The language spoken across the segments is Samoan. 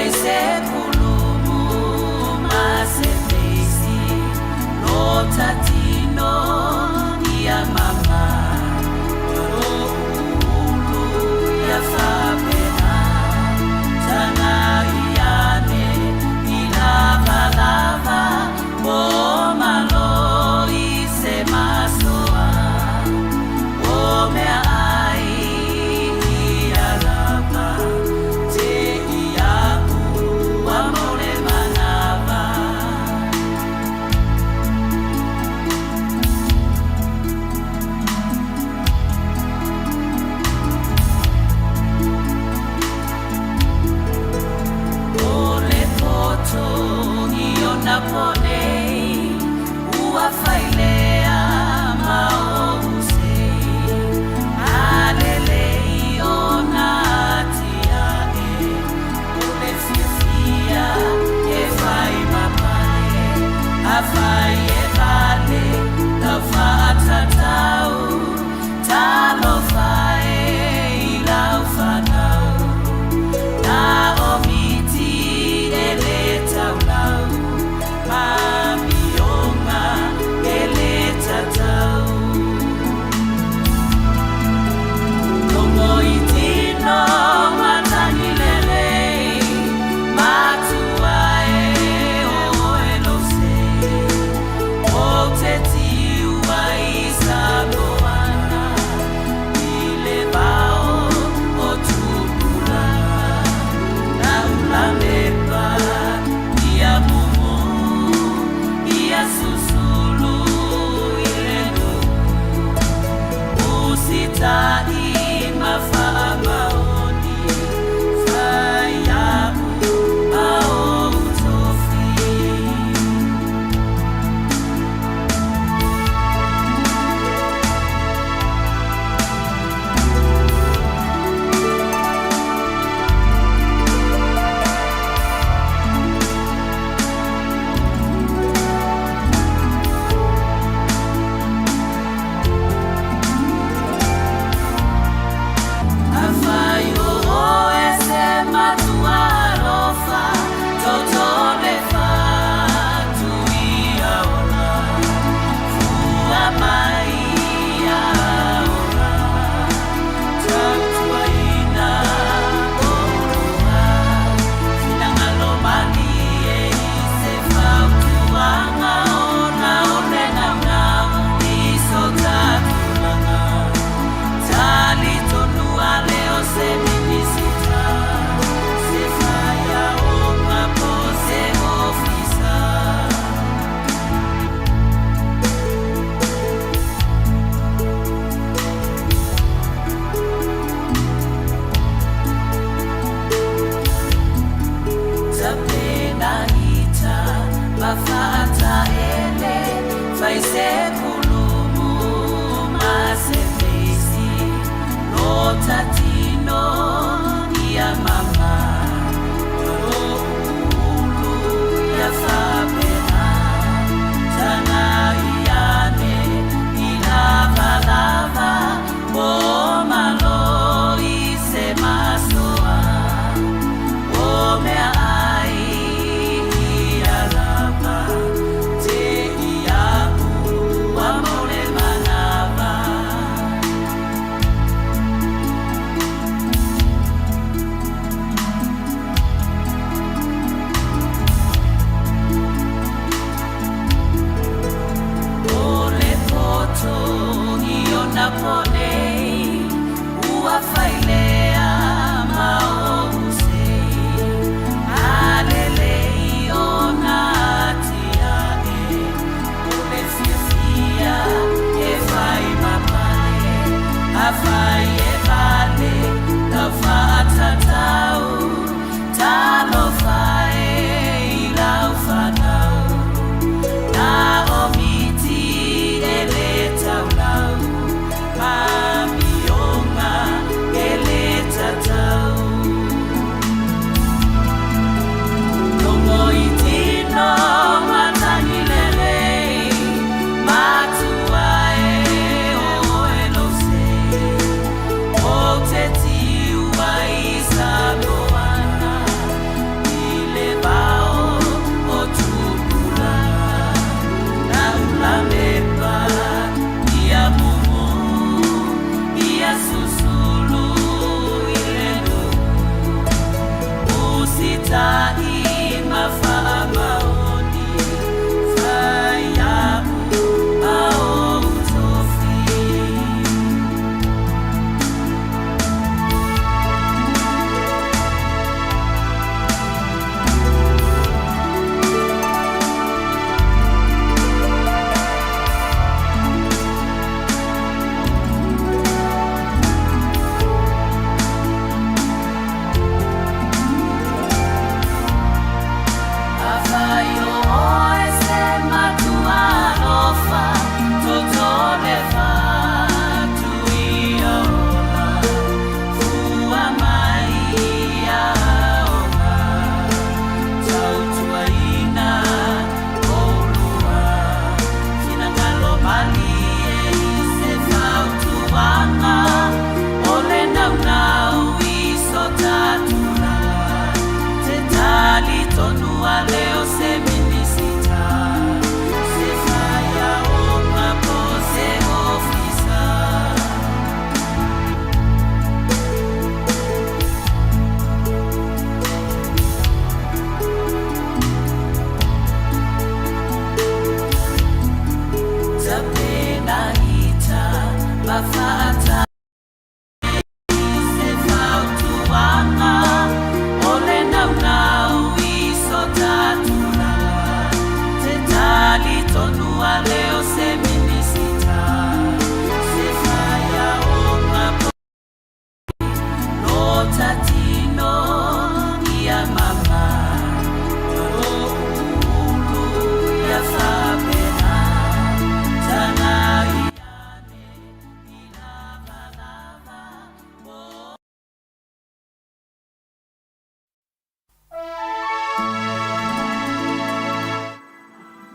Mai se pulumu ma se feisi lo tatino ia mama ulu ia fapena taga iane i lavalava mo malo i se masoa o mea ai ia lava te iaʻu ua mo le manava. O le poto i ona po nei, ua failea ma ou sei. A lelei ona atiae, o le fiafia e fai ma pale, afai e vale lau faatatau, talofa e i lau fanau. Na o miti e le taulau, ma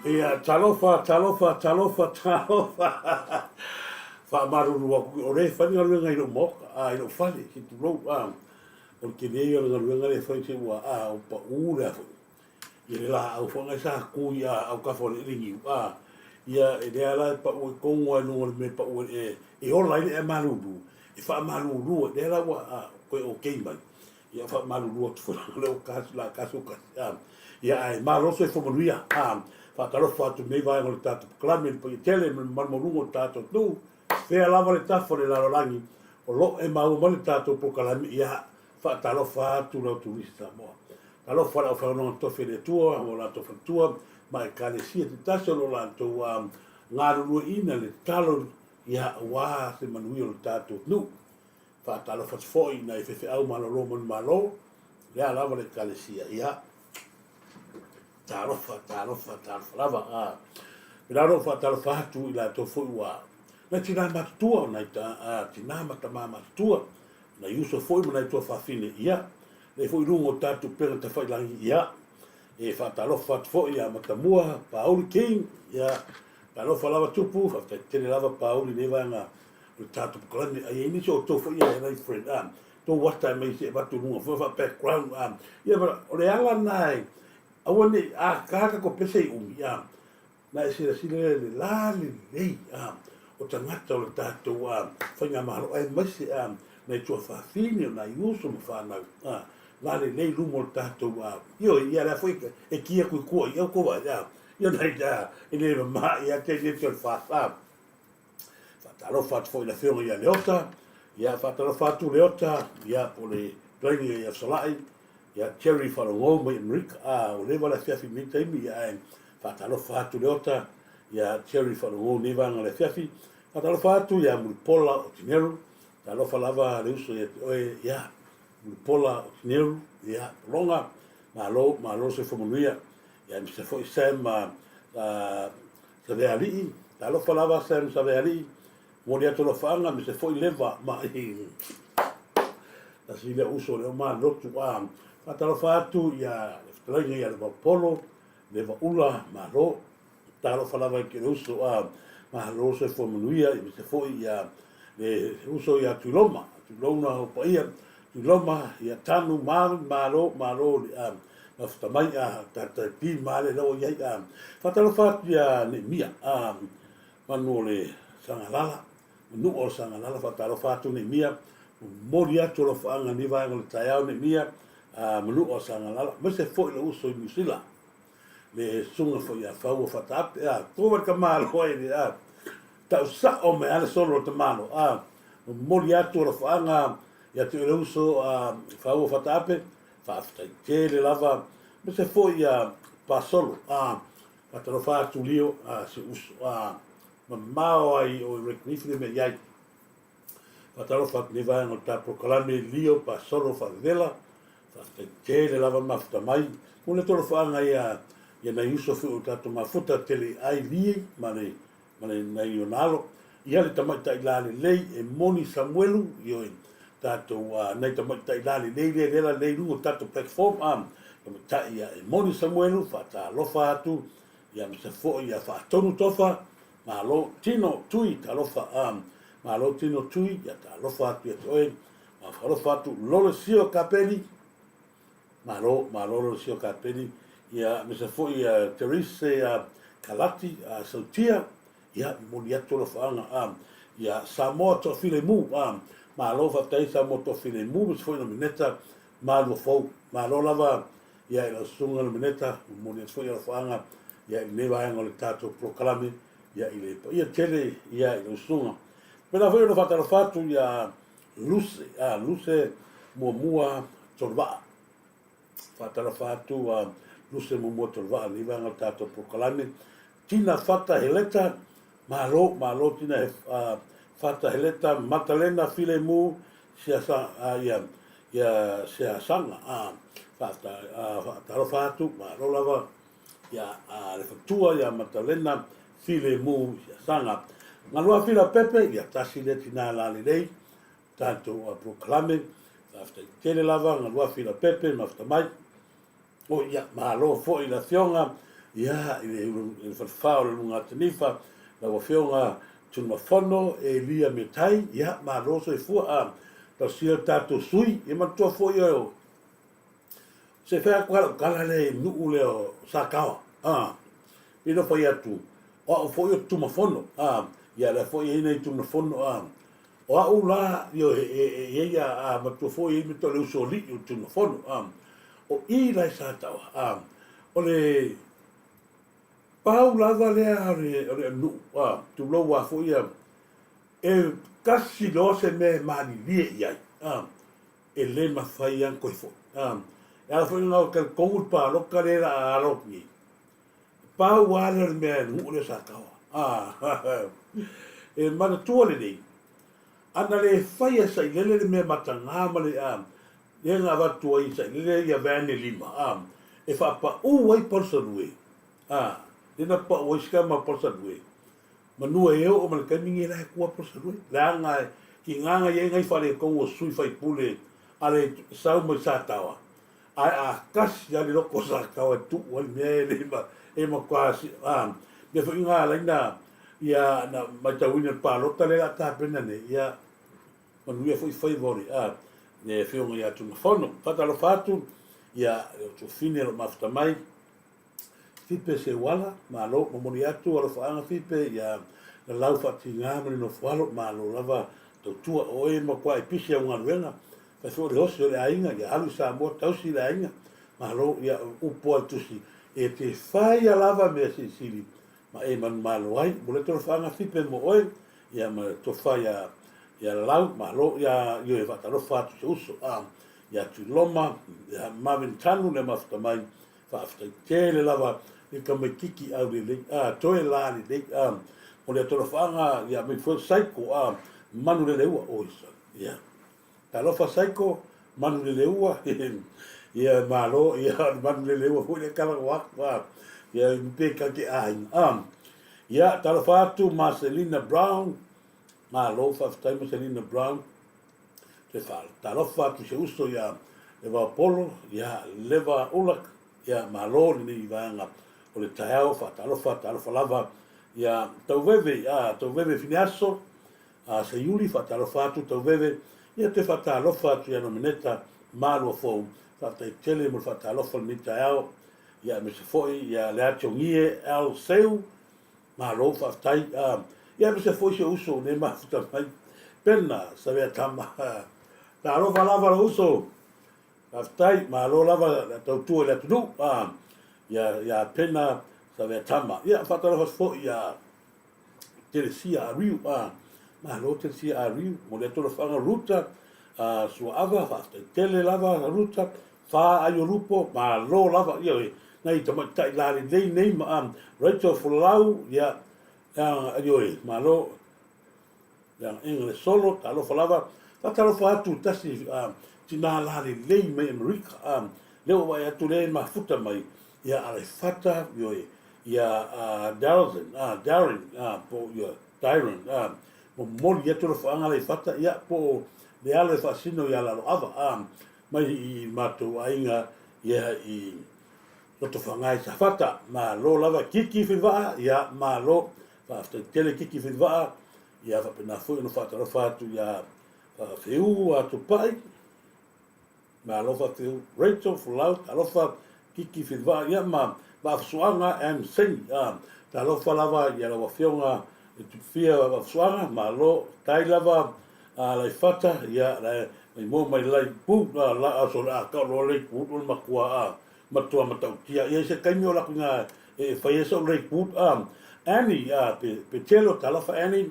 Ia, talofa, talofa, talofa, talofa. Faamalulu atu, o lea e fai le galuega i lou maota, a, i lou fale, se i tulou, a. O le tele ia o le galuega lea e fai se ua, a, ua pau le a foi. Ia le laau foi lena sa tu i autafa o le eleele niu, a, ia e lea la e pau ai tonu lava i luga o le mea e pau ai e, e ola ai le ea malulu, e faamalulu ai, lea la ua, a, toe okay mai. Ia faamalulu atu foi o lea ua kasi, la kasi o kasi, a. Ia ae malo le soifua manuia, a, faatalofa atu i lenei vaega o le tatou polokalame i le paia tele ma le mamalu maualuga o le tatou atunuu, fea lava le tafa o le lalolagi o lo o e maua mai le tatou polokalame, ia faatalofa atu lau turisi Samoa. Talofa le aufaigaluega tofi a le Atua ma o latou faletua ma Ekalesia taitasi o lo o latou galulueina le tatalo ia aua se manuia o le tatou atunuu. Faatalofa atu foi i nai faifeau malolo manumalo, lea lava le Ekalesia ia talofa, talofa, talofa lava. A pēlā lou faatalofa atu i latou foi ua nai tinā matutua, nai tinā ma tamā matutua, nai uso foi ma nai tuafafine, ia, lea foi i luga o tatou upega tafailagi, ia, e faatalofa atu foi ia Matamua Pauli King, ia, talofa lava Tupu, faafetai tele lava Pauli i lenei vaega o le tatou polokalame, a i ai nisi o outou foi ia nai friend, a, tou ata e mai se avatu i luga foi faa-background, a, ia, o le ala lena e, aua ne i, a ka tatou pese i umi, a, Na e silasila lea i le la lelei o tagata o le tatou Faigamalo aemaise nai tuafafine o nai uso ma fanau la lelei luma o le tatou ioe ia lea foi e ki atu i tua i au tou vaai ia nai e le mama ia te i te o le fas faatalofa atu foi i le afioga ia Leota ia faatalofa atu Leota ia po le tuaiga ia Fesolai ia Jerry Faalogo mai Amerika ua leva le afiafi i lenei taimi ia ae Faatalofa atu Leota ia Jerry Faalogo i lenei vaega o le afiafi. Faatalofa atu ia Mulipola Otineru. Talofa lava le uso ia te oe ia Mulipola Otineru ia Pologa. Malo, malo le soifua manuia. Ia aemaise foi Sam Savealii. Talofa lava Sam Savealii. Momoli atu alofaaga aemaise foi Leva ma tasi lea uso lea o Malotu. Faatalofa atu ia le fetalaiga ia Levapolo Leva ula, malo. Talofa lava i ke uso a malo soifua manuia aemaise foi ia le uso ia Tuiloma, Tuilouna o paia, Tuiloma ia Tanu Maru, malo, malo le a mafuta mai a tatai pi male laua iai a faatalofa atu ia Neemia a manu o le Sagalala, manua o le Sagalala, faatalofa atu Neemia, momoli atu alofaaga i lenei vaega o le taeao Neemia, a Manua o Sagalala, aemaise foi lou uso i Niu Sila, le susuga foi ia Faua Faataape, a, tua le tamaloa i le, a, tau sao mai lava le solo o le tamaloa, a, momoli atu alofaaga ia te oe le uso a Faua Faataape, faafetai tele lava, aemaise foi ia Pasolo, a, faatalofa atu Lio, a, si ou uso, a, mamao ai o i Redcliffe le mea i ai. Faatalofa atu i lenei vaega o le ta polokalame Lio Pasolo Faavevela. Faafetai tele lava mafuta mai. Mo le tolofaaga ia ia nai uso foi o tatou mafuta tele ai li ma le ma le nai ona alo. Ia le tamaitai la lelei e moni Samuelu ioe tatou a nai tamaitai la lelei lea lea la lelei luga o tatou platform a tamaitai ia e moni Samuelu faatalofa atu ia aemaise foi ia faatonu tofa Malo tino Tui talofa a Malo tino Tui ia talofa atu ia te oe ma faalofa atu Lole Sio Kapeli Malo, malo Lolosio Kapeni, ia, aemaise foi ia Therese ia Kalati a Sautia, ia, momoli atu alofaaga a ia Samoa Toafilemu, a malo faafetai Samoa Toafilemu, aemaise foi Nomeneta Maluafou. Malo lava ia i lau susuga Nomeneta, momoli atu foi alofaaga ia i lenei vaega o le tatou polokalame ia i le paia tele ia i lau susuga. Pena foi ona faatalofa atu ia Luse, a Luse muamua Toluvaa. Faatalofa atu a Luse muamua Toluvaa lenei vaega o le tatou polokalame. Tina Fata Heleta, malo, malo Tina he, a, Fata Heleta, Matalena Filemu, Siasa, a, ia, ia Siasaga, a, faata, a, faatalofa atu, malo lava ia a, le fatua ia Matalena Filemu Siasaga. Galua Fila Pepe, ia tasi lea tina la lelei, tatou a polokalame, faafetai tele lava Galua Fila Pepe mafuta mai. O ia, malo foi i le afioga, ia, i le, i le falefa o le Luga Atanifa, lau afioga Tunumafono Elia Metai, ia, malo soifua, a, tausia le tatou sui, ia manatua foi o, se fai atu lava lau tala lea i nuu lea o Sataoa, a, pei ona fai atu, o au foi o Tumafono, a, ia lea foi e i ai nai Tumafono, a, o au la, ioe, e i ai a, a matua foi e i ai me le usoalii o Tumafono, a, o i la i Sataoa, a, o le pau lava lea o le, o le nuu, a, tulou a foi ia, e tasi loa se mea e malilie i ai, a, e le mafai lava ona toe foi. A, e ala foi lena o talitonu le palota lea o le a alo atu nei, pau lava lea o le mea e nuu lea o Sataoa. A, e manatua lelei, ana le faia e Sailele le mea mataga ma le, a, lea na avatu ai e Sailele ia van e lima, a, e faapau ai Palusalue, a, lea na pau ai Sikama Palusalue, Manu e oo ma le taimi nei la e tua Palusalue, leaga e tiga na i ai nai faaletonu o sui faipule a le sau mai Sataoa, ae a tasi lava le loto o Sataoa e tuu ai le mea e le ma, e matua si, a, mea foi na ala ai na, ia, na matauina i le palota lea o le a tapena nei, ia, manuia foi faiva o le, a, le afioga ia Tumafono. Faatalofa atu, ia, le Tuafine o lo o mafuta mai, Fipe Seuala, malo, momoli atu alofaaga Fipe ia Lalau Faatiga ma le Nofoalo, malo lava tautua, o oe e matua e pisi au galuega, fai foi o le osi o le aiga, ia alu i Samoa tausi le aiga, malo, ia upu a le tusi, e te faia lava mea silisili ma e manumalo ai, momoli atu alofaaga Fipe mo oe, ia ma le tofa ia ia Lalau, malo, ia ioe faatalofa atu se uso, a ia Tuiloma, ia Marvin Tanu le mafuta mai, Faafetai tele lava i tamaititi aulelei a toe la lelei a mo le atolofaaga ia mai foi saiko a manu leleua oi sa ia talofa saiko manu leleua ia malo ia manu leleua foi le kala o aku a ia pe ka ke aiga a ia talofa atu Marcelina Brown malo faafetai Marcelina Brown Te faatalofa atu i se uso ia Leva Polo, ia Leva Ulak, ia malo lenei vaega o le taeao, faatalofa, talofa lava ia Tauveve, ia Tauveve Fineaso, a Seiuli, faatalofa atu Tauveve, ia te faatalofa atu ia Nomeneta Maluafou, faafetai tele mo le faatalofa lenei taeao, ia aemaise foi ia Leationgie L. Seu, Malo faafetai. Ia aemaise foi si ou uso nei mafuta mai. Pena Saveatama. Talofa lava lou uso. Faafetai, malo lava le tautua i le atunuu. Ia ia Pena Saveatama. Ia faatalofa atu foi ia Telesia Ariu. Malo Telesia Ariu. Momoli atu alofaga Ruta Suaava, faafetai tele lava Ruta. Fa Aiolupo, malo lava, ioe, nai tamaitai lalelei nei ma a Rachel Folau, ia, ioe, malo, leaga le solo, talofa lava, faatalofa atu tasi a, tina lalelei mai Amerika, a, lea ua vaai atu lea e mafuta mai, ia Aleifata, ioe, ia a, Darren, a, Darren, a, po, ia, Dyron, a, momoli atu alofaaga Aleifata, ia, po o le alo e faasino ia Laloava, a, mai i matou aiga ia i Lotofaga i Safata. Malo lava Kiki Filivaa, ia malo. Faafetai tele Kiki Filivaa, ia faapena foi ona faatalofa atu ia Feu Atupai. Malo faafetai Rachel Folau, talofa Kiki Filivaa, ia ma Vaafusuaga M Singh, talofa lava ia lau Afioga i Tupufia Vaafusuaga, malo tai lava Laifata, ia lae maimoa mai lai pu la aso le a kau loa lei pu o le matua a matua matautia ia i se taimi o laku ina e fai ai sau lei pu Annie Petelo, talofa Annie,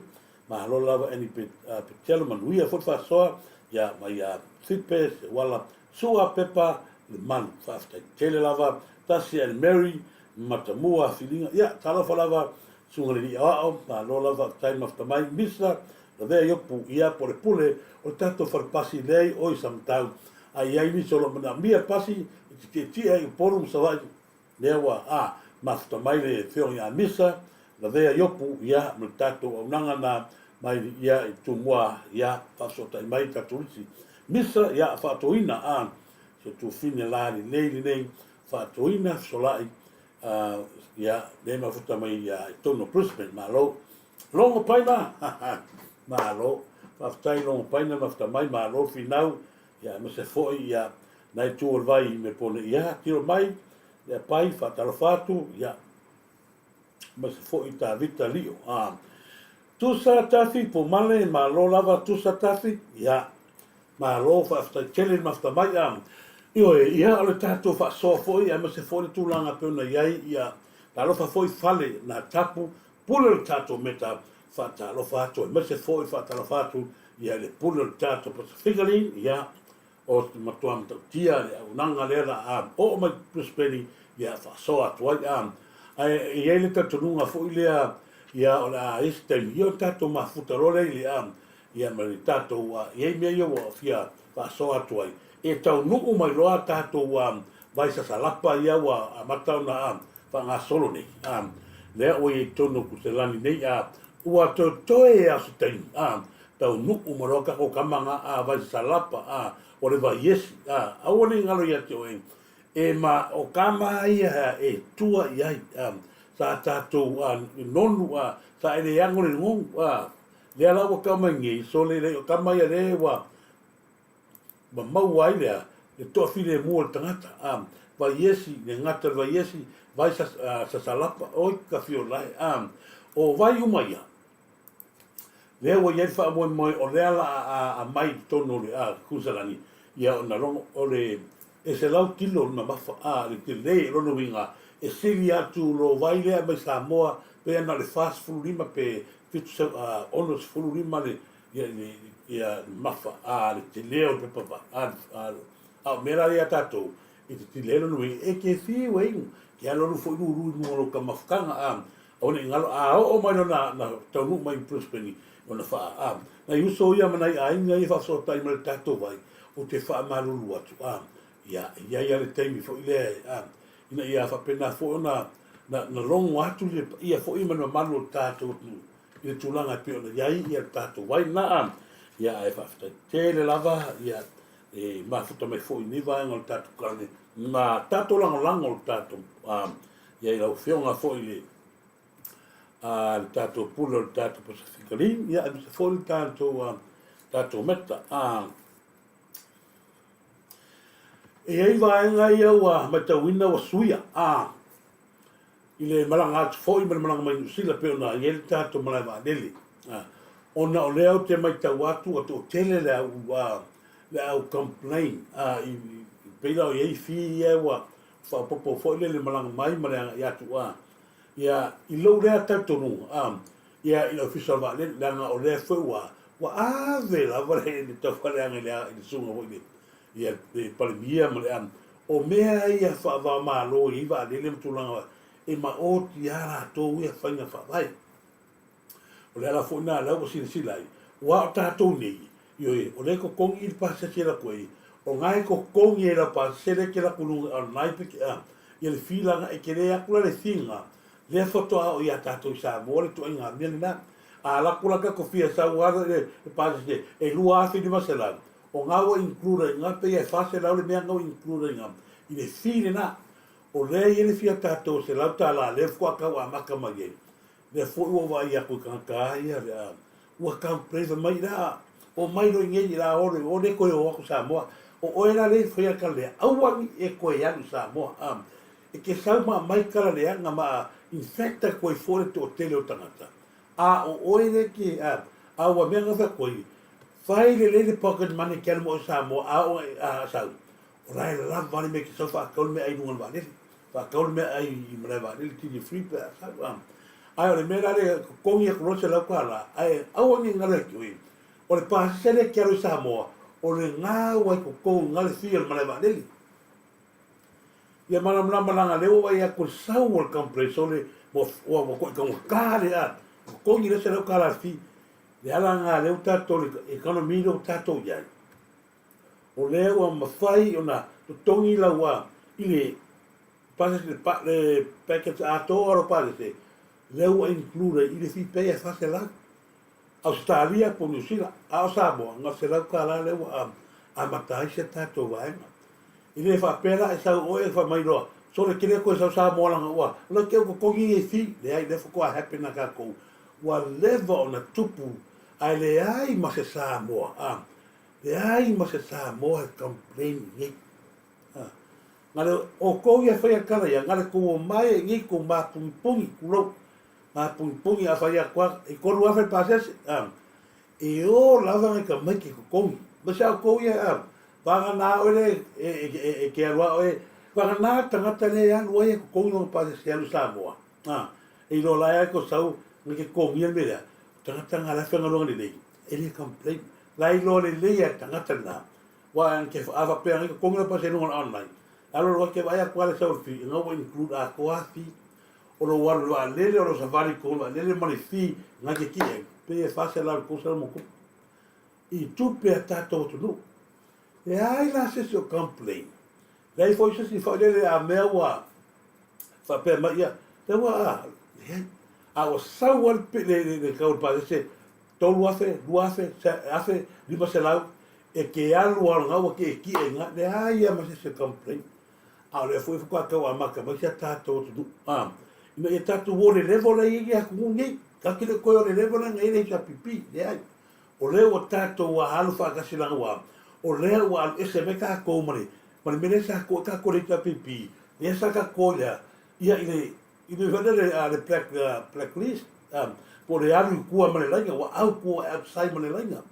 Malo lava Annie Petelo, manuia foi le faasoa ia mai ia Fipe Seuala Sua Pepa le Malu, faafetai tele lava Tasi and Mary Matamua Filiga, ia talofa lava Susuga le Alii Aoao, malo lava faafetai mafuta mai Misa Lavea Iopu, ia po o le pule o le tatou fale pasi leai oi Samatau, a i ai nisi o lo o manaomia le pasi e te tietie ai i Upolu ma Savaii, Lea ua a mafuta mai le Afioga ia Misa Lavea Iopu ia ma le tatou auaunaga na mai ia i Tumua ia faafesootai mai tatou lisi Misa ia faatoina a si o tufine la lelei lenei faatoina fesolai a ia le mafuta mai ia i totonu o Brisbane. Malo Logo Paina malo faafetai Logo Paina mafuta mai malo finau ia aemaise foi ia nai itu o le vai i Mepone ia tiro mai ia pai faatalofa atu ia aemaise foi Tavita Lio a Tusa Tafi Pumale malo lava Tusa Tafi ia malo faafetai tele le mafuta mai a ioe ia o le tatou faasoa foi aemaise foi le tulaga pei ona i ai ia talofa foi fale na tapu pule o le tatou meta faatalofa atu aemaise foi faatalofa atu ia le pule o le tatou Pasifika ia O te matua matautia le auaunaga lea la a oo mai Brisbane ia faasoa atu ai a ae e i ai le talitonuga foi lea ia o le a i ai se taimi ia ona tatou mafuta loa lea i le a ia ma le tatou a i ai mea ia ua fia faasoa atu ai e taunuu mai loa tatou a vai sasalapa ia ua amata ona a faagasolo nei a lea ua i ai totonu o Kuselani nei a ua toetoe a o se taimi a taunuu ma loa tatou tama na a vai sasalapa a o le vaiesi a aua ne i galo ia te oe e ma o tama ia e tua i ai a sa tatou a nonu a sa e le ano le nonu a lea la ua tau mai nei sole le o tama ia le ua ma maua ai lea le toafilemu o le tagata a vaiesi le gata o le vaiesi vai sasalapa oi ka fiolae a o vai uma ia lea ua i ai le faamoemoe o lea la a aumai i totonu o le Kusalani ia ona logo o le e 100 kilo le mamafa a le tele o lona uiga e sili atu lo vai lea mai Samoa pe ana o le 45 pe 65 le ia le ia mamafa a le tele o le pepa vai a a o mea la ia tatou i te tele lona uiga e te fiu e inu ke alualu foi lulu i luga o lou tamafutaga a Aua ne i galo, a oo mai loa na taunuu mai i Brisbane, ona faa, a, nai uso ia ma nai aiga ia faafesootai mai le tatou vai, ou te faamalulu atu, a, ia, e i ai lava le taimi foi lea, a, ina ia faapena foi ona na, na logo atu le paia foi ma le mamalu o le tatou atunuu i le tulaga e pei ona i ai ia le tatou vai lena, a, ia, ae faafetai tele lava, ia, e mafuta mai foi i nei vaega o le tatou kalane, ma tatou lagolago o le tatou, a, Ia i lau Afioga foi i le a le tatou pule o le tatou Pasifika League, ia aemaise foi le tatou a tatou Meta. A e i ai vaega ia ua matauina ua suia a i le malaga atu foi ma le malaga mai Niu Sila pei ona i ai le tatou malae vaalele. A, ona o lea ou te matau atu ua toatele le au a le au complain a i pei la o i ai fee ia ua faaopoopo foi lea i le malaga mai ma le agai atu a ia i lou lea talitonuga a ia i le ofisa o le vaalele leaga o lea foi ua ua ave lava le le taufaaleaga i le i le susuga foi le ia le Palemia ma le a o mea ia faava-o-Malo e i ai vaalele ma tulaga e maoti a latou ia faiga faavae. O le ala foi lena lea ua silasila ai, aua o tatou nei, ioe, o lea e totogi i le pasese e alu atu ai, o lena e totogi e lau pasese lea e te alu atu i luga o lena e peke, a, ia le fee la lena, e tele atu la le fee lena, lea faatoa oo ia tatou i Samoa le ituaiga mea lena. A alu atu la tatou fee e sau lava le pasese e $2,500, o lena ua include ai i ina, pei lava e $400 le mea lena ua include ai i ina i le fee lena. O lea e i ai le fee a tatou e $100 lea faatoa tau amata mai ai, Lea foi ua ou vaai atu i tagata a ia le a ua complain fai mai la o mai loa i nei la o le o le toe o atu Samoa. O oe la lea e faia le kala lea, aua ni e koe alu i Samoa, a. E ke sau ma aumai kala leaga ma a infect atu ai fua le toatele o tagata. A o oe lea ke, a, a ua mea nga fai atu ai, fai lelei le pocket money ke alu ma oe i Samoa, a oo ina e sau, o la e lava le mea e te sau faatau le meaai i luga o le vaalele, faatau le meaai i malae vaalele duty free pe a sau, a. Ae o le mea la lea e totogi atu loa le $100, ae aua ne i galo ia te oe, o le pasese lea e te alu i Samoa, o lena ua i totonu i ina le fee o le malae vaalele. Ia malamalama leaga lea ua vaai atu i le sau o le complaint sole ua ua ua taugata le a totogi le $100 le fee. Le ala lena lea ua tatou le economy lea ua tatou i ai, o lea ua mafai ona totogi lau a i le pasese le package atoa o lau pasese lea ua include ai i le fee pay e $400. Ausetalia po o Niu Sila, a o Samoa, na o le $100 lea ua amata ai si a tatou vaega. E le faapea la e sau oe e fai mai loa, sole tele koe sau Samoa leaga ua la te au totogi nei fee. Leai, lea faatoa happen a tatou. Ua leva ona tupu ae leai ma se Samoa, a, leai ma se Samoa e complain i nei. A, na le outou ia e faia tala ia, na le tou omai ai nei tou mapugipugī, tulou, mapugipugī a fai atu a, e 3000 le pasese, a, e o lava nai tamaiti e totogi. Ma se a outou ia, a, vagana oe lea e te alu a oe, vagana le tagata lea e alu ai e totogi lona pasese e alu i Samoa, a, e iloa la e a tou sau na te totogia le mea lea, o tagata na la e faigaluega lelei, e le complain. La e iloa lelei e le tagata lena, Aua a faapea nei totogi lau pasese i luga o le online, e alu alu ai te vaai atu lava le sau o le fee, ina ua include atoa lava fee o lou alu i le vaalele, o lou savali i totonu o le vaalele ma le fee na e te kii ai, pei e $400 i le $300 ma ona tupu i tupe a tatou atunuu. Leai la se isi o complain, leai foi se isi failele a mea ua faapea mai ia, lea ua a, leai. A ua sau lava le le tau o le pasese 3000, 2000, 1500, e te alu lava lena ua tietie i ina, leai lava ma se isi e complain. A o lea foi faatoa tau amata mai si a tatou atunuu, a, ina ia tatou o i le level lea e i ai le atunuu nei. Tatou te le o toe o i le level lea na i ai le HRPP, leai. O lea ua tatou alu faatasi leaga ua, o lea ua alu ese mai tatou ma le, ma le mea lea sa to ai tatou i le HRPP, lea sa tatou o i le a, ia i le, i le foi lele, le black, blacklist, po o le alu i tua ma le laina, ua au tua outside ma le laina.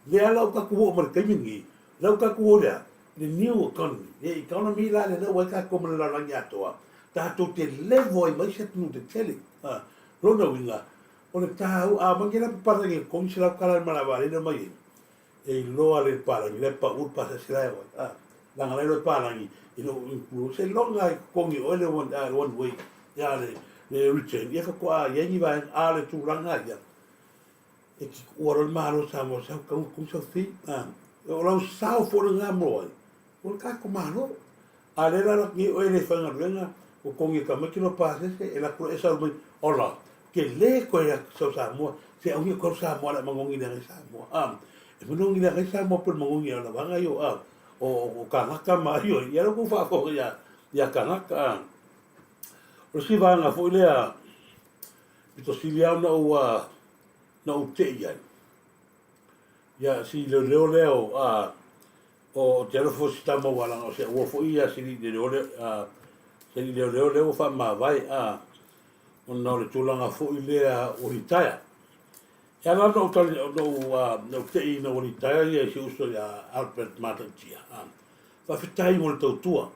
Lea la ua tatou oo mai le taimi lenei, lea ua tatou o i le a? Le new economy. Le economy la lea ua i ai tatou ma le lalolagi atoa, tatou te level ai ma isi atunuu tetele. Lona uiga, o le taua, a omai nei la papalagi e $300 i le malaevaalele omai ai, e iloa le palagi la e pau le pasese la e o ai. Leaga la e iloa e palagi e le o include seiloga e totogi e oe le one way ia le return ia faatoa i ai ni vaega, a o le tulaga ia, E te tuua loa le Malo o Samoa sau tau atu sau fee. O lau sao foi lena mo ai, o le tatou Malo. A lea la alu atu nei oe e le faigaluega, ua togi e tamaiti lou pasese, e alu atu loa e sau mai, ola, te le toe atu sau Samoa, se aumi atu au Samoa le a manogi leaga i Samoa. A, e manogi leaga i Samoa pe o le manogi a lavaga ia o, o Kanaka ma ia, ia lea ua faafofoga ia, ia Kanaka. A, o le isi vaega foi lea, pito sili lava ona ou, na ou tei ai. Ia, si leoleo lea o, a, o te alofa foi si tama ua leaga o se uo foi ia si leoleo lea, a, se leoleo lea ua faamavae, a, ona o le tulaga foi lea ua litaea. E ala ona ou tali, ona ou, a, na ou tei ina ua litaea ia si uso ia Albert Matautia. A, faafetai mo le tautua.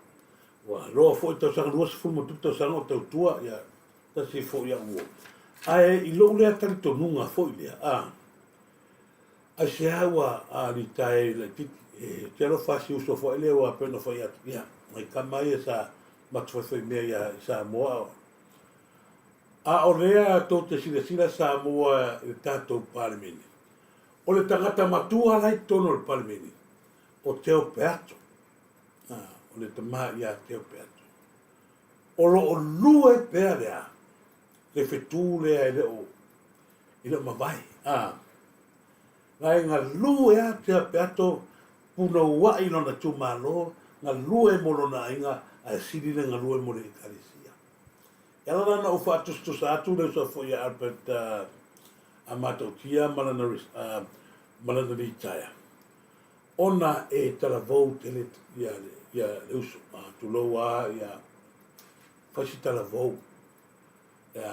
Ua loa foi tausaga 20 ma tupu tausaga o tautua, ia, Tasi foi au uo. Ae i lou lea talitonuga foi lea, a, aisea ua a litaea ai laitiiti, e te alofa si uso foi lea ua pei ona fai atu, ia, nai tama ia sa matou faifaimea ia i Samoa. A o lea tou te silasila Samoa i le tatou Palemene, o le tagata matua la i totonu o le Palemene, o Teo Peato. A, o le tama ia Teo Peato. O lo o lue pea le a? Le fetu lea e le o, e le o mavae. A, la e galue a Tea Peato punouai lona itumalo, galue mo lona aiga, ae sili le galue mo le Ekalesia. E ala la ona ou faatusatusa atu le uso foi ia Albert a Matautia ma lana, ma lana litaea. Ona e talavou tele ia ia le uso, a tulou a ia fai si talavou. Ia,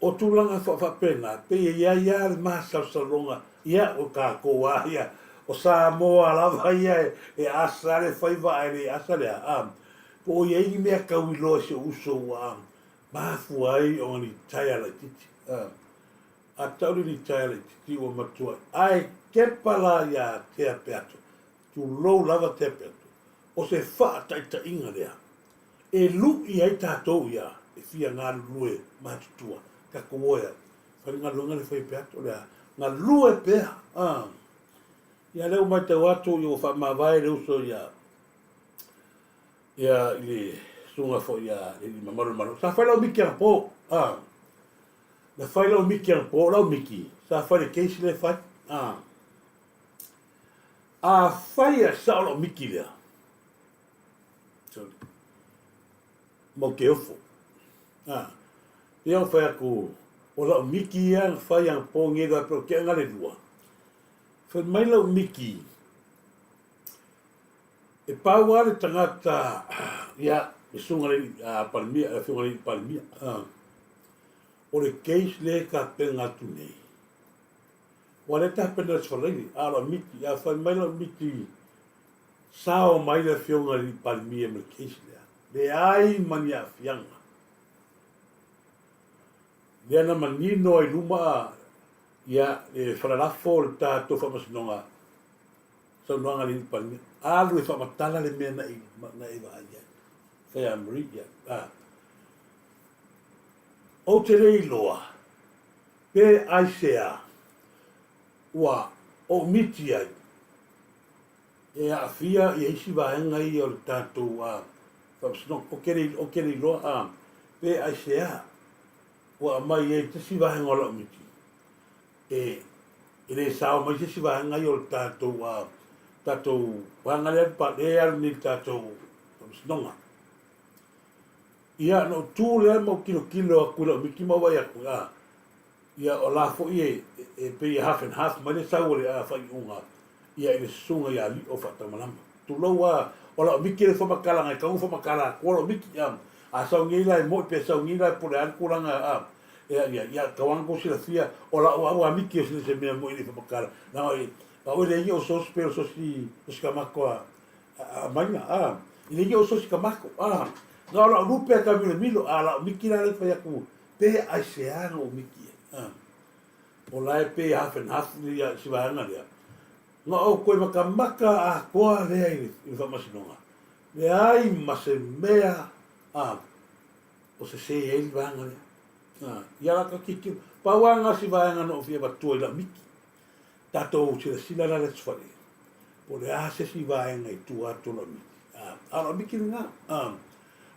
o tulaga faapena, pei e i ai lava le masalosaloga, ia, o tatou lava ia, o Samoa lava ia e asa le faiva ae le asa le a, po o i ai ni mea tauiloa i si ou uso ua mafua ai ona litaea laitiiti. A tau le litaea laitiiti ua matuai ae tepa la iā Tea Peato, tulou lava Tea Peato, o se faataitaiga lea e lu'i ai tatou ia e fia galulue matutua, tatou o e fai le galuega lea e fai e Peato, o le a galue pea. A, ia lea ua matau atu ua faamavae le uso ia ia i le susuga foi ia le alii mamalu o le Malo. Sa fai lau miti anapo, a, na fai lau miti anapo, o lau miti sa fai le case lea e fai, a. Afai e sao lau miti lea, sorry, matou te ofo. A, ia ou fai atu, o lau miti ia na fai anapo nei loa pe o tea na le lua. Fai mai lau miti, e pau lava le tagata, ia, le susuga i le Palemia, le afioga i le Palemia, o le case lea e tapena atu nei, Ua le tapena le Sefalaini, a o lau miti, a fai mai lau miti, sao mai le afioga i le Palemia ma le case lea, leai ma ni aafiaga. Lea na manino ai luma ia le falalafo o le tatou faamasinoga, saunoaga a le Palemia, alu e faamatala le mea na e vaai ai. Fai a Marie, ia, a. Ou te le iloa, Pe aisea ua ou miti ai e aafia ia isi vaega ia o le tatou faamasinoga? Ou te le, ou te le iloa a pe aisea ua aumai ai tasi vaega o lau miti e, e le sao mai se isi vaega ia o le tatou a tatou vaega lea pa lea e alu nei i le tatou faamasinoga. Ia, na ou tu lea ma ou tilotilo atu i lau miti ma ou vaai atu, a, ia, o la foi e, e pei e half and half mai le sau o le a, faaiuga, ia, i le susuga ia Lio Faatamalama. Tulou a, o lau miti e le faamatalaga e tatau ona faamatala atu lau miti, a, a sau nei la e moi pe sau nei la po o le a le tulaga, a, ia, ia, ia, tau lava ona tou silafia, o lau au a miti o se mea moi e le faamatala, leaga o au e leai ni ou sosi pei o le sosi, sosi kamako a, a maiga, a, i le ia o sosi kamako, a, na o lau lupe a kamilomilo, a lau miki la le fai atu, pe aisea na ou miki ai, a, o la e pe half and half ia si vaega lea, na ou koe makamaka atoa lea i le faamasinoga, leai ma se mea, a, o sese ai le vaega lea, a, ia la ka tilotilo, pau lava na si vaega na ou fia avatua i lau miki, Tatou silasila la le Aso Faraile, po o le a se isi vaega i tua atu o lau miti. A, a o lau miti lena, a,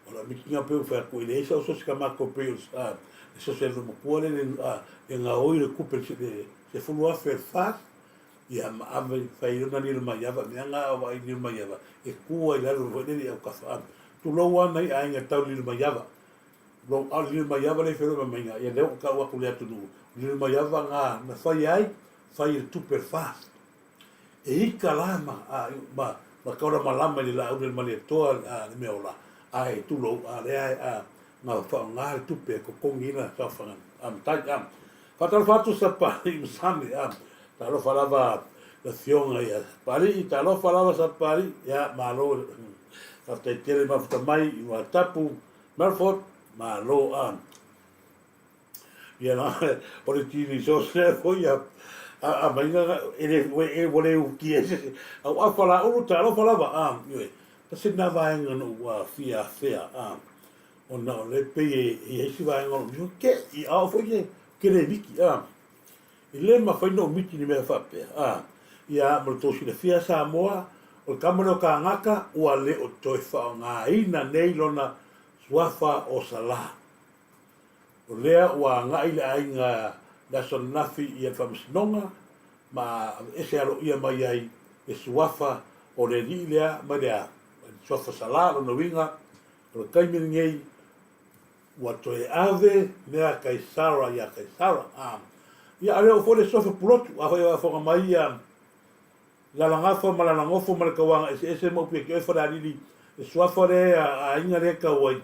o lau miti lena pei ua fai atu, e leai sau sosi kamako pei o le sosi a le loomatua lea le, a, le gaoi le tupe le 10,000 e le FAS, ia ma ave fai ai lona lilo maiava, mea na a vaai lilo maiava, e tu ai i lalo foi lele i autafa, a, tulou lava nai aiga tau lilo maiava, Lou a o le Lilomaiava lea e feiloai mai maiga, ia lea ua tau atu le atunuu, o Lilomaiava na na fai ai, fai e le tupe a le FAST. E ika la ma a ma ma taulamalama i le laau le Malietoa a le mea ola, ae tulou a lea a na faaaoga le tupe e totogi ai lana saofaga a matai a. Faatalofa atu Sapalii ma Same a, talofa lava le afioga ia Sapalii, talofa lava Sapalii, ia malo faafetai tele mafuta mai i Luatapu, Melford, malo a. Ia la, o le tini sos lea foi a a maiga e le e ua le uki ai se au afa la ulu talofa lava a ioe tasi lena vaega na ou fia afea a ona o le pei e i ai si vaega o lo ke i a o foi ke ke le miki a e le mafai ona ou miki ni mea faapea a ia mo le tou silafia Samoa o le kama lea o Kagaka ua le o toe faaaogaina nei lona suafa o Salā. O lea ua agai le aiga i le aso ananafi i le faamasinoga ma aveese aloaia mai ai le suafa o le alii lea mai le a? Mai le suafa Salā. Lona uiga, o le taimi lenei ua toe ave mea a Kaisara iā Kaisara. A, ia, a le oo foi le suafa Pulotu, afai o faafofoga mai ia. Lalagafa ma Lalagofo ma le tauaga eseese ma upu ia te oe Falealili, le suafa lea a aiga lea e tau ai,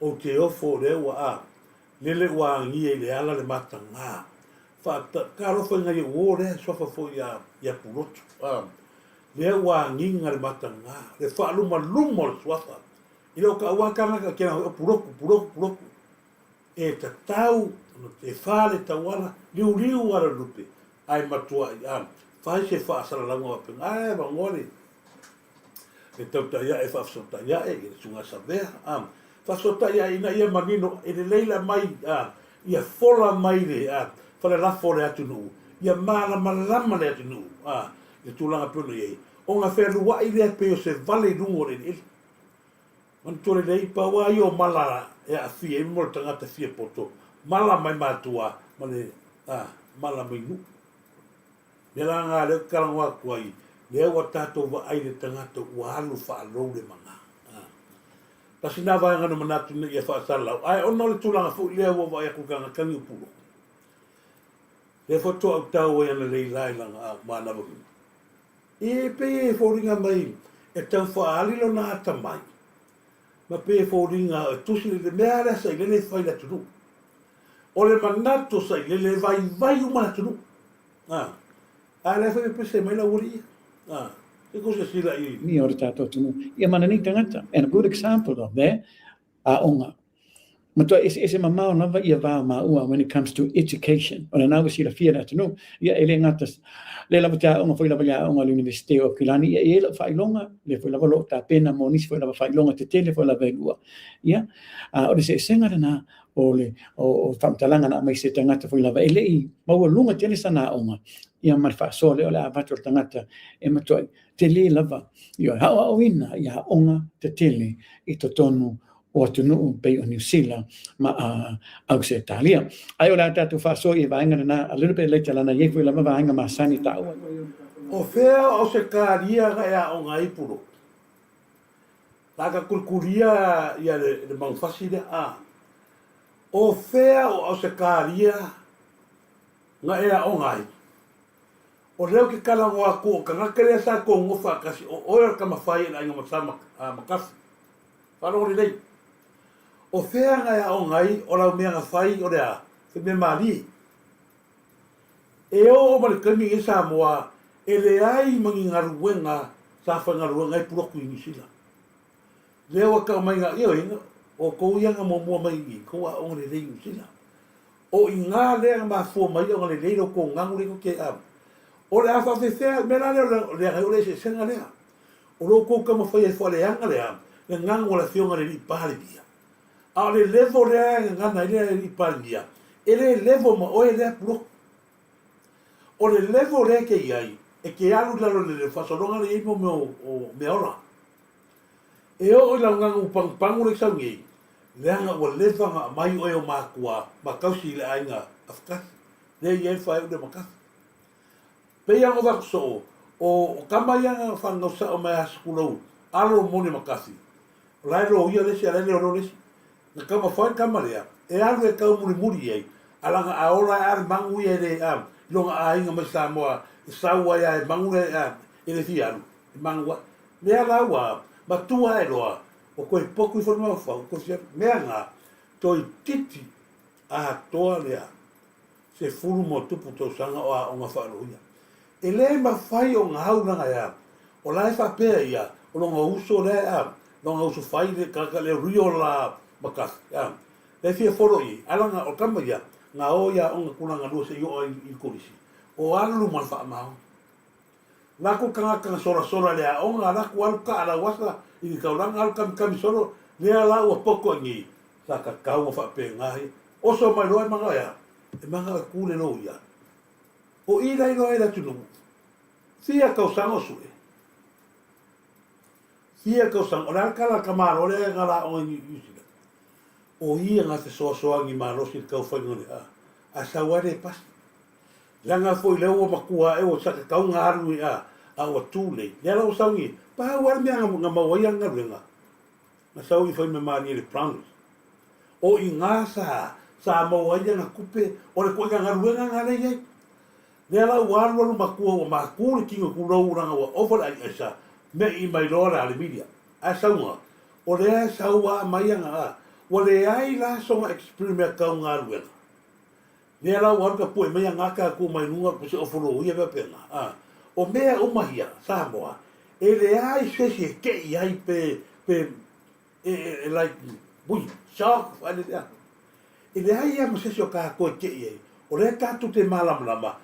ou te ofo o lea ua a lele ua agia i le ala le mataga. Faata, talofa i nai ou uo lea, suafa foi ia, ia Pulotu, a lea ua agiga le mataga, le faalumaluma o le suafa. I lou taua tagata ke o Pulotu, Pulotu, Pulotu. E tatau ona tefa le tauala, liuliu ala lupe, ae matuai a fai se faasalalauga faapena, ae avanoa le le tautai ae faafesootai ae i le susuga Savea, a faafesootai ae ina ia manino e lelei la mai a ia fola mai le a falelafo o le atunuu, ia malamalama le atunuu a i le tulaga pei ona i ai, ona fealuai lea pei o se vale i luga o le eleele. Manatua lelei, pau lava ia o mala e aafia ai mo le tagata fia poto, mala mai matua ma le a, mala mai nuu. Mea la na lea ou te talanoa atu ai, lea ua tatou vaai i le tagata ua alu faalou le maga. A. Tasi na vaega na manatu ina ia faasalalau, ae ona o le tulaga foi lea ua vaai atu i le tagata ni upu loa. Lea faatoa ou tau ai analeila i lana manava mimi. E pei e foliga mai e tau faaali lona atamai, ma pei e foliga e tusi le mea lea sailele e fai i le atunuu. O le manatu o sailele e vaivai uma le atunuu. A, a lea foi e pese mai le aualii ia. A, se i tou silasila i. Mia o le tatou atunuu. Ia ma lenei tagata. And a good example of that, aoga. Matua eseese mamao lava ia va o maua when it comes to education. O lena ua silafia e le atunuu, ia e le gata lea lava te aoga foi lava i le aoga a le Universite o Aukilani, ia e i ai lau faailoga, lea foi lava o lo o tapena mo nisi foi lava faailoga tetele foi lava e lua. Ia, a o le eseesega lena o le o, o faamatalaga na aumai se tagata foi lava e le i maualuga tele sana aoga, ia ma le faasoa lea o le a avatu e le tagata e matuai tele lava, ioe, aoaoina i aoga tetele i totonu o atunuu pei o Niu Sila ma Ausetalia. Ae o le a tatou faasoa i vaega lena a little bit later lana i ai foi lava vaega masani taua. O fea o Ausetalia na e aoga ai Pulotu? La ka kulikulia ia le manufasi lea a. O fea o Ausetalia na e aoga ai? O lea ou te talanoa atu o tagata lea sa tou nofo faatasi o oe o le tama fai a le aiga Masa Makasi. Faalogo lelei. O fea na e aoga ai o lau mea na fai o le a? Se mea malie. E oo ma le taimi nei Samoa e leai ma ni galuega sa faigaluega ai Pulotu i Niu Sila. Lea ua tau mai na, ioe, o tou ia na muamua mai i tou aoga lelei i Niu Sila. O i ina lea na mafua mai ona lelei lo tou ganu lea tou te a. O le a faafefea, le mea la lea o le leaga ai o le eseesega lea. O lo outou taumafai e faaleaga le a, le ganu a le Afioga i le Alii Palemia. A o le level lea e gagana ai le Alii Palemia, e le level ma oe lea Pulotu. O le level lea e te i ai, e te alu i lalo i le faasologa lea e i ai mo mea o meaola. E oo i lau ganu pagupagu lea i sau nei, leaga ua leva ona aumai oe e ou matua ma tausi i le aiga afakasi, lea e i ai le faaiu lea makasi. Pei lava ona avatu soo, o tama ia na fanau sao mai a Sekulou, alo o Moni Makasi, o la e loia le isi a o la e leoleo le isi. Na taumafai le tama lea e alu e tau mulimuli i ai, a laga a ola ae a le magu ia e le a, i lona aiga mai Samoa e sau ai a e magu lea a, e le fia alu, e magu a. Lea la ua matua ae loa, ua toe potu ifo le mafaufau, ua toe fia alu. Mea na, toeitiiti atoa lea 10+ tausaga o aoga faaloia. E le mafai ona au lana e a, o la e faapea ia, o lona uso lea e a, lona uso fai le tagata lea real la McCarthy, a, lea e fia follow i ai, a lana, o le tama ia, na o i aoga tulaga lua se i oo ai i le kolisi, o alu ma le faamaoni. Lakou tagata na solasora i le aoga, a lakou alu kaa lauasa i le taulaga, alu kamikami solo, lea la ua poto ai nei, sa tatau ona faapena ia. Oso mai loa e manao e a? E manao e ku le loia. O i la iloa ai le atunuu, fia tausaga o sue? Fia tausaga, o le a le tala a le tamaloa lea na la aoga i Niu Sila? O ia na fesoasoani malosi i le tau faiga o le a, a sau lava le pasi. Leaga foi lea ua matua ae ua sa tatau ona alu i a, a ua too late. Lea la ua sau nei, pau lava le mea na maua ai ana galuega, na sau i Faimamalie i le Brownies. O i ina sa, sa maua ai ana tupe, o le ituaiga galuega lena lea e i ai. Lea la ua alualu matua ua maku le tino tulou leaga ua ova le aiaisa me'i mai loa le alemilia. Ae sauga, o lea e sau a mai aga a, ua leai la sona experience mea tau galuega. Lea la ua alu tapue mai aga ka tu mai luga o se ofo loia mea pena a. O mea uma ia, Samoa, e leai se isi e kei ai pe, pe, e, e, like, ui, shock, whaele lea. E leai ia ma se isi o kākou e kei ai. O lea tātou te mālamalama,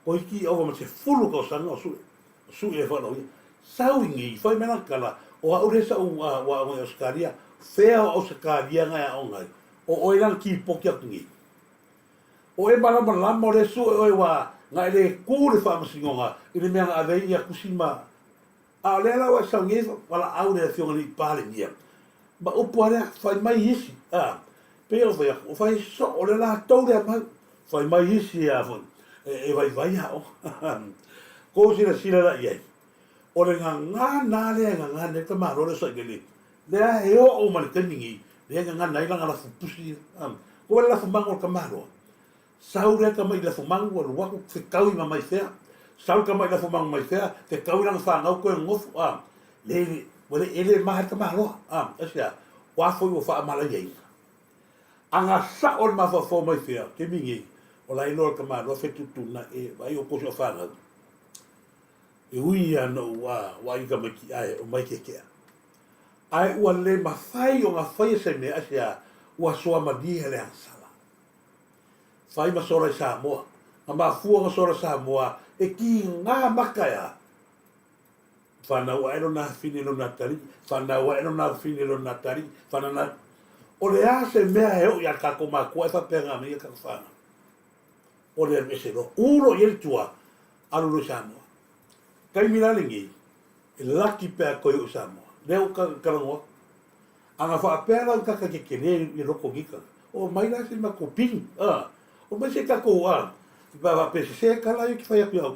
koiki i ova ma 10 tausaga o sue, o sue e whanau ia. Sau i ngei, whai mea kala, o au le sa u a wa o Australia, whea o Australia ngai a o ngai. O oe lana ki poki aku ngei. O e malamalama o le sue oe wa nga e le ku le whaamasinoga i le mea nga ave ia kusi ma A o lea la ua e sau nei valaau le Afioga i le Palemia, ma upu a lea, fai mai isi, a, pei ona fai atu, o fai soo le latou lea mau, fai mai isi a foi, e vaivai aoga. Kou silasila la i ai, o le gagana lea e gagana ai le tamaloa lea o Sailele, lea e oo mai le taimi nei, lea e gagana ai lana lafu pusi, a, ko le lafu mago o le tamaloa, Sau lea tama i Lafumanu ua alu atu fetaui ma mai fea, sau le tama i Lafumanu mai fea, fetaui lana fanau toe nonofo, a, le, ua le, e le maha le tamaloa, a, aisea, o a foi ua faamalaiaina. A na sao le mafaufau mai fea, taimi nei, o la e iloa le tamaloa fetuutuunai, e vaai outou si au fanau. E ui ia na ou, a, ua ai tamaiti ae o mai kekea. Ae ua le mafai ona faia se mea, aisea, ua soamalie le agasala. Fai ma sola i Samoa. Na mafua ona sola Samoa e kīnā maka ea. Whanau ae lona afine lona atalii, whanau ae lona afine lona atalii, whanana. O le a se mea e oo iā kākou mākua e faapea ngā mea ia kākou whānau. O le alu ese loa. Ū loa i ai le tua, alu loa i Samoa. Taimi la lenei, e laki pea koe o i Samoa. Lea ua talanoa atu. A na faapea la utaka ke kele i loko gika, o mai la se makou ping, a, o mai se takou a, pa va pe se kala i ki whai aku au.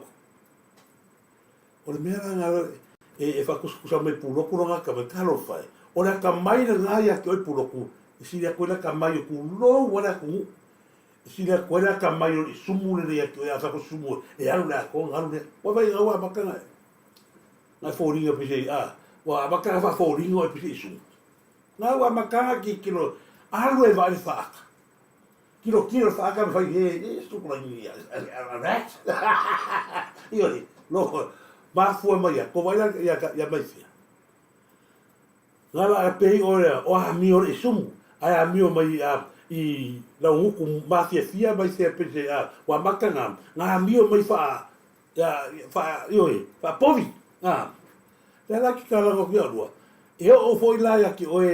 O le mea la nga e, e whakusakusa mai puloku lo nga ka mai kalo whai. O le aka mai la nga ia ki oi puloku, e sili aku la ka mai o ku lou wala ku ngu. E sili aku la ka mai o i sumu le ia ki oi a whaku sumu e alu le ako ngalu le. Wa vai nga wa makanga e. Ngai fōringa pise i, a, ua amakanga whaafōringa o e pise i sumu. Ngā ua amakanga ki kilo, alu e vaai le whaaka. Kilo kilo le whaaka me whai he, e suku la ni a rat. Io ni, no, mafua mai ia, ko vai la ia, ia mai fia. Ngā la a pehi o rea, o a mio le i sumu, ai a mio mai a, i lau nguku mafia fia mai fia pese a, ua makanga, ngā mio mai wha, Ia, wha, ioi, whaapovi, ngā. Lea la ki ka langa ki aurua. E oo foi la ia ki oe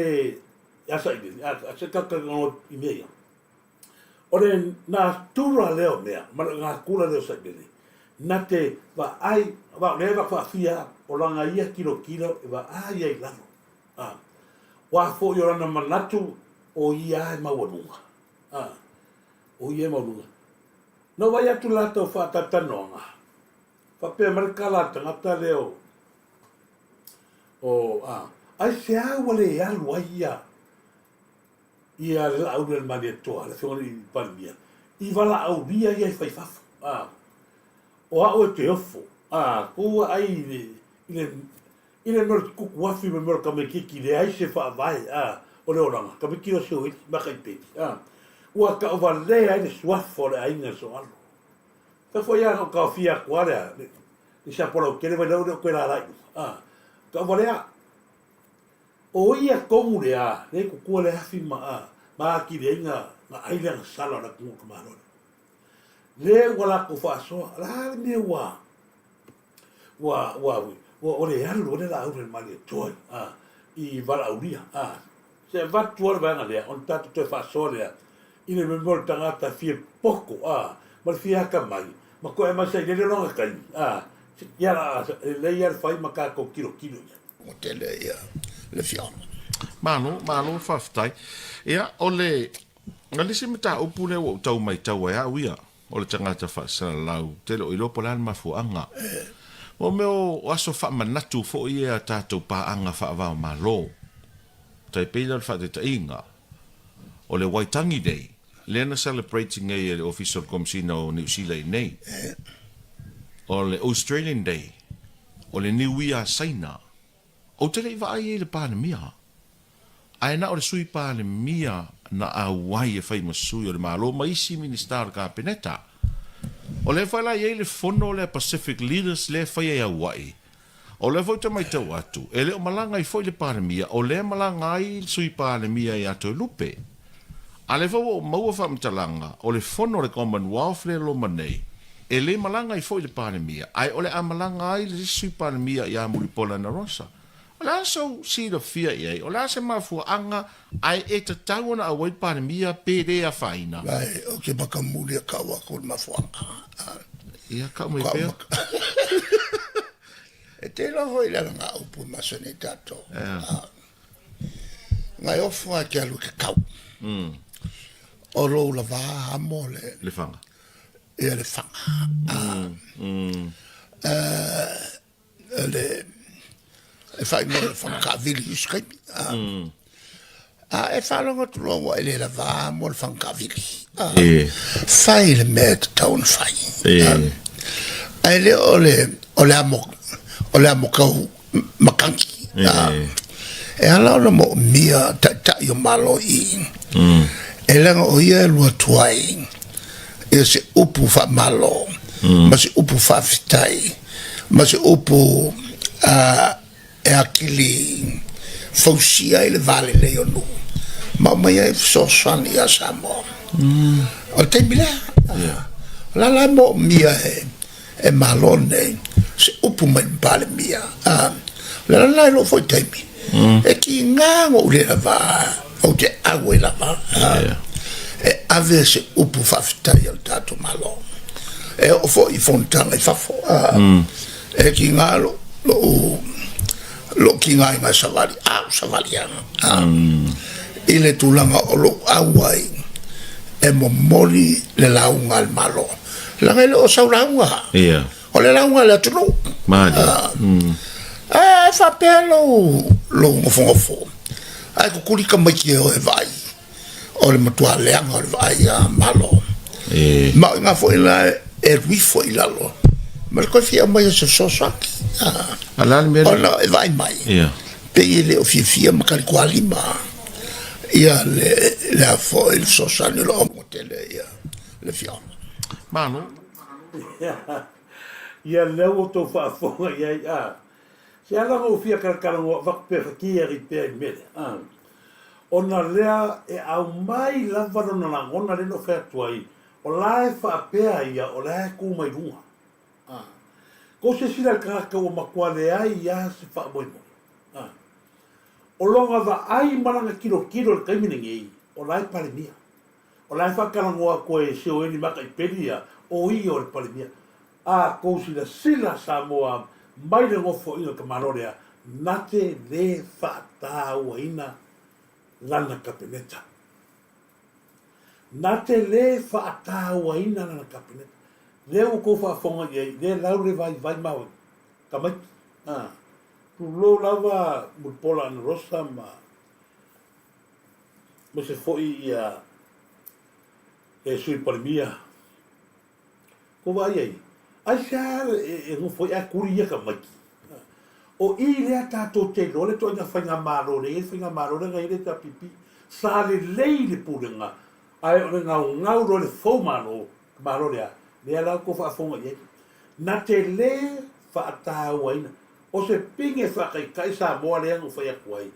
ia sailini, a, a se kaka ngā i mea ia. O le nā tura leo mea, ma le ngā kura leo sailini, na te wa ai, wa le wa whaafia, o langa ia kilo kilo, e wa a ia i lalo. A, wa foi o lana manatu, o ia e maualunga. A, o ia e maualunga. No wai atu latou whaatatanoanga, whapea mai le kala a tangata lea o, o, a, aisea ua le alu ai ia, ia le laauli a le Malietoa, le afioga i le Palemia, i valaaulia ia e fai fafo, a, o au e te ofo, a, ku ai i le, i le, I le mea o le tukuku afi ma le mea o le tamaitiiti, leai se faavae, a, o le olaga, tamaiti o se oili, maka i peti, a. Ua taʻuvalea ai le suafa o le aiga i Soalo. Fai foi a na ou taofia atu a lea, le, le siapo lautele vai lau lea o toe lala i luga, a. Taʻuvalea. O ia tonu lea, lea i kukua le afi ma, a, ma atili ai na, na ai le agasala o le atunuu o Tamalole. Lea ua latou faasoa, o le a le mea ua, ua, ua, ua, o le alu o le laau le Malietoa, a, i valaaulia, a. Se avatu a le vaega lea, ona tatou toe faasoa lea, i le mea o le tagata fia poko, a, ma le fia atamai, ma toe aumai sailele lona taimi, a, ia la, e lelei lava le fai ma tatou tilotilo i ai. Ua tele ia le afioaga. Malo, malo faafetai. Ia, o le, o le isi mataupu lea ua ou tau maitau ai au ia, o le tagata faasalalau, te le o iloa po o le a le mafuaaga. Mo mea o aso faamanatu foi ia a tatou paaga faava-o-Malo, tai pei la o le faataitaiga, o le Waitangi Day, lea na celebrate nei e le Ofisa o le Komesina o Niu Sila i nei. O le Australian Day, o le Niuia a Saina, ou te le i vaai ai i le Palemia. Ae na o le Sui Palemia na auai e fai ma sui o le Malo ma isi Minisita o le Kapeneta. O lea foi la e i ai le fono lea Pacific Leaders lea e faia i Aua'i. O lea foi ou te matau atu, e le o malaga ai foi le Palemia, o lea e malaga ai le Sui Palemia ia Toelupe. A lea foi ua ou maua faamatalaga, o le fono a le Commonwealth lea e loma nei, e le malaga ai foi le Palemia, ae o le a malaga ai le isi Sui Palemia ia Mulipola Anarosa. O le a sou silafia i ai? O le a se mafuaaga ae e tatau ona auai le Palemia pe le afaina? Vae, ou te makamuli a kau aku le mafuaaga. Ia, kau mai pea. E te iloa foi le alaga upu e masani ai tatou. Ngai ofo a te alu i ke kau. O lou lava amo le... Le faga. Ia le faga. Le e faaigoa le faga taavili i isi taimi. A e faalogo atu loa ua e le lava mo le faga taavili. Fai le mea e tatau ona fai. Ae le o le o le amo o le amo kau matagi. E ala ona moomia taitai o Malo i e leaga o ia e alu atu ai ia se upu faamalo ma se upu faafetai ma se upu e atili fausia ai le va lelei o nuu ma aumai ai fesoasoani ia Samoa. O le taimi lea, o la la e moomia e e Malo nei se upu mai le Palemia. A, o le ala lena i lou foi taimi, e tiga na ou le lava, ou te au ai lava, e ave se upu faafetai a le tatou Malo. E oo foi i fonotaga i fafo, e tiga lou, lou, lou tigaina e savali, a ou savali lava, i le tulaga o lou au ai e momoli le lauga a le Malo. Leaga e le o sau lauga. Ia. O le lauga a le atunuu. Malie. A e faapea lou, lou nofonofo, ae kukuli tamaiti e o e vaai. O le matua leaga o le vaai a Malo. E. Ma o i ina foi la e alu ifo i lalo ma le toe fia aumai o se fesoasoani. A o le a le mea lea? Ona e vaai mai. Ia. Pei e le o fiafia ma talitualima ia le, le a foi le fesoasoani o lo o tele ia le afioaga. Malo. Ia lea ua outou faafofoga i ai, a. Se ala na ou fia kalakalanoa avatu pea fatiari pea i le mea lea, a. Ona lea e aumai lava lona lagona lea na ou fai atu ai, o la e faapea ia o la e tu mai luga. A. Kou silasila i le tagata ua matua leai lava se faamoemoe. A. O lona vaai ma lana tilotilo i le taimi lenei, o la e Palemia. O la e faatalanoa atu ai e Sioeli Mataipeli ia, o ia o le Palemia. A tou silasila Samoa mai le nofoaiga o le tamaloa lea, na te le faatauaina lana Kapeneta. Na te le faatauaina lana Kapeneta. Lea ua tou faafofoga i ai, lea lau le vaivai ma tamaiti. A, tulou lava Mulipola Anarosa ma aemaise foi ia le Sui Palemia. Kou vaai ai, aisea e nofo ai ae kuli ia tamaiti? O i lea tatou te iloa le ituaiga faigamalo lea e i ai le faigamalo lea na i ai le HRPP. Sa lelei le pulega, ae o le gaugau loa i le fou malo, malo lea, lea la ua tou faafofoga i ai. Na te le faatauaina. O se pine faataitai Samoa lea na ou fai atu ai,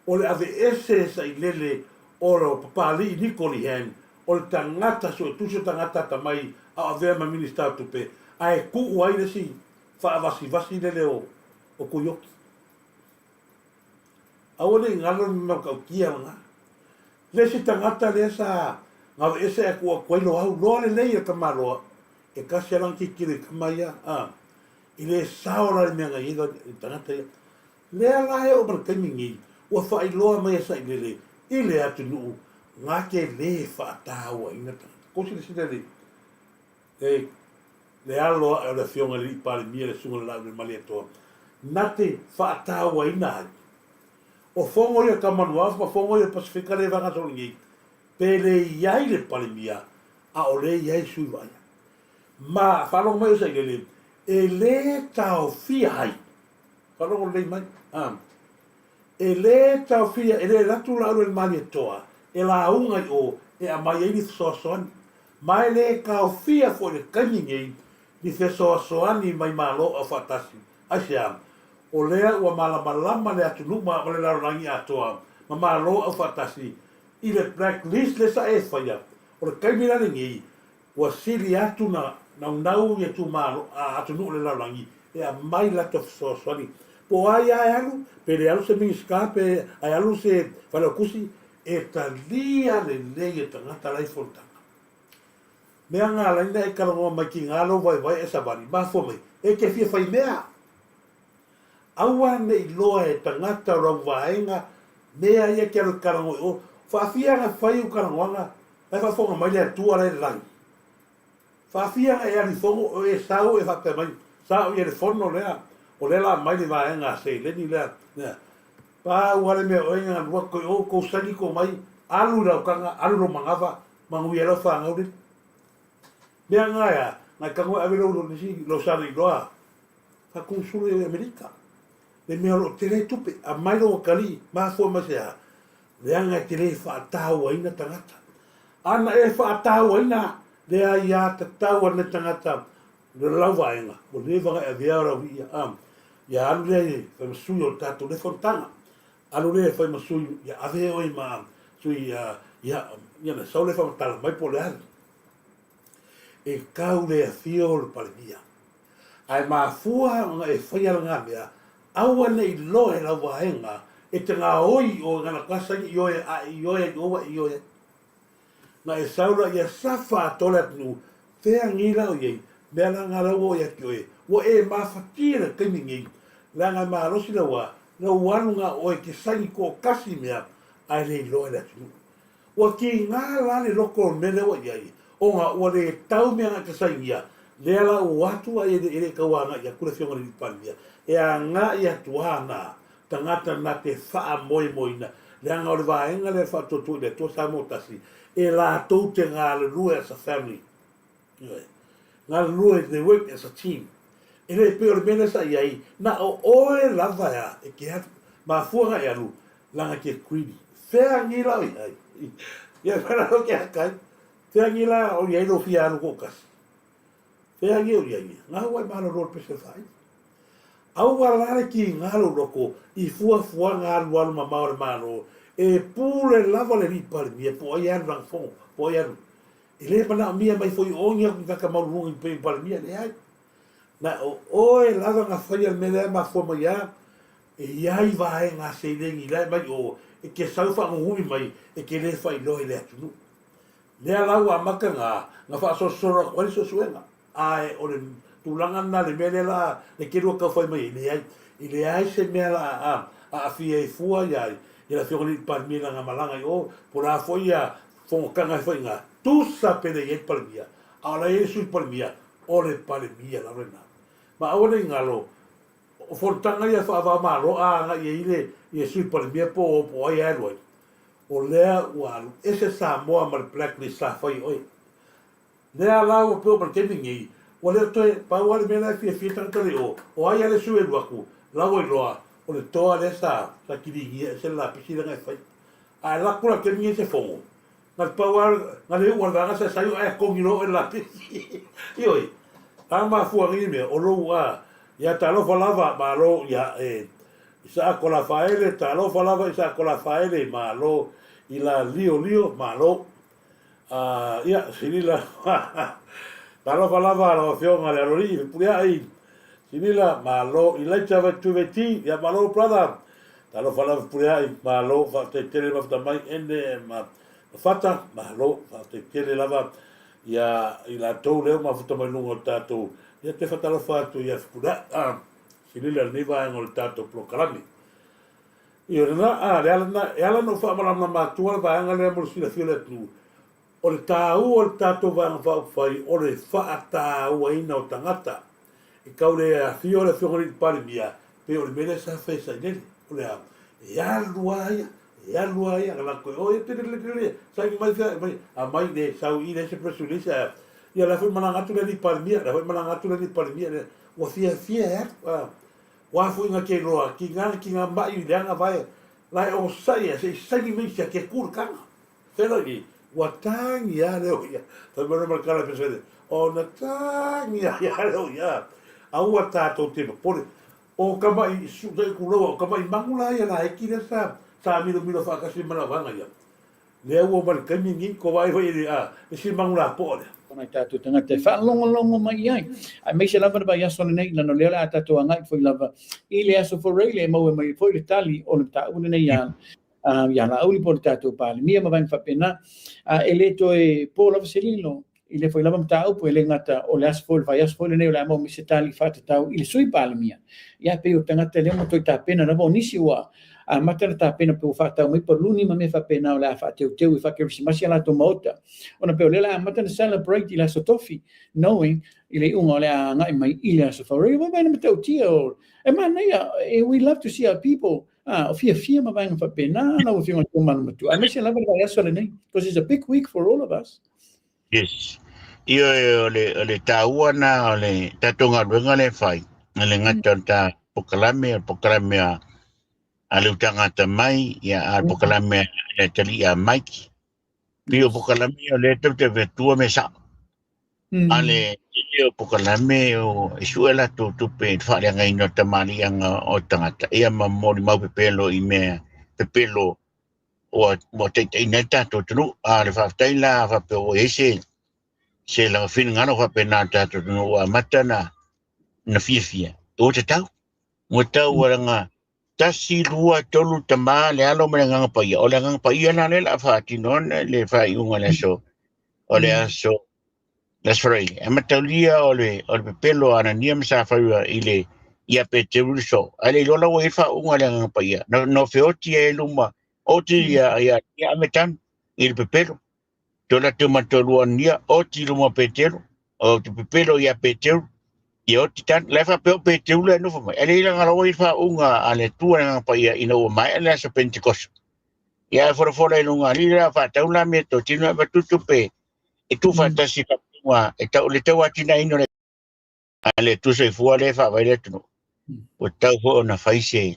O le aveese sailele o le Papalii Niko Lee Hang, o le tagata suetusi o tagata atamai a o avea ma Minisita o Tupe, ae tuu ai le isi faavasivasi lele o Tuioki. Aua ne i galo le mea matautia lena. Le isi tagata lea sa gaveese ae tuu atu ai Loau, loa lelei e le tamaloa, e tasi lava lana tilotilo i tama ia, a, e le sao la le mea na i ai le tagata ia. Lea la e oo mai le taimi nei, ua faailoa mai e Sailele i le atunuu na te lē faatauaina tagata. Kou silasila i le, le alo ae o le Afioga i le Alii Palemia, le Susuga i le Laau i le Malietoa, na te faatauaina ai. O fono ia o Tamanuaf ma fono ia o Pasefika lea e vagasolo nei, pe le i ai le Palemia, a o lea e i ai sui vaaia. Ma faalogo mai o Sailele, E lē taofia ai, faalogo lelei mai, a, e lē taofia, e le alu atu la Laaulialemalietoa e lauga i o e aumai ai ni fesoasoani. Ma e lē taofia foi i le taimi nei ni fesoasoani mai Malo Aufaatasi. Aisea? O lea ua malamalama le atunuu ma le lalolagi atoa ma Malo Aufaatasi i le blacklist lea sa e faia. O le taimi la lenei, Ua sili atu na naunau ia itumalo a atunuu o le lalolagi e aumai latou fesoasoani. Po o ai a e alu, pe le alu se Minisita pe ae alu se Failautusi, e talia lelei e tagata la i fonotaga. Mea nga ala ai na e talanoa mai tiga lou vaivai e savali, mafua mai, e te fia fai mea. Aua ne i loa e tagata o lau vaega mea ia te alu e talanoa i o. Faafia na fai u talanoaga La e faafofoga mai le Atua la e i le lagi. Faafia na e alu i fono o e sau e faapea mai, Sa o ia le fono lea, o lea la aumai le vaega a seleni lea, lea. Pau lava le mea oe na alu atu i o, tou saini tou mai, alu i lau taga, alu i lou manava, manuia ai lau fanau lele. Mea na e a, na e tago e ave lou, lou sala iloa, faakomusulu i Amerika. Le mea o lo o tele ai tupe, aumai lou atalii, mafua mai se a? Leaga e te le faatauaina tagata. Ana e faatauaina le aiatatau a lenei tagata i le lau vaega, ua leva ona e avea lau ia, a, ia alu lea e fai ma sui o le tatou lea fonotaga. Alu lea e fai ma sui, ia ave oe ma sui, ia, ia, ia na sau lea faamatala mai po o le a. E tau le afio o le Palemia. Ae mafua ona e faia lena mea, aua ne i lohe lau vaega e te gaoi i oe ngana kasa i oe a e ioe ai oua e ioe ai. Na e sau la ia safa atoa le atunuu, fea nei la o iai, mea la nga la ua o ia te oe, ua e mafatia le taimi nei, leaga e malosi lau a, lau alu nga oe te saini toatasi mea, ae le iloa e le atunuu. Ua tiga la le loko o le mea lea ua i ai, ona ua le tau mea na e tasainia, lea la ua o atu ai e le tau agai atu le Afioga i le Alii Palemia, e agai atu lava na tagata na te faamoemoeina, leaga o le vaega lea e faatuatua i le Atua Samoa Tasi, e latou te galulue as a family. Ioe. Galulue, they work as a team. E le pei o le mea lea sa i ai, na o oe lava ea e ke alu. Mafua na e alu, leaga e te greedy. Fea nei la o i ai? Ia whai la ke akai. Fea nei la o i ai lo fia alu toatasi? Fea nei o i ai? Ngā wai malolo le pese whai. Aua la le kiga lou loko i fuafuaga alualu mamao a le Malo, e pule lava le Alii Palemia po o ai e alu lana fono, po o ai e alu. E le manaomia mai foi o ni aku tagata maualuluga i pei o Palemia, leai. Na o oe lava na faia le mea lea e mafua mai a, e i ai vaega a seleni la e mai o e te sau faanunumi mai e te le faailoa i le atunuu. Lea la ua amata na, na faasolosolo atu ai le suesuega. Ae o le tulaga lena le mea lea la le tele ua tau fai mai ai, leai, e leai se mea la a aafia ai fua ia le Afioga i le Palemia i lana malaga i o, po o le a foi ia fonotaga e fai i ina, tusa pe le i ai le Palemia, a o la e i ai le Sui Palemia, o le Palemia lava lena. Ma aua ne i galo, o fonotaga ia faava-o-Malo a agai ai le ia Sui Palemia po o po o ai e alu ai, o lea ua alu ese Samoa ma le blacklist sa fai e oe. Lea la ua peo ma le taimi nei, ua le o toe pau lava le mea la e fiafia tagata nei o, o ai a le sui e alu atu, la ua iloa, o le toa lea sa, sa kiligia ese le lapisi lea na e fai. Ae lako la le taimi nei se fono, na le pau lava, na le iu a le vaega sa sai o ae togi loa oe le lapisi. Ioe, a mafua nei mea, o lou a, ia talofa lava, malo, ia e, Isaako Lafaele, talofa lava Isaako Lafaele, malo, i la Lio Lio, malo. A, ia, Silila, talofa lava lau Afioga le Aloalii Fepuleai, Silila, malo, Ilaita Vaituiveti, ia malo brother, talofa lava Fepuleai, malo, faafetai tele mafuta mai ene ma Fata, malo, faafetai tele lava ia i latou lea ua mafuta mai luga o le tatou, ia te faatalofa atu ia Fepuleai, a, Silila lenei vaega o le tatou polokalame. Ioe, lena, a, le ala lena, e ala ona ou faamalamalama atua le vaega lea mo le silafia o le atunuu, o le tāua o le tatou Vaega Faaupufai o le faatauaina o tagata. E tau le afio le Afioga i le Palemia, pei o le mea lea sa fai e Sailele, o le a? E alu lava ia, e alu lava ia, na latou o, ia, tele, saini mai fea, mai, aumai le sau i i, leai se press release, ae, ia, o le a foi malaga atu le alii Palemia, o le a foi malaga atu le alii Palemia, le. Ua fiafia e alu, a. Ua foi nga ke loa, ki nga ki nga maʻi leaga vae, la e onosai ia se i saini mai sia ke ku le kanga. Felo i, ua tagi a leo ia. Fai mai ma le kala pesele, ona tagi a ia leo ia. Aua tatou te popole. O ka maʻi su tai ku loa, o ka maʻi mangu la ia la e ki le sa, sa milomilo faatasi ma lau ia. Lea ua ma le taimi lenei, ko vaai foi i le isi magu lapoa lea. Nai tatou tagata e faalogologo mai i ai, aemaise lava le vaiaso lenei, leaga o lea o le a tatou agai foi lava i le Aso Faraile e maua mai ai foi le tali o le mataupu lenei iā iā Laauli po o le tatou Palemia ma vaega faapena. E le toe po lava se lilo i lea foi lava mataupu, e le gata o le aso foi, le vaiaso foi lenei o le a maua mai se tali faatatau i le Sui Palemia. Ia, pei o tagata lea ua toe tapena lava, o nisi ua amata ona tapena pe ua faatau mai paluni ma mea faapena o le a faateuteu e faa-Kerisimasi a latou maota, ona pei o lea o le a amata ona celebrate i le Aso Tofi, knowing i le iuga o le a agai mai i le Aso Faraile. Ua vaai na matautia o, e manaia, we love to see our people Ah, o fiafia ma vaega faapena lau Afioga i le Taumalu Matua, aemaise lava le vaiaso lenei, because it's a big week for all of us. Yes. Ioe, o le, o le tāua na o le tātou galuega le fai, e le gata o le tā pokalame, o le pokalame a, a le utagata mai, ia, a le pokalame a le atalii a Mike. Pei o pokalame o lea tatou te fetua me sao. A le tele o pokalame o e sue latou tupe i le faaleagaina o tamaliiaga o tagata, ia ma molimau pepelo i mea pepelo ua ua taitaiina ai le tatou atunuu. A o le faafetai la faapea ua i ai se se finagalo faapena o le tatou atunuu ua amata ona na fiafia, ua tatau, ua tatau ua laga Tasi, lua, tolu, Tama, le Alo ma le Agaga Paia. O le Agaga Paia la lea o le a faatino ana le faaiuga o le aso, o le aso, le aso Faraile. E mataulia o le, o le pepelo a Anania ma Safaira i le, ia Peteru le soo. Ae le iloa la ua i ai le faauuga a le Agaga Paia. No, no feoti ai luma, oti ia, ia, ia ame tanu i le pepelo. To latou ma toalua ania, oti i luma o Peteru, o te pepelo ia Peteru, ia oti tanu. La e faapea o Peteru lea e nofo mai. Ae le i laga laua i le faauuga a le Atua le Agaga Paia ina ua maea le aso Pentekoso. Ia e folafola i luga alii la faatau la mea totino e avatu tupe e tuufaatasi i faauuga e tau le tauatinaeina o le a le Atua soifua lea e faavae le atunuu. Ua tatau foi ona fai se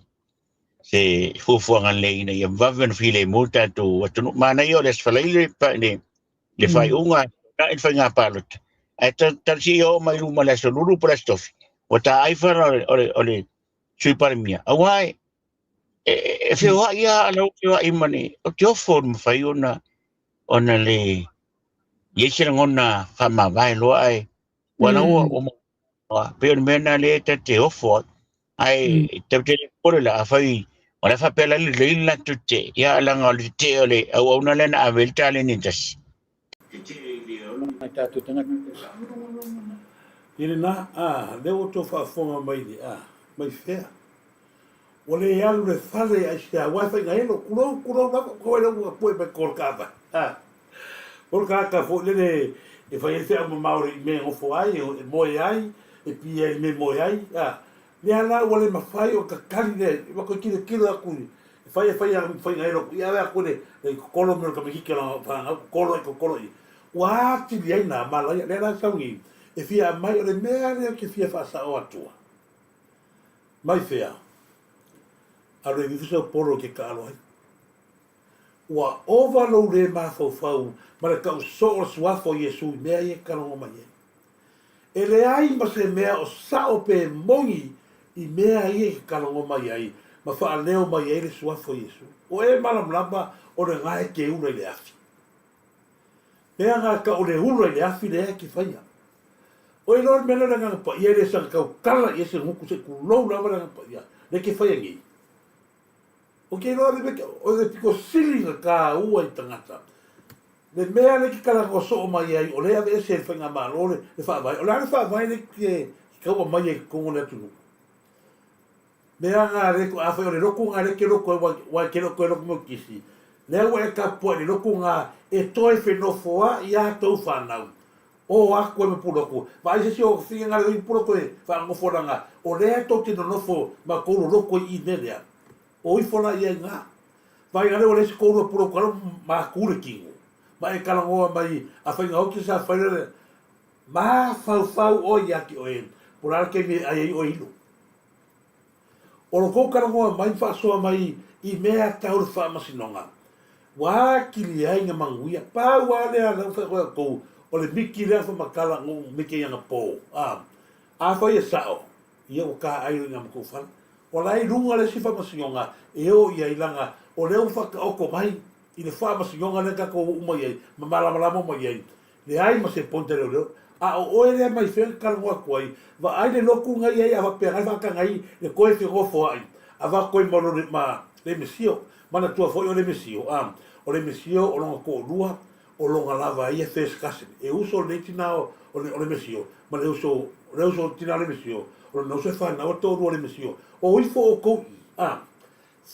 se fuafuaga lelei ina ia vave ona filemu le tatou atunuu. Manaia o le Aso Faraile le, le faaiuga na i le faiga palota. Ae talosia ia oo mai luma i le Aso Lulu po o le Aso Tofi, ua taai fana o le, o le, o le Sui Palemia. Aua e, e, e feoai lava lau feoai ma le, o te ofo o mafai ona, ona le, i ai se lagona faamavae loa ae Ua la ua ua pei o le mea lena lea ta te ofo ai. Ae ta te le popole la afai o la e faapea la lelei le latou tetee, ia leaga o le tetee o le auauna lea na ave ai le taleni e tasi. Nai tatou tagata. I lena, a, lea ua outou faafofoga mai i le a, mai fea? Ua le alu le fale aisea, aua e faigaelo, kulou, kulou lava, kau ai lea ua pue mai ko le taavale, a. O le tagata foi lele e fai ai feau mamao i mea e nofo ai, e moe ai, e pī ai i mea e moe ai, a. Lea la ua le mafai ona tatali lea, ua toe tilotilo atu i, e fai e fai a faigaelo atu, ia ave atu le, le totolo mai o le tamaititi o lana fanau, totolo i totolo i. Ua atili ai nā malaia, lea la e sau nei, e fia aumai, o le mea lea ou te fia faasao atua. Mai fea? Alu e vifo sau polo e te taalo ai. Ua ova lou le mafaufau ma le tau soo o le suafa o Iesu i mea ia e talogo mai ai. E leai ma se mea o sao pe moni i mea ia e talogo mai ai ma faaleo mai ai le suafa o Iesu. O e malamalama o lena e te ula i le afi. Mea na tau o le ula i le afi lea e te faia. O iloa le mea lea o le Agaga Paia e le saga tautala i ai se gutu se i tulou lava le Agaga Paia lea e te faia nei. O ke iloa le mea, o le pito sili na tāua i tagata. Le mea lea ke talanoa soo mai ai, o lea e aveese e le Faigamalo le, le faavae. O le a le faavae lea ke tau aumaia i totonu o le atunuu? Mea na le, afai o le lotu na lea e te lotu ai, ua e te le o toe lotu mai o kisi, lea ua e tapuai i le lotu na e toe fenofoai a tou fanau. O atu ai ma Pulotu. Vaai se isi o finagalo i Pulotu e faanofo lana, o lea tou te nonofo ma tou loloto i i mea lea. O ifo la ia i na. Vaai ale ua leai se toalua Pulotu alo ma tu le tino. Ma e talanoa mai a faiga oti sa fai lea mafaufau oe ia te oe. Po o le a le taimi e ai ai oe ilo. O lo kou talanoa mai ma faasoa mai i mea tau le faamasinoga, ua atili ai na manuia. Pau lava lea lau fai atu kou, o le miki lea faamatala no miki i anapo. A, afai e sao, ia ua taailo i na matou fale. O la e i luga le isi faamasinoga e o i ai leaga o lea ua faataoto mai i le faamasinoga lea tatou oo mai ai ma malamalama uma i ai, leai ma se point a leoleo. A o oe lea mai fea na talanoa atu ai, vaai le lotu na i ai a faapea na faataga ai le toe fenofoai avatu ai ma lole ma Lemesio. Manatua foi o Lemesio, a, o Lemesio o lona toalua o lona lava ia first cousin. E uso lenei tina o, o Lemesio ma le uso, o le uso tina o Lemesio, o lona uso e fanau a toalua o Lemesio. O ifo outou i i, a,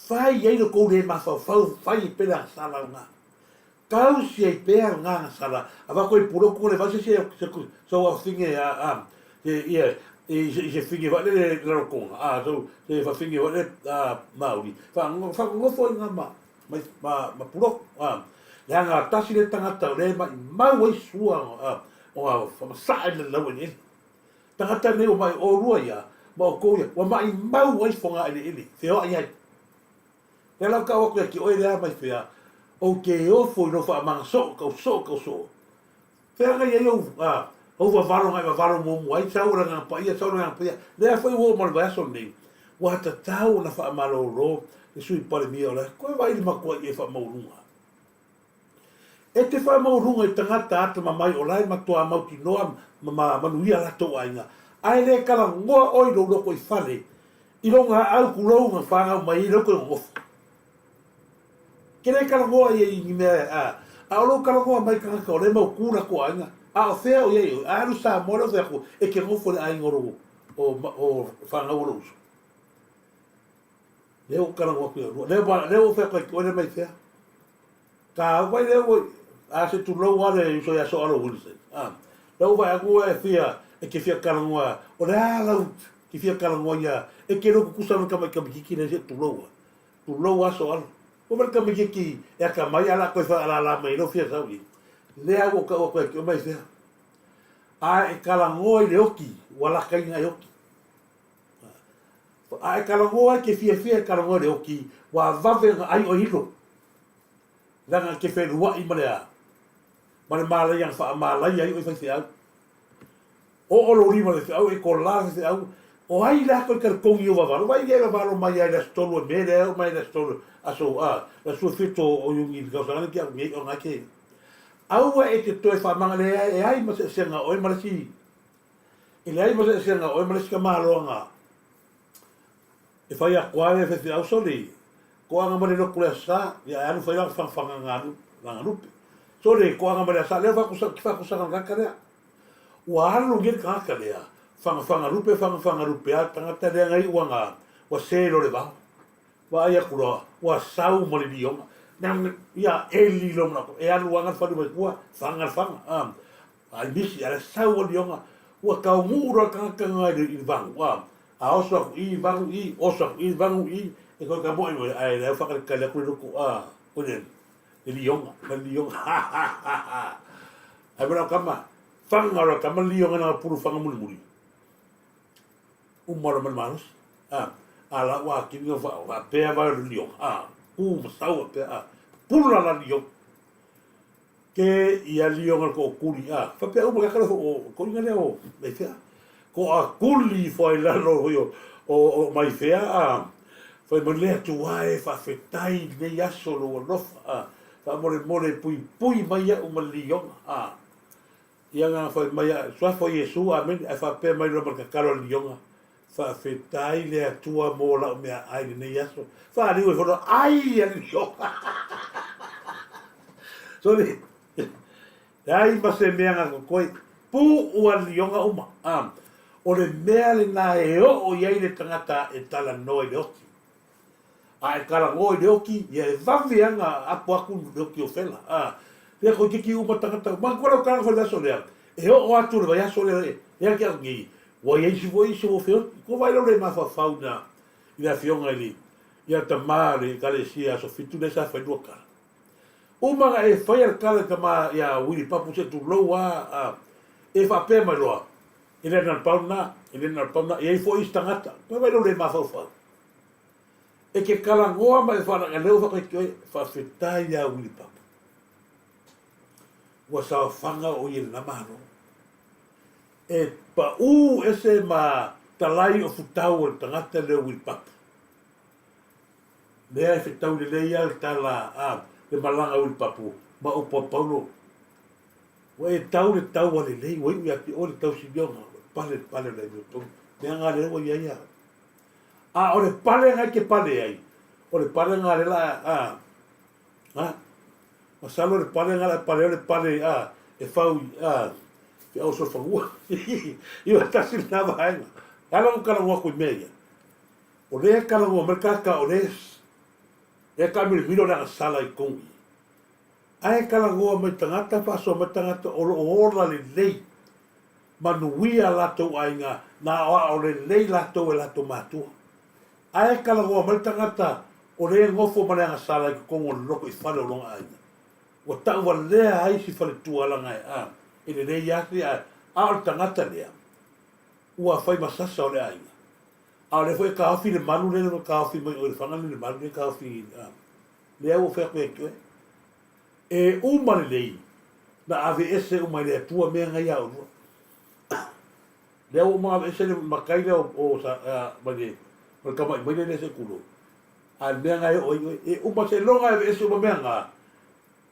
fai ai lo tou le mafaufau, fai ai pea le agasala lena. Tausi ai pea lena agasala, avatu ai pule outou le vai se isi se sau afafine a, a, se, ia, i se, i se fine foi lele Rarotonga, a, sau, se fafine foi lele a, Maori, faanonofo ai na ma, ma, ma, ma Pulotu, a, leaga tasi le tagata o lea e maimau ai sua a, ona faamasaa i le laueleele. Tagata nei ua mai olua ia, ma outou ia, ua maimau ai fogaeleele, feoai ai. Lea la ou tau atu ia te oe lea mai fea, ou te ofo i lou faamaga soo, tau soo, tau soo. Fea na i ai ou, a, ou vavalo na e vavalo muamua ai, sau o le Agaga Paia, sau o le Agaga Paia. Lea foi ua oo ma le vaiaso lenei, ua tatau ona faamalolo le Sui Palemia o le Koe vaai i le matuai e faamaualuga. E te faamaualuga i tagata atamamai o la e matuā mautinoa ma manuia latou aiga, ae le talanoa oe i lou lotoifale i lou gaau tulou na fanau mai ai lou toe nonofo. Ke le talanoa ia i ni mea a, a o lou talanoa mai tagata o lea e mautu latou aiga, a o fea o i ai oe? A alu i Samoa lea o fai atu e te nofo i le aiga o lou o, o fanau o lou uso. Lea ua talanoa atu ia lua. Lea ua, lea ua fai atu ai oe lea mai fea. Ka vai lea ua, a se tulou a le uso ia Soalo Wilson. A, lea ua vai atu e fia, e te fia talanoa, o le a lau te fia talanoa ia, e te iloa tutusa ma le tamai tamaitiiti lea se tulou a. Tulou a Soalo. Ua vai le tamaitiiti e atamai ae o le a toe faalala mai ai lou fia sau i ai. Lea ua tau atu ai oe mai fea. A e talanoa i le oti, ua lakaina e oti. A e talanoa e te fiafia e talanoa i le oti, ua vave ona ai oe ilo. Leaga e te felua'i ma le a? Ma le malaia na faamalaia ai oe faifeau. Oo lou lima i le faifeau, e kola le faifeau, o ai la koe talitonu i ou vavalo? Vai ia e vavalo mai lava i le aso tolu e me lea e oo mai i le aso tolu, aso, a, le aso 17 o Iuni i le tausaga lenei ke au nei, o na ke. Aua e te toe faamaga leai e ai ma se esega o oe ma le isi E leai ma se eseesega o oe ma le isi tamaloaga e fai atu lava le faifeau sole toaga ma le lotu le Aso Sa, ia ae alu fai lana fagafaga galu, lana lupe. Sole toaga ma le Aso Sa, lea ua faakusaga le tagata lea. Ua alu nei le tagata lea, fagafaga lupe, fagafaga lupe a le tagata lea na iu ana, ua se loa le vao. Vaai atu loa, ua sau ma le lioga. Ia eli loa manatu, e alu lava le falu mai tua, faga le faga. A, Ai misi, a sau a lioga, ua taunuu loa le tagata lena i le vagu, a, a oso aku i, vagu i, oso aku i, vagu i, e toe tamoe mai, ae leai ua faatalitali atu le loto, a, o le, le lioga, ma le lioga, ha, ha, ha, ha. Ae mo lau tama, faga loa tama le lioga na pulu faga mulimuli. Uma loa ma le malosi, a, a la ua akili na faapea vai o le lioga, a, ku ma sau faapea, a, pula la lioga. Ke ia lioga le tookuli a faapea uma kaka o koina lea o mai fea ko a kuli ifo ai lalo foi o o mai fea a fai mai le Atua e faafetai i lenei aso lou alofa a faamolemole puipui mai iaʻu ma le lioga a ia na fai mai a suafa o Iesu amene ae faapea mai loa ma le tatalo a le lioga Faafetai le Atua mo lau meaai i lenei aso. Faaliu ai fono, ai a le lioga. Sorry. Leai ma se mea na kokoe. Puu a le lioga uma. Ah, o le mea lena e oo i ai le tagata e talanoa i le oti. A e talanoa i le oti, ia e vave ana apo atu le oti o fela. Ah, lea toeitiiti uma tagata. Manatua lau tala na fai i le aso lea. E oo atu i le vaiaso lea, lea te au nei, Ua i ai isi foi isi ua feoti. Kua vaai lau le mafaufau na i le afioga i le ia tama le Ekalesia aso Fitu lea sa fai lua tala. Uma na e faia le tala i tama ia Wili Papu se tulou a, a e faapea mai loa. E le na o le pau lena, e le na o le pau lena. E i ai foi isi tagata, toe vaai lou le mafaufau. E te talanoa ma e faalagaleo faapea oe, faafetai ia Wili Papa. Ua saofaga o ia i lena Malo. E paū ese ma talai o futau o le tagata lea o Wili Papa. Lea e fetau lelei lava le tala a le malaga a Wili Papu ma upu a Paulo. Ua e tau le taua lelei, ua iu ia te oe le tausilioga, ua pale le pale o le amiotonu. Mea nga lea ua i ai au. A o le pale nga e te pale ai, o le pale nga le la a, a, masalo le pale nga la e pale o le pale a, e fau a, te au sofanua. I o tasi lena vaega. E ala ona talanoa atu i mea ia. O lea e talanoa mai le tagata o lea e taamilomilo le agasala i totonu i i. Ae talanoa mai tagata, faasoa mai tagata o lo o ola lelei, manuia latou aiga, na aoao lelei latou e latou matua. Ae talanoa mai le tagata o lea e nofo ma le agasala i totonu o le loto i fale o lona aiga. Ua tauvalea ai si faletua laga e a, e lelei lava se ae, a o le tagata lea, ua fai ma sasa o le aiga. A o lea foi e taofi le malu lea na taofi mai o i le faga le malu lea e taofi a. Lea ua fai atu ia te oe. E uma lelei na aveese uma e le Atua mea na ia olua. Lea ua uma ona aveese le matai lea o mai le mai le tama'i maile lea se i tulou. A o le mea na e oo ai oe, e uma seiloga e aveese uma mea na,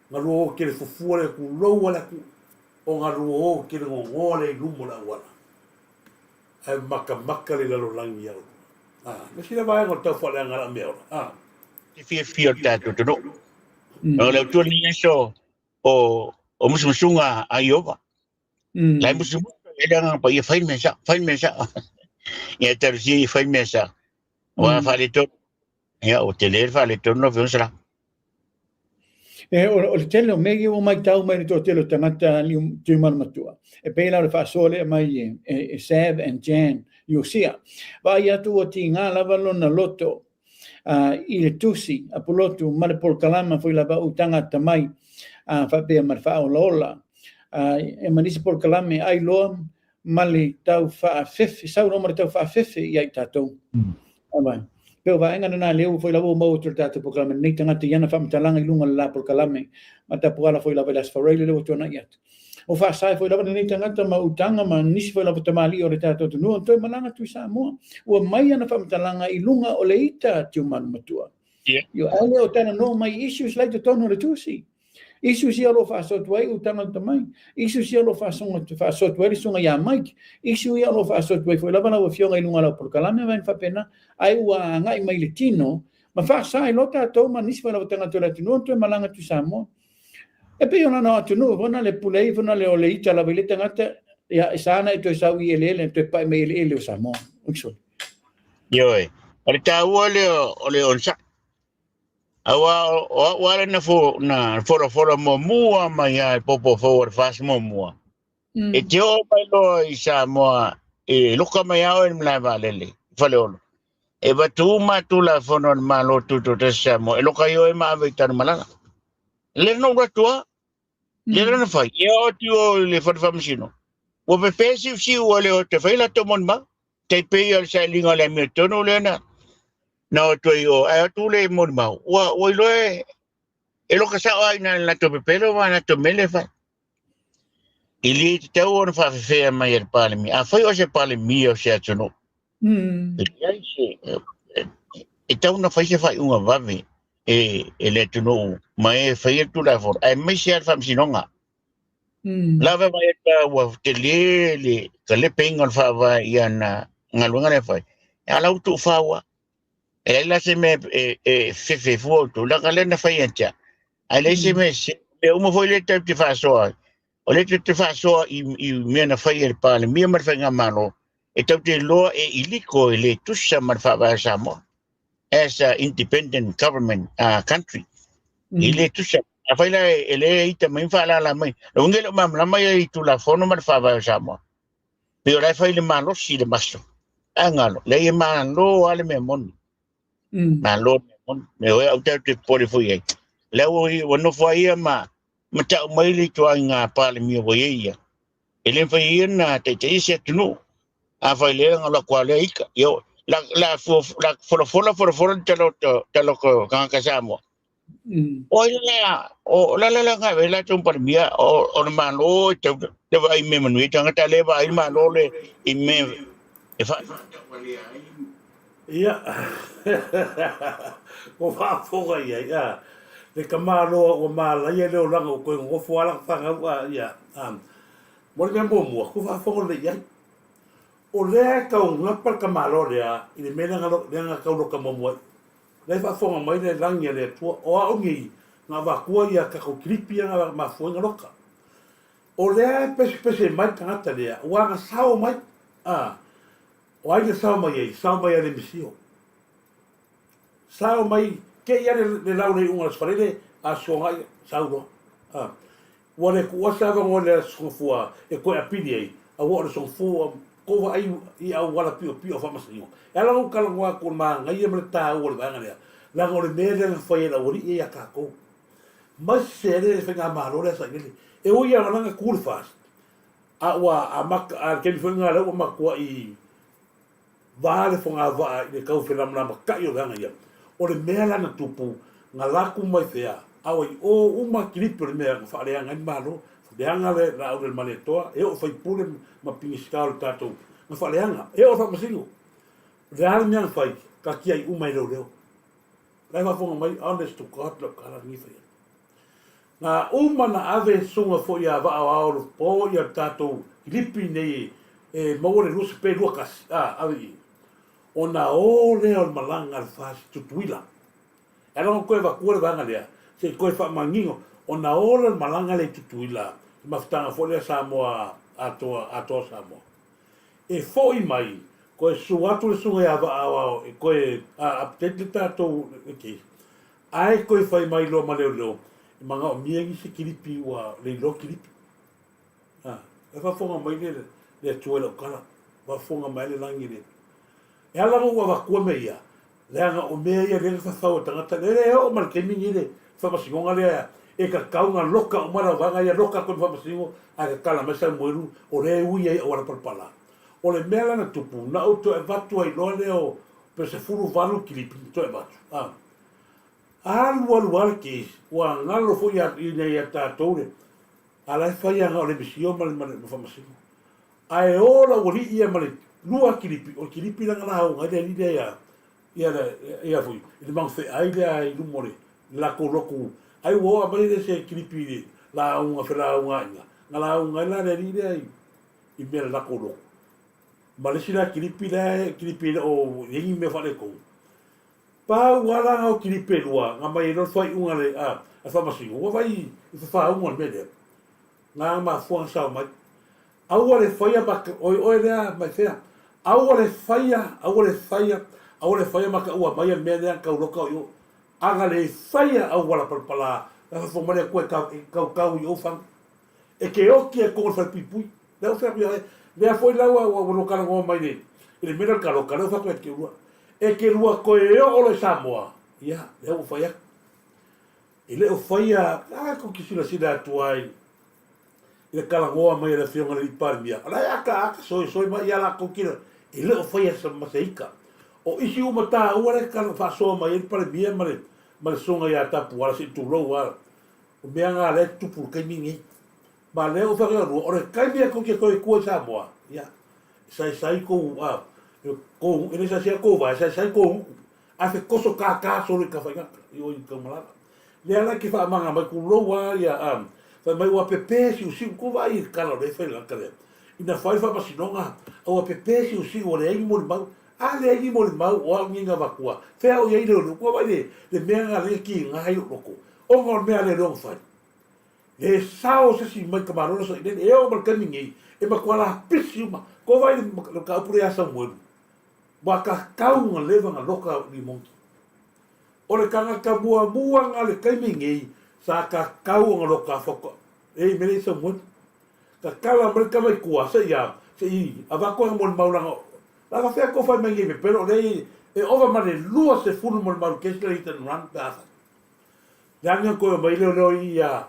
galua o tele fufua le tulou ale atu o galua o tele gogoa lea i luma o le auala. Ae makamaka le lalolagi ia olua. A, le isi lea vaega o le tau faaleaga lau meaola. A. Te fiafia o le tatou atunuu. O le Atua lenei aso o o musumusuga a Ieova. La e musumusu e le Agaga Paia, fai le mea sao, fai le mea sao. Ia talosia ia fai le mea sao. Aua faaletonu, ia ua tele le faaletonu lau Afioga Sala. E, o le tele o mea ia ua matau mai le toatele o tagata Tuimanamatua. E pei la o le faasoa lea mai e, e, e Sav and Jan Iosia. Vaai atu ua tiga lava lona loto i le tusi a Pulotu ma le polokalama foi lava utaga atamai faapea ma le faaolaola e ma nisi polokalame ai loa ma le tau faafefe, sau loa ma le tau faafefe ia i tatou. Awa. Pe o vaega lena lea ua foi lava ua maua atu le tatou polokalame lenei tagata i ana faamatalaga i luga o le la polokalame ma tapuala foi lava i le Aso Faraile lea ua tuanai atu. Ua faasae foi lava lenei tagata ma utaga ma nisi foi lava tamalii o le tatou atunuu ona toe malaga atu i Samoa. Ua mai ana faamatalaga i luga o le ita Tiumalu Matua. Io, ae le o talanoa mai issues la i totonu o le tusi. Issues ia o lo o faasoa atu ai utaga lata mai. Issues ia o lo o faasoa atu ai le susuga ia Mike. Issue ia o lo o faasoa atu ai foi lava lau Afioga i luga o lau polokalame ma vaega faapena. Ae ua agai mai i le tino ma faasae loa tatou ma nisi foi lava tagata o le atunuu ona toe malaga atu i Samoa. E pei o lana atunuu foi na le pule ai foi na le o le ita lava i le tagata, ia e sa ona e toe sau i eleele, toe pae mai eleele o Samoa. Oi sole. Ioe, o le taua lea o le onosai. Aua o au lava na fo na folafola muamua mai lava i popo fou o le FAST muamua. E te oo mai loa i Samoa, e loka mai lava oe i le malae vaalele i Faleolo. E avatu uma Tulafono a le Malo Tutoatasi Samoa, e loka ai oe ma ave i Tanumalala. Le na ou atu lava, le na fai, ia oo atu i o i le fale faamasino, ua pepe siusiu ua le o te fai latou molimau. Tai pei o le sailiga o le amiotonu lea na na o atu ai o, ae o atu le molimau, ua, ua iloa e, e loka sao ai na latou pepelo ma latou mele fai. I le tatau ona faafefea mai e le Palemia. Afai o se Palemia o se atunuu, e leai se, e tau na fai se faaiuga vave e, e le atunuu ma e faia le Tulafono, aemaise lava le Faamasinoga. Lava mai e ua tele le talepeiga o le faavae i ana galuega lea e fai. E ala ua tuufaua. E leai la se mea e, e fefe fua o tulaga lea na fai ia te au. Ae leai se mea se mea uma foi lea tatou te faasoa ai. O lea tatou te faasoa i, i mea na fai e le Palemia ma le Faigamalo, e tatou te iloa e iliko e le tusa ma le faavae o Samoa as a independent government country. E le tusa. Afai la e le ita mai ma faalala mai. Le uiga e le o malamalama ia i Tulafono ma le Faavae o Samoa. Pei o la e fai le malosi i le maso. Ae galo, leai e malo lava le mea moni. Malo le mea moni. Mea oe au tatou te popole foi i ai. Lea ua, ua nofo ai ia ma, ma tau mai le ituaiga Palemia ua i ai ia. E le mafai ia na taitaia se atunuu. Afai lea na alu atu lava lea ita, ia la la la folafola folafola le tala o tala o tagata Samoa. O ai la o la la la nga ve la tou Palemia o o le Malo e tau te vaai i mea manuia ai tagata lea e vaai le Malo le i mea e fa Ia, ua faafofoga i ai, a, le tamaloa ua malaia le olaga ua toe nonofo lava lana fanau, a, ia, a, mo le mea muamua, ua faafofoga lelei i ai. O lea e tau gapa le tamaloa lea i le mea lea na tau loka muamua ai. O lea e faafofoga mai le lagi a le Atua, o au nei na avatua ia tatou kilipi ia na mafua ai na loka. O lea e pesepese mai le tagata lea, ua na sao mai, a, O ai na sao mai ai? Sao mai a le misio. Sao mai, te i a le lau le iuga o le Sefalele, a soga ia, sau loa. A. Ua le tuua se avanoa i le Sogafua e toe apili ai, aua o le Sogafua ko vaai i auala piopio o faamasinoga. E ala ona ou talanoa atu o le manaia ma le taua o le vaega lea, leaga o le mea lea na fai e le aualii ia ia tatou. Mai sese le faigamalo lea sa i lele. E ui lava na tu le FAST, A ua amata, a le taimi foi lena lea ua matuai va le fogavaa i le tau felamalamatai o leaga ia. O le mea la na tupu, na laku mai fea, a ua i o uma kilipi o le mea na faaleaga ai le Malo, leaga le laau le Malietoa, e oo i faipule ma Minisita o le tatou, na faaleaga, e oo i le Faamasino. O le a le mea na fai, ka tiai uma e leoleo. La e faafofoga mai, honest to God lau tala lenei fai atu. Na uma na ave susuga foi ia Vaaoao po ia tatou kilipi nei e maua le 20 pe 21 a ave i ona o lea o le malaga a le FAST i Tutuila. E ala ona toe avatua le vaega lea se i toe faamanino ona o lea o le malaga lea i Tutuila le mafutaga foi lea Samoa atoa atoa o Samoa. E foi mai toe susu atu le susuga ia Vaaoao e toe update le tatou le case Ae toe fai mai loa ma leoleo, e manaomia nisi kilipi ua le iloa kilipi. A, e faafofoga mai le, le Atua i lau tala, faafofoga mai le lagi le. E ala ona ou avatua mea ia, leaga o mea ia lea na fafau e tagata, lea e oo mai le taimi lenei le faamasinoga lea e tatau ona loka uma lau vaega ia, loka atu i le faamasino ae tatala mai Samuelu, o lea e ui ai auala palapala. O le mea la na tupu, na ou toe avatu ai loa lea o pe 18 kilipi na toe avatu. A, Alu alu lava le case, ua galo foi ia i a tatou le, a la e fai lava na o le misio ma le faamasino. Ae o laualii ia ma le lua kilipi, o le kilipi la na lauga ai le alii lea ia, ia, ia foi, i le magafeai lea i luma o le latou lotu, ai ua o aumai le se kilipi i le lauga felaugaaiga, na lauga ai la le alii lea i mea le latou lotu. Ma le isi la kilipi lea, kilipi e le o i ai ni mea faaletonu. Pau lava la na o kilipi e lua, na mai ai loa le faaiuga a le a Faamasino, ua vaai i fafaauga o le mea lea, na mafua na sao mai. Aua le faia ma oe oe lea mai fea. Aua le faia, aua le faia, aua le faia ma taua mai le mea lea na tau loka o i o. Ana le faia auala palapala, na faafofoga mai le Atua e kaukau i ou fana. E ke oki ai kona falepuipui. Lea ua fai atu ia oe, lea foi la ua ua talanoa mai le i le mea lea o le taloka, lea ua fai atu ia te oulua, e te lua toe oo loa i Samoa, ia, lea ua fai atu. E le o faia, a tou te silasila atu ai i le talanoa mai a le Afioga i le Alii Palemia, o la e ataata soesoe mai ia latou tila, e le o faia ma se ita. O isi uma taua lea e faasoa mai ai le Palemia ma le ma le Susuga ia Tapuala, se i tulou lava, o mea na lea e tutupu i le taimi lenei. Ma lea ua fai atu o le taimi e tou te toe tua i Samoa, ia, e saisai tou, a, tou, e le saisai tou vae, e saisai tou gutu, ae fetoso tātā solo i Tafaigata, i o i Taumalala. Lea la e te faamagama mai, tulou lava ia, a, fai mai ua pepe siusiu, tou vaai i le tala o lea e fai e le tagata lea, ina fai le faamasinoga, a ua pepe siusiu ua leai ni molimau. A leai ni molimau, o au nei na avatua, fea o i ai leoleo, tou vaai i le mea lena lea e tiga ai lou loto, ona o le mea a leoleo na fai. Le sao se isi mai tamaloa sa ilele, e oo ma le taimi nei, e matua lapisi uma. Ko vai le mataupu lea ia Samuelu, ua tatau ona leva ona loka limoni. O le tagata muamua na le taimi nei, sa tatau ona loka faatoa, e i mele i Samuelu. Tatala mai le tama i tua, se i a, se i avatu ana molimau laga, laga fea tou fai mai nei pepelo, o lea e ova ma le 20 molimau case lea hit and run pe a fai. Le agi toe omai leoleo i ia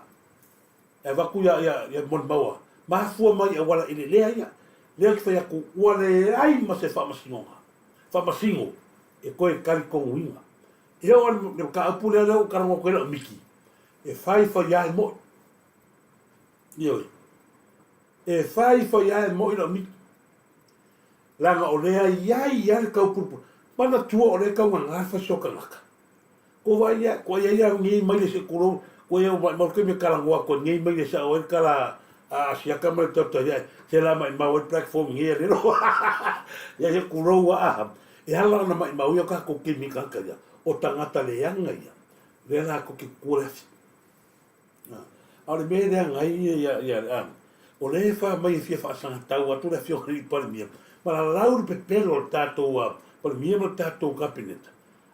e avatu ia ia ia molimau a. Mafua mai i auala elelea ia. Lea ou te fai atu, ua leai ma se faamasinoga, faamasino e toe talitonuina. E oo i le mataupu lea lea ua talanoa atu ai lau miti, e fai fai lava e mo'i. Ioe. E fai fai lava e mo'i lau miti. Leaga o lea e i ai lava le taupulapula. Manatua o lea e taugagā le fasisoa tagata. Ko vaai ia, ko ai ia nei maile se tulou, ko ia maimau le taimi e talanoa atu ai nei maile sao ai le tala a Asiata ma le tautai ae, se la maimau ai le platform nei a lelo. Ia se tulou a, e ala ona maimau ia o tatou taimi tagata ia, o tagata leaga ia, lea latou te tutua le afi. A o le mea e leaga ai ia, ia, a, o lea e fai mai e fia faasagatau atu le afioga i le Palemia, ma lalau le pepelo o le tatou Palemia ma le tatou Kapeneta.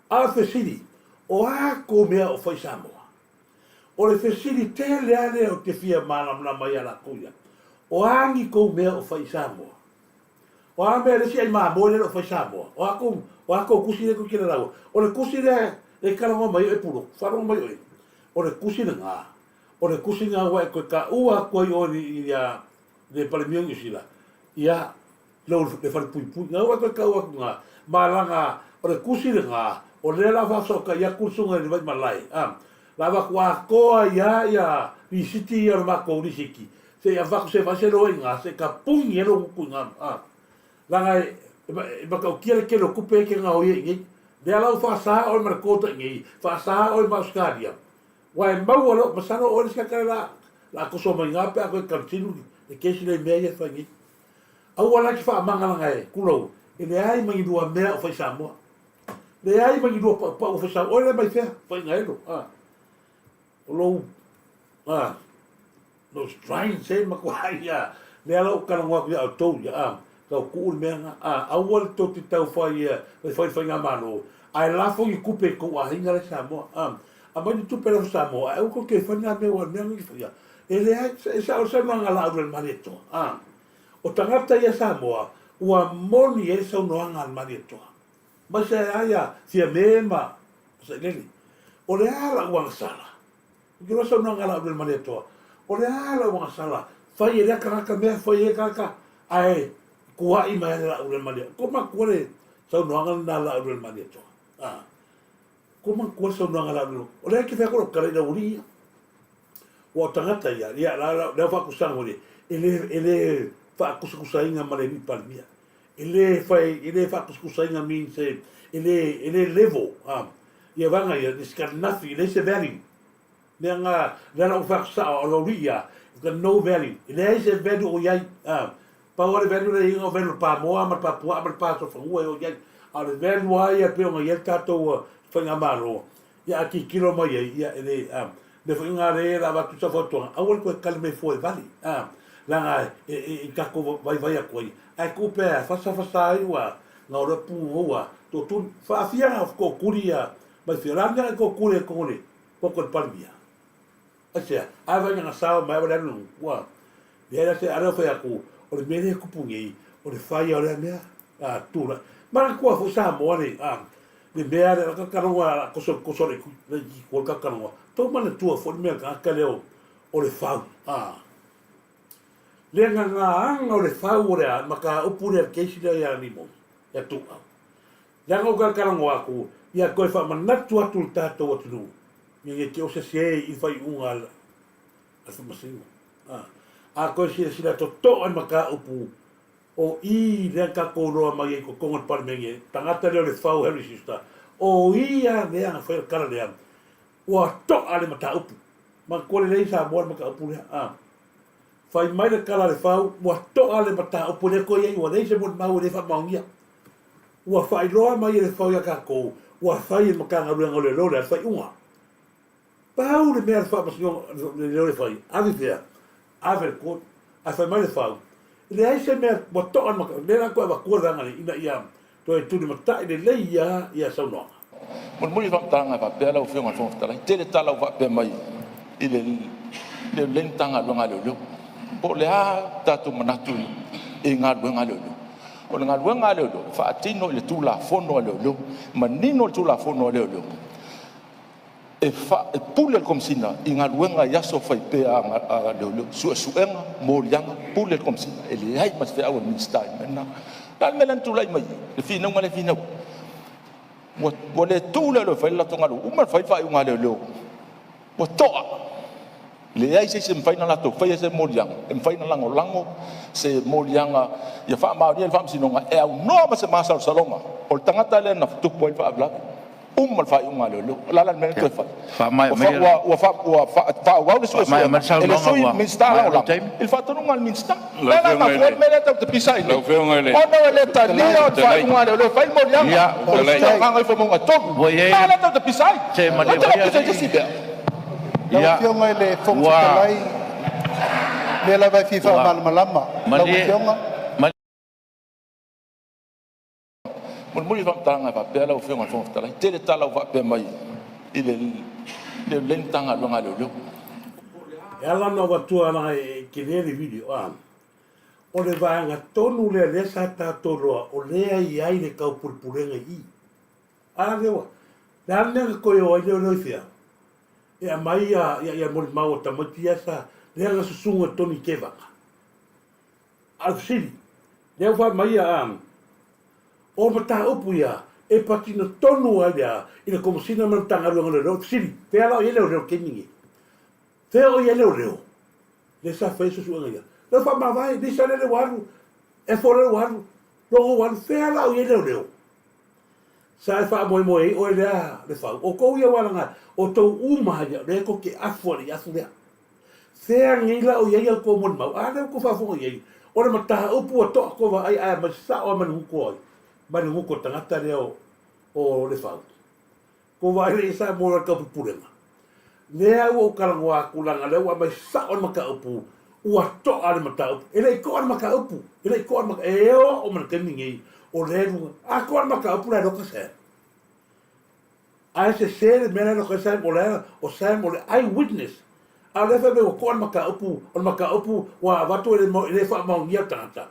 A o le fesili, o a kou mea o fai i Samoa? O le fesili tele lava lea ou te fia malamalama ai ia latou ia, o a ni kou mea o fai i Samoa? O a mea le isi ai mamoe lea o fai i Samoa? O a kou, o a kou tusi lea tou te lalau ai? O le tusi lea e talanoa mai ai oe Pulotu, faalogo mai oe, o le tusi lena, o le tusi lena ua e toe taua atu ai oe i le Palemia o Niu Sila, ia, lou le falepuipui. Na ua toe tau atu na, ma laga o le tusi lena, o lea la faafesootai atu le susuga i le Vaimalae, a, la avatu atoa ai lava ia lisiti ia o le matou lisiti, se i avatu se vaai se loa i ina, se i tapuni ai lou gutu i ina, a. Leaga e, e matautia le tele o tupe ia e te gaoia i inei. Lea la ua faasa oe ma le quota i inei, faasa oe ma Ausetalia, Ua e maua loa, masalo o oe le isi tagata lea la a toso mai ina pe a toe continue le kesi lea i mea ia e fai nei. Aua la e te faamagalaga e Kulou, e leai ma ni lua mea o fai Samoa. Leai ma ni lua paupau o fai Samoa. Oe lea mai fea, faiga elo. Ah. O lou, ah, those trying se matua ia, lea la ua talanoa atu ia outou ia, ah, tau tuu le mea na, ah, aua le tou te tau fai, eh, fai fai faigamalo, ae lafo ni tupe i tou aiga la i Samoa, ah, aumai ni tupe lafo Samoa, ae aua tou te fai na mea, ua mea na faia. E leai, e sao le saunoaga a Laaulialemalietoa, ah, o tagata ia Samoa, ua moni ai le saunoaga a le Malietoa. Mai se ai a Fiame ma Sailele. O le a lau agasala? Ou te iloa saunoaga a Laaulialemalietoa, o le a lau agasala, fai e lea tagata mea, fai e lea tagata, ae kua'i mai lava le Laaulialemalietoa. Ko matua le saunoaga lena a Laaulialemalietoa. Ah. Ko matua le saunoaga a Laaulialemalietoa. O lea e te fai atu lau tala i le aualii ia. Ua o tagata ia, ia, la, la, lea faakusaga foi le, e le, e le faakusakusaina ma le alii Palemia. E le fai, e le faakusakusaina means e, e le, e le level, ah. Ia vaega ia, it's got nothing, e leai se value. Mea nga, lea la ua fai atu sao, o le aualii ia, it's got no value. E leai se value o i ai, ah. Pau lava le value lea e i ai, o le value o le pa moa ma le pa puaa ma le pa sofanua e o i ai. A o le value lava ia e pei ona i ai le tatou faigamalo, ia a tilotilo mai ai, ia e le, a, mea foi na lea o le a avatu sau fautuaga, aua le toe tali mai fua e vale, a, leaga e, e, i tatou vaivai atu ai, ae tuu pea e fasafasa ai ua na o lea pugou a tootuli, faafia na tootuli ia mai fia, o le a le mea na tootuli ai totonu o le poto o le Palemia? Aisea? A vai na sao mai ua le alu ua leai la se a lea ua fai atu, o le mea lea e tupu nei, o le fai ia o lea mea, a, tula. Manatua foi Samoa le, a, le mea lea, la talanoa la koso koso le le ki ko ka talanoa. Tou manatua foi le mea tagata lea o, o le fau, a. Le ngangaaga o le fau o le a, mataupu lea le case lea ia Limoni, ia Tuuau. Leaga ua talanoa atu, ia toe faamanatu atu i le tatou atunuu, ina ne i te i o sese i faaiuga a le Faamasinoga. A toe silasila totoa i mataupu o i lea na tatou iloa mai ai i totonu o le Palemene, tagata lea o le Fau Henry Sister, o ia lea na faia le tala lea, ua toa le mataupu. Manatua lelei Samoa le mataupu lea. Fai mai le tala a le Fau, ua toa le mataupu e le toe i ai, ua leai se molimau e le faamaonia. Ua faailoa mai e le Fau iā tatou, ua fai e le Matagaluega o Leoleo le faaiuga. Pau le mea a le Faamasinoga Leoleo e fai, ave fea? Ave i le court. Ae fai mai le Fau, e leai se mea ua to'a le mataupu, lea la toe avatua le vaega nei ina ia toe tulimatai lelei lava ia saunoaga. Mulimuli le faamatalaga e faapea lau Afioga i le Fofoga Fetalai, tele tala ua faapea mai i le lelei Matagaluega a Leoleo. Po o le a tatou manatu i galuega a leoleo? O le galuega a leoleo e faatino i le Tulafono a leoleo, manino le Tulafono a leoleo. E fa, e pule le Komesina i galuega i aso fai pea a leoleo, suesuega, moliaga, pule le Komesina, e leai ma se feau a le Minisita i le mea lena. O le a le mea lea na tulai mai i le finauga lea e finau ai? Ua, ua le tuu leoleo e fai le latou galuega, ua uma ona fai le faaiuga a leoleo, ua to'a. Leai se isi e mafai ona latou faia se moliaga e mafai ona lagolago se moliaga ia faamaonia e le Faamasinoga e aunoa ma se masalosaloga o le tagata lea na tupu ai le faalavelave. Uma le faaiuga a leoleo. O le a la le mea lea na toe fai? Faamaea maia. Ua faaauau le Faamaea mai le suesuega e le saunoaga Sui ua Minisita maea lou Lagolago taimi. i le faatonuga a le Minisita. O Lau le a la e Afioga i mafua ai le le mea lea tatou te pisa ai Lau nei? Afioga i le Ona e le Fofoga talia le Fetalai, faaiuga a leoleo e fai le moliaga. Ia, O le Fetalai. sui o Gagaifomauga 3. ua i ai A le lea tatou te pisa ai. Se Ou malie te le o maia pisa i se isi mea. Lau Ia, Afioga i le Fofoga ua Fetalai, o lea lava e fia ua faamalamalama. Lau malie Afioga, Mulimuli le faamatalaga e faapea lau Afioga i le Fofoga Fetalai, tele tala ua faapea mai i le le lelei Matagaluega a Leoleo. E ala ona avatua leaga e tele le video a. O le vaega tonu lea lea sa tatou iloa o lea e i ai le taupulepulega i i. A lea ua, le a le mea na toe o ai leoleo i fea? E aumai ia, ia, ia molimau a tamaiti ia sa, lea na susuga i totonu i Tevaga. A o le fesili, lea ua fai mai ia, a, o mataupu ia e patino tonu ai le a, i le Komesina ma le Matagaluega o Leoleo. O le fesili, fea la o i ai leoleo i le taimi lenei? Fea o i ai leoleo? Lea sa fai ai suesuega ia. Lea ua faamavae, Lisa lele ua alu, Efo lele ua alu, Logo ua alu, fea la o i ai leoleo? Sa e faamoemoe ai oe lea Lefau. O tou ia ua o tou uma ia, lea tou te afu ale i afu lea. Fea nei la o i ai au tou molimau? A lea ua tou faafofoga i ai, o le mataupu ua to'a tou vaai ae aumai sao lava mai le gutu ai, mai le gutu o le tagata lea o, o Lefau. Tou vaai lea i Samoa o le taupupulega. Lea ua ou talanoa atu leaga lea ua aumai sao le mataupu, ua to'a le mataupu. E le i to'a le mataupu, e le i to'a le mataupu, e oo mai le taimi nei, o lea e luga. A to'a le mataupu la e loka Sam. Ae sese le mea la e loka ai Sam, o la o Sam o le eye witness. A o lea fai mai ua to'a le mataupu, o le mataupu ua avatu e le, e le faamaonia le tagata.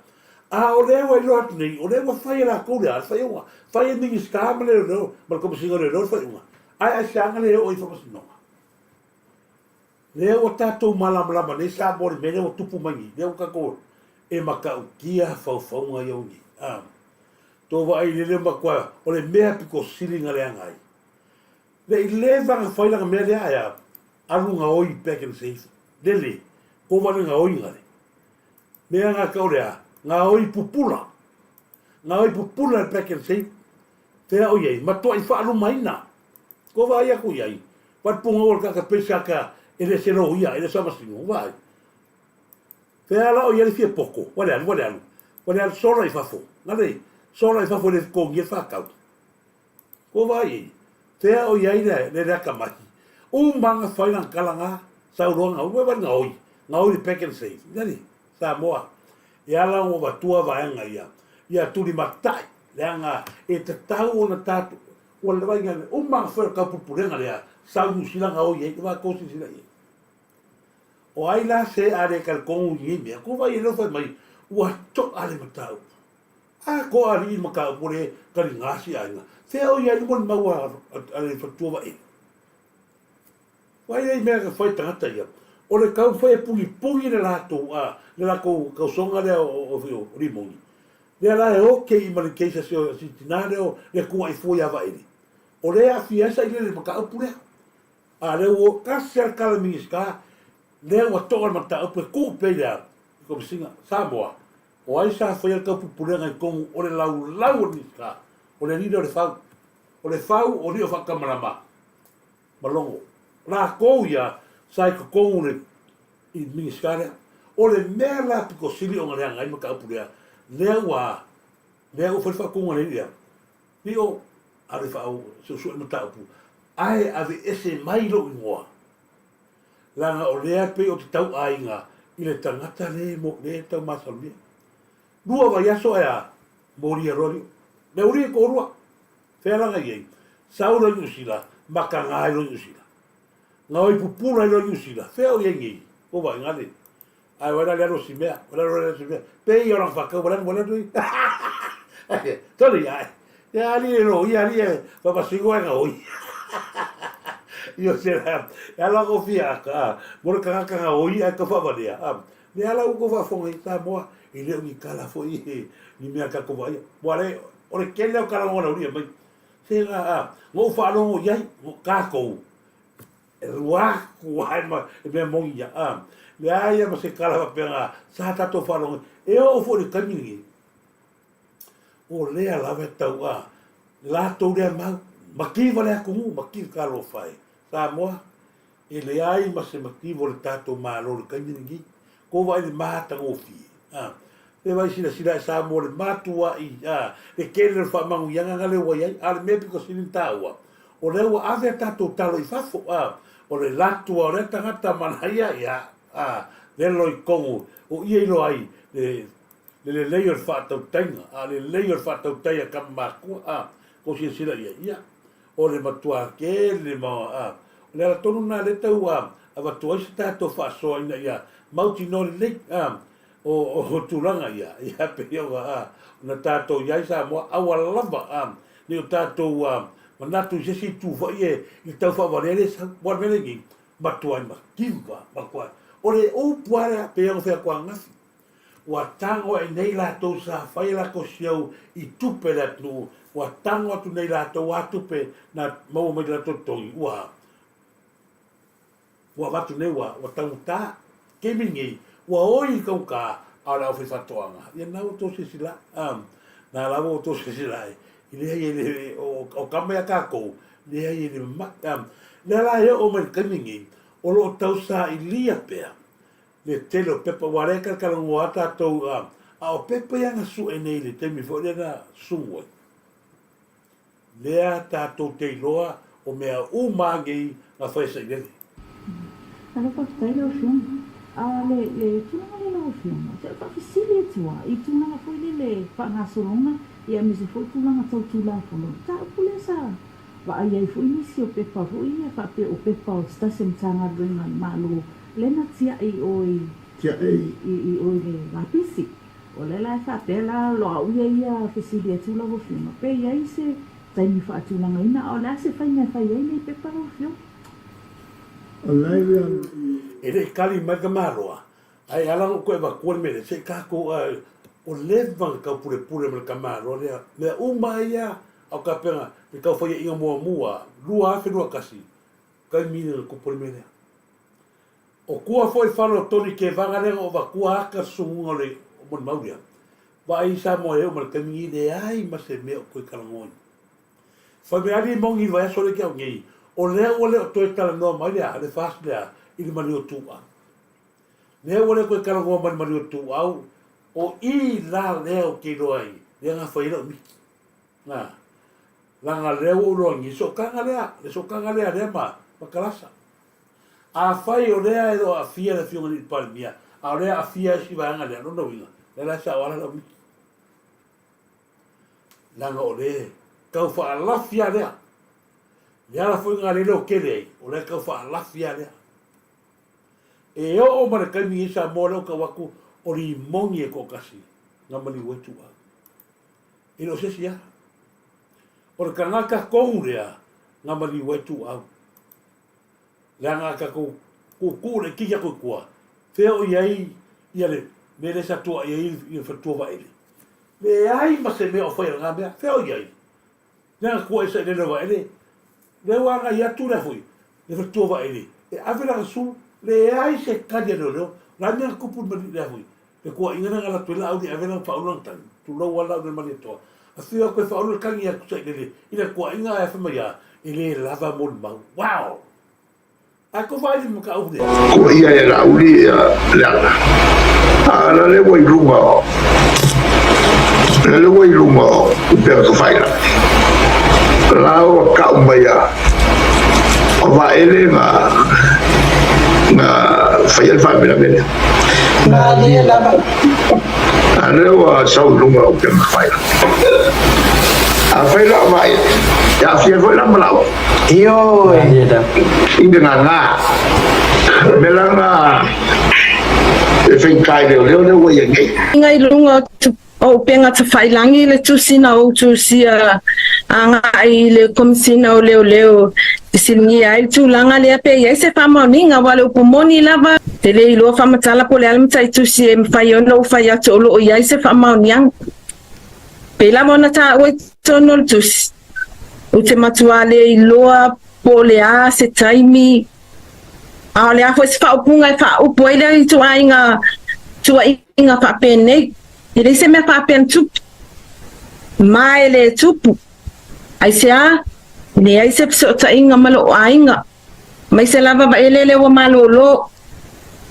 A o lea ua iloa atu nei, o lea ua fai e latou le a, le faaiuga. Fai e Minisita ma le leoleo, ma le Komesina o Leoleo le faaiuga. Ae aisea na le oo ai i faamasinoga? Lea ua tatou malamalama nei Samoa i le mea lea ua tupu mai nei, lea ua tatou e matautia faufauga ia ua nei. A, tou vaai i le matua, o le mea pito sili na leaga ai. Le i leva na fai lana mea lea ae a, alu gaoi Pak'nSave, lele, kova le gaoiga le. Mea na tau le a, gaoi pupula. Gaoi pupula le Pak'nSave, fea o i ai, matuai faalumaina. Ko vaai atu i ai, Whare o le kaka pesa ka e le se loia, e le sa masino, vaai. Fea la o i ai le fia poko, ua le alu, ua le alu. Ua le alu sola i fafo, ngale, sola i fafo e le totogia le whakau. Ko vaai i ai, fea o i ai le, le, le akamai. Uma na whai lana kala ngā, sauloa ngā, ua wale ngā oi, ngā oi le Pak'nSave. Ngale, Samoa, e ala ona avatua vaega ia, ia tulimatai, leaga e tatau ona tatou, ua leva i uma na fai o le taupulepulega lea, sau Niu Sila gaoi ai, ua tou silasila i ai. O ai la se a le talitonu i nei mea, tou vaai i ai lea ua fai mai, ua to'a le mataupu. A to'a alii le mataupu o le taliga si aiga, fea o i ai le molimau a le faletua Vaele? Vaai ai i mea na fai e tagata ia, o le taumafai e pugipugī le latou, a, le latou tausoga lea o, o, o Rimoni. Lea la e oke i ma le case a si, si tinā lea o le tuuaʻi fua iā Vaele. O lea e aafia ai sailele i le mataupu lea. A lea ua tasi lava le tala a le Minisita, lea ua to'a le mataupu e tuu pea i le a? I Komesina Samoa. O ai sa faia le taupupulega i totonu o le laulau o le Minisita? O le alii lea o Lefau. O Lefau o alii o Faatamalama ma Logo. Latou ia sa i totonu le i Minisita lea. O le mea la pito sili ona leaga ai le mataupu lea, lea ua lea ua fai le faaupuga nei lea, Lio, ave faa suesue le mataupu, ae aveese mai lou igoa, leaga o lea pei ou te tauaiga i le tagata le mo le taumasalomia. Lua vaiaso ae a, molia loa Lio. Le uli e toalua, fea la na i ai? Sau loa i Niu Sila, mataga ai loa i Niu Sila. Gaoi pupula ai loa i Niu Sila, fea o i ai nei? Ua vaai gale. Ae wai la le alu o si mea, wai la le alu o si mea. Pei o lana whakau, wale anu, wale anu. Toli, ai. Ia ali e lo, ia ali e whapasigo e gaoi. Io se la, e ala ko fia aka, a, mo le tagata na oi ae tau faavalea, a, le ala ua tou faafofoga i Samoa, e le o ni tala foi ni mea tatou vaaia. Ua le, o le tele o tala na ulia mai, se na, a, na ou faalogo i ai, no tatou, e lua atu lava ma le mea moni ia, a, leai lava ma se tala faapea na sa tatou faalogo ai. E oo foi i le taimi lenei, o lea lava e tau a latou lea mau, mativa le atunuu, mativa talofa e Samoa, e leai ma se mativa o le tatou Malo i le taimi lenei. Kou vaai i le matagofie, a, le vaai silasila ae Samoa le matuai, a, le tele o le faamanuiaga na lea ua i ai, a o le mea pito sili ona taua, o lea ua ave a tatou talo i fafo, a, o le latua o lea tagata manaia, ia, a, lelo i tonu o ia iloa ai le le lelei o le faatautaiga, a o le lelei o le faatautai a tama makua, a, kou silasila i ai, ia, o le matua tele ma, a, o le ala tonu lena lea tau, a, avatu ai se tatou faasoa ina ia mautinoa lelei, a, o, o tulaga ia, ia, pei ona, a, ona tatou i ai Samoa, aua lava, a, ne i o tatou, a, manatu i se isi itu foi e, i le tau faavalea le sau, aua o le mea lenei, matuai mativa, matuai, o le upu lava lea, pei ona fai atu ananafi, Ua tago ae nei latou sa fai a latou siau i tupe le atunuu, ua tago atu nei latou a tupe na maua mai le latou totogi, ua ua avatu nei ua ua taugata. Taimi lenei, ua oi i taugata a o le aufaifaatoaga. Ia na ua outou silasila, a, na lava ua outou silasila ai, e leai e le, o, o kama ia tatou, leai e le mama'i. A, lea la e oo mai i le taimi lenei, o lo o tausailia pea le tele o pepa, aua o lea e talatalanoa lava tatou, a o pepa ia na sue nei i le taimi foi lea na sumu ai, lea tatou te iloa o mea uma lava nei na fai e sailele. Malo faafetai lau Afioga. A le le tulaga lea lau Afioga, se faafesili atu lava i tulaga foi lele faagasologa ia aemaise foi tulaga tau Tulafono, le mataupu lea sa vaai ai foi nisi o pepa foi ia faapea o pepa o se tasi o Matagaluega a le Malo lea na tia'i i o i i o i le lapisi. O lea la e faapea la o au ia ia fesili atu lau Afioga pe i ai se taimi faatulagaina a o le a se faiga e fai ai nei pepa lau Afioga? E le i kali mai le tamaloa, ae ala ona ou toe avatua le mea lea, se i tatou, ua leva ona tau pulepule ma le tamaloa lea, mea uma ia a o tapena le tau faiaina muamua, 2021, taimi na tupu ai le mea lea. O tua foi fale o Tony Kevaga lea na ou avatua ata le susunuga o le molimau lea, vaai i Samoa e oo mai le taimi nei leai ma se mea o toe talanoaina. Fai mai alii moni i le vaiaso lea te au nei, o lea ua le o toe talanoa mai le a, le FAST lea i le maliu o Tuuau. Lea ua le toe talanoa mai le maliu o Tuuau, o i la lea ou te iloa ai, lea na fai ai lau miti. Na, leaga lea ua ou iloa nei, sootaga lea, le sootaga lea lea ma, ma Kalasa. Afai o lea e le o aafia le Afioga i le Palemia, a o lea e aafia ai si vaega lea, lona uiga, lea la e sao ala lau miti. Leaga o le tau faalafi lava lea. Le ala foi lena lea e leotele ai, o lea e tau faalafi lava lea. E oo ma le taimi i Samoa lea ua tau atu o limoni e toatasi na maliu ai Tuuau. E le o se isi lava. O le tagata tonu lea na maliu ai Tuuau. Leaga a tatou tuutuu laitiiti atu i tua, fea o i ai ia le mea lea sa tuuai ai le faletua Vaele? Leai ma se mea o fai e lena mea, fea o i ai? Lea na tuuai sailele o Vaele, lea ua agai atu lea foi le faletua Vaele e ave lana sulu, leai se tali a leoleo, o le a le mea na tupu i lea foi le tuuaiga lea na alu atu ai Laauli e ave lana faaulu lana tagi, tulou lava Laauli o le Malietoa, afio atu e faaulu le tagi atu sailele i le tuuaiga ae fai mai a, e le lava molimau. Wow! Ae tou vaai i le mataupu lea. Ko ia e Laauli le ala. A la le ua i luga o, la le ua i luga o upega tafailagi. La ua kau mai a o Vaele na na faia le faalavelave lea. Malie lava. A lea ua sau i luga o upega tafailagi. Afai la o Vaele, e aafia foi la ma Laauli. Ioe. I le gagā. Me la na e faigata i leoleo lea ua ia nei. Inga i luga o upega tafailangi le tusi na ou tusia agai i le Komisina o Leoleo. Fesiligia ai le tulaga lea pe i ai se faamaoniga aua o le upu moni lava, e le iloa faamatala po o le a le mataitusi e mafai ai ona ou fai atu o lo o i ai se faamaoniaga. Pei lava ona taua i totonu o le tusi, ou te matua le iloa po o le a se taimi, a o le a foi se faaupuga e faaupu ai lea ituaiga tuuaiga faapenei. E leai se mea faapea na tupu, ma e le tupu. Aisea? Leai se fesootaiga ma lou aiga, aemaise lava Vaele ua malolo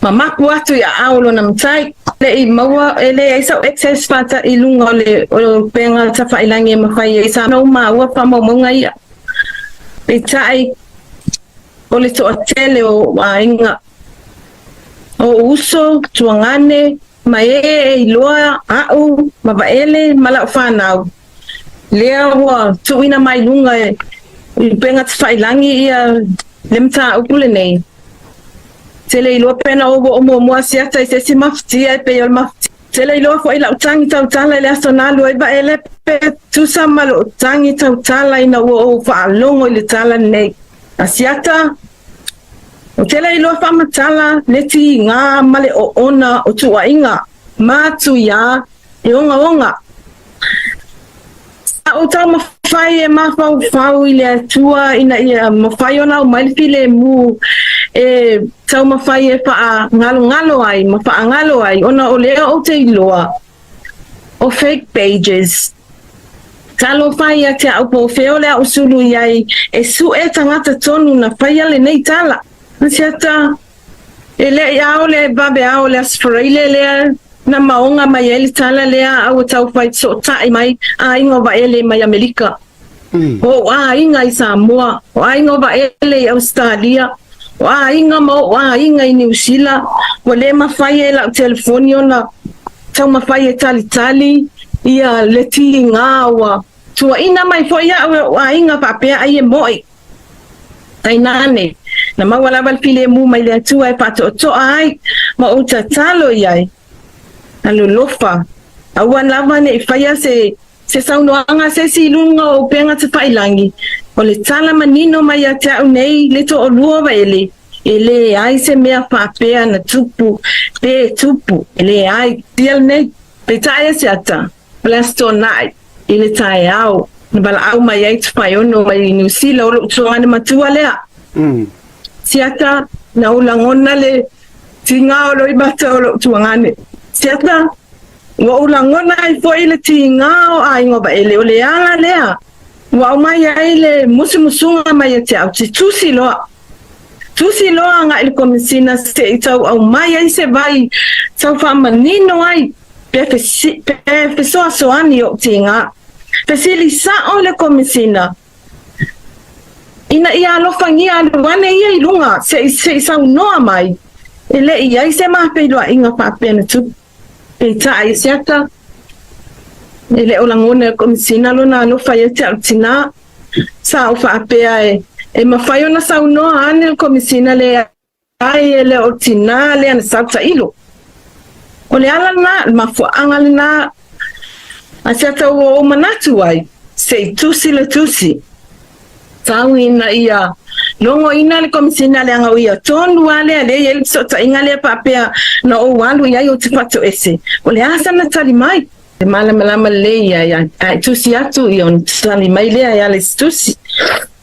ma mapu atu i aao o lona matai. Le i maua e leai sau access faata'i i luga o le upega tafa'ilagi e mafai ai sa ou maua faamaumauga ia. Peitai, o le toatele o ou aiga, o ou uso, tuagane, ma ē e iloa a'u ma Vaele ma la'u fanau, Lea ua tuuina mai luga e upega tafailangi ia le mataupu lenei. Tele iloa pe na ou oo muamua siata i se isi mafutia e pei o le mafutia. Tele iloa foi lau tagi tautala i le aso na alu ai Vaele pe tusa ma lou tagi tautala ina ua ou faalogo i le tala lenei. Asiata, Ou te le iloa faamatala le tiga ma le oona o tuuaiga ma tuiā e ogaoga. Sa ou taumafai e mafaufau i le Atua ina ia mafai ona aumai le filemu e taumafai e faagalogalo ai ma faagalo ai ona o lea ou te iloa o fake pages. Talofa ia te au po o fea o le a ou sulu i ai e suʻe tagata tonu na faia lenei tala. Asiata, E leʻi aole e vave ao le Aso Faraile lea na maoga mai ai le tala lea a ua tau fai sootaʻi mai aiga o Vaele mai Amelika. O oʻu aiga i Samoa, o aiga o Vaele i Ausetalia, o aiga ma oʻu aiga i Niu Sila, ua le mafai e la'u telefoni ona taumafai e talitali ia le tiga ua tuuaina mai foi aʻu e oʻu aiga faapea ai e moʻi. Tainane, na maua lava le filemu mai le Atua e faatoatoa ai ma ou tatalo i ai. Alolofa, aua lava ne i faia se se saunoaga a se isi i luga o upega tafailangi, o le tala manino mai ia te au nei le toalua o Vaele, e leai se mea faapea na tupu pe tupu, e leai. Tia lenei, peitai e se ata, o le Aso Toonai i le taeao na valaau mai ai Tupaeono mai Niu Sila o lou tuagane matua lea. Siata, na ou lagona le tiga o loimata o lou tuagane. Siata, ua ou lagona ai foi le tiga o aiga o Vaele, o le ala lea ua aumai ai le musumusuga mai ia te au, te tusi loa. Tusi loa agai i le Komesina se i tau aumai ai se vai tau faamanino ai pe fesoasoani ou tiga. Fesili sa'o le Komesina ina ia alofagia alu ane ia i luga se i saunoa mai e le i ai se mafeiloaiga faapea na tupu. Peitai i se ata, e le o lagona e le Komesina lona alofa ia te au tinā. Sa ou faapea e mafai ona saunoa ane le Komesina le ai e le o tinā lea na sau tailo. O le ala lena, le mafuaaga lena a se ata ua ou manatu ai, se i tusi le tusi. Tau ina ia logoina le Komesina leaga o ia tonu lava lea lea e i ai le fesootaiga lea faapea na ou alu i ai ou te fatoese. O le a sana tali mai? E malamalama lelei ia, a e tusi atu ia ona tali mai lea e ala i se tusi.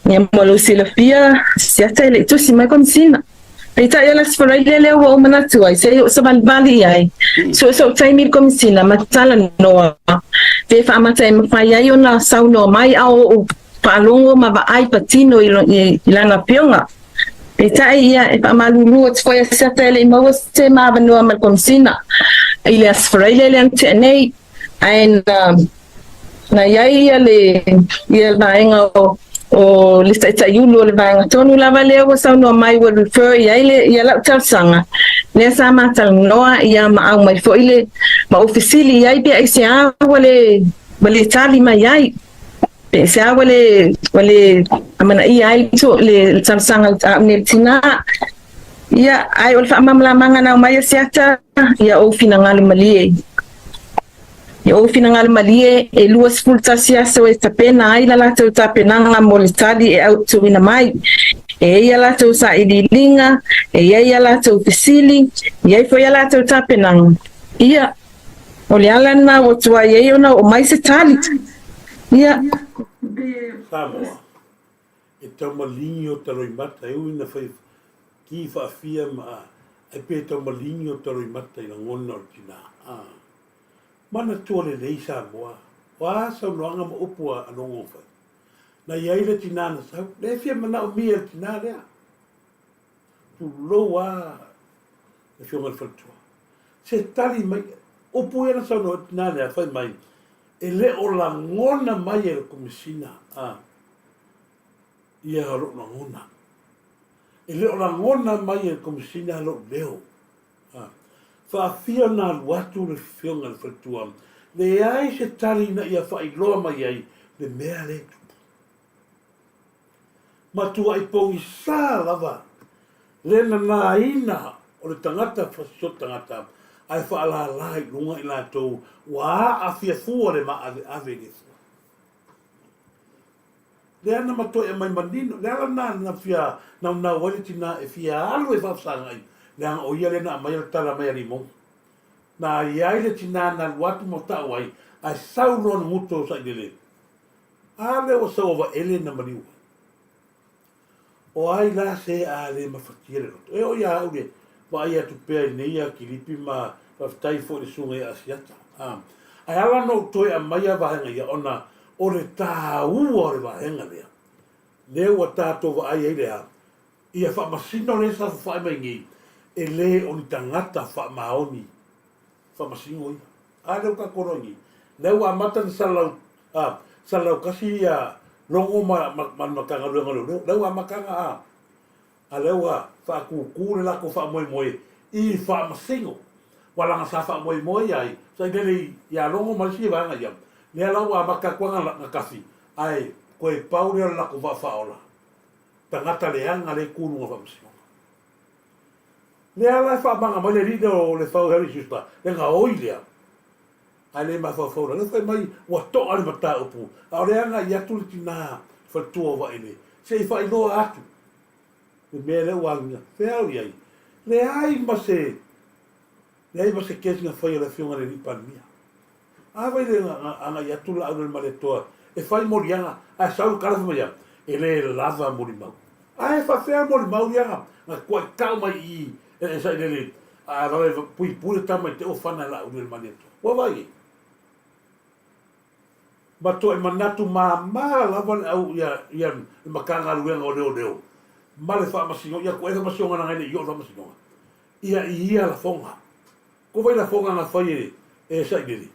Ia mo lou silafia, se ata e le i tusi mai Komesina. Peitai o le Aso Faraile lea ua ou manatu ai, se i ou savalivali i ai, sue sou taimi i le Komesina ma talanoa, pe faamata e mafai ai ona saunoa mai a o ou faalogo ma vaai patino i lana afioga. Peitai ia, e faamalulu atu foi a Siata e le i maua se ma avanoa ma le Komesina i le Aso Faraile lea na tea nei, ae na Na i ai ia le ia vaega o o le taitaiulu o le vaega tonu lava lea ua saunoa mai ua refer i ai le ia lau talosaga lea sa ma talanoa ia ma aumai foi le ma ou fesili i ai pe aisea ua le ua le tali mai ai pe aisea ua le ua le amanaia ai le le talosaga a au nei le tina. Ia ae o le faamalamalamaga na aumai e Siata ia ou finagalo malie. Ia ou finagalo malie, e 21 aso e tapena ai la latou tapenaga mo le tali e autuina mai. E i ai a latou sailiiliga, e i ai a latou fesili, e i ai foi a latou tapenaga. Ia, o le ala lena ua tuai ai ona oo mai se tali. Ia. Samoa, e taumaligi o taloimata e ui na fai ki faafia ma a, ai pe taumaligi o taloimata i lagona o le tina. A. Manatua lelei Samoa, o a saunoaga ma upu a Logo fai? Na i ai le tina na sau, lea e fia manaomia e le tina lea. Tulou a le afioga i le faletua. Se tali mai, upu ia na saunoa ai le tina lea, fai mai, e le o lagona mai e le Komesina a ia lou lagona. E le o lagona mai e le Komesina lou leo. A faafia ona alu atu le afioga i le faletua, leai se tali ina ia faailoa mai ai le mea lea e tupu. Matuai pogisa lava le nanaina o le tagata fasioti tagata ae faalala i luga i latou ua aafia fua le maaveave i le fua. Lea na matuai aumai manino, le ala lena na fia naunau ai le tina e fia alu e faafesagai, leaga o ia lea na aumaia le tala mai a Limogi. Na i ai le tina na alu atu ma tau ai, ae sau loa le guto o Sailele. A lea ua sau a Vaele na maliu ai. O ai la se a le mafatia le loto? E oo ia au le vaai atu pea i nei a Kilipi ma faafetai foi i le susuga ia Asiata. A, ae ala ona ou toe aumaia vaega ia ona o le taua o le vaega lea, lea ua tatou vaai ai le a, ia faamasino lea sa fafae mai nei, e le o ni tagata faamaoni faamasino ia. A lea ua tatou iloa nei, lea ua amata ona salalau, a, salalau kasi ia Logo ma, ma, ma le Matagaluega o Leoleo. Lea ua amata ona, a, a lea ua faatūtū le latou faamoemoe i faamasino. Aua leaga sa faamoemoe ai, sa i lele ia Logo ma le isi vaega ia, lea la ua amata atu lava ona tafi, ae toe pau lea o le latou vaa faaola tagata leaga lea e tu i luga o faamasinoga. Lea la e faamaga mai le alii lea o Lefau Harry Schuster, le gaoi lea, ae le mafaufau la. Lea fai mai ua to'a le mataupu, a o le agai atu le tina faletua o Vaele, se i faailoa atu le mea lea ua agiga. Fea au i ai? Leai ma se, leai ma se case na faia e le afioga i le alii Palemia. A vai le agai atu Laaulialemalietoa e fai moliaga ae sau le tala fai mai ia, e le lava molimau. Ae faafefea molimau ia na tuaitau mai i i e sailele a vave puipui le tama i te ofana e Laaulialemalietoa. Ua vaai ai? Matuai manatu mama lava le au ia ia le Matagaluega o Leoleo ma le Faamasinoga, ia tuai Faamasinoga leaga e le i oo le Faamasinoga ia i ia lafoga. Ko wai lafoga na fai e e Sailele?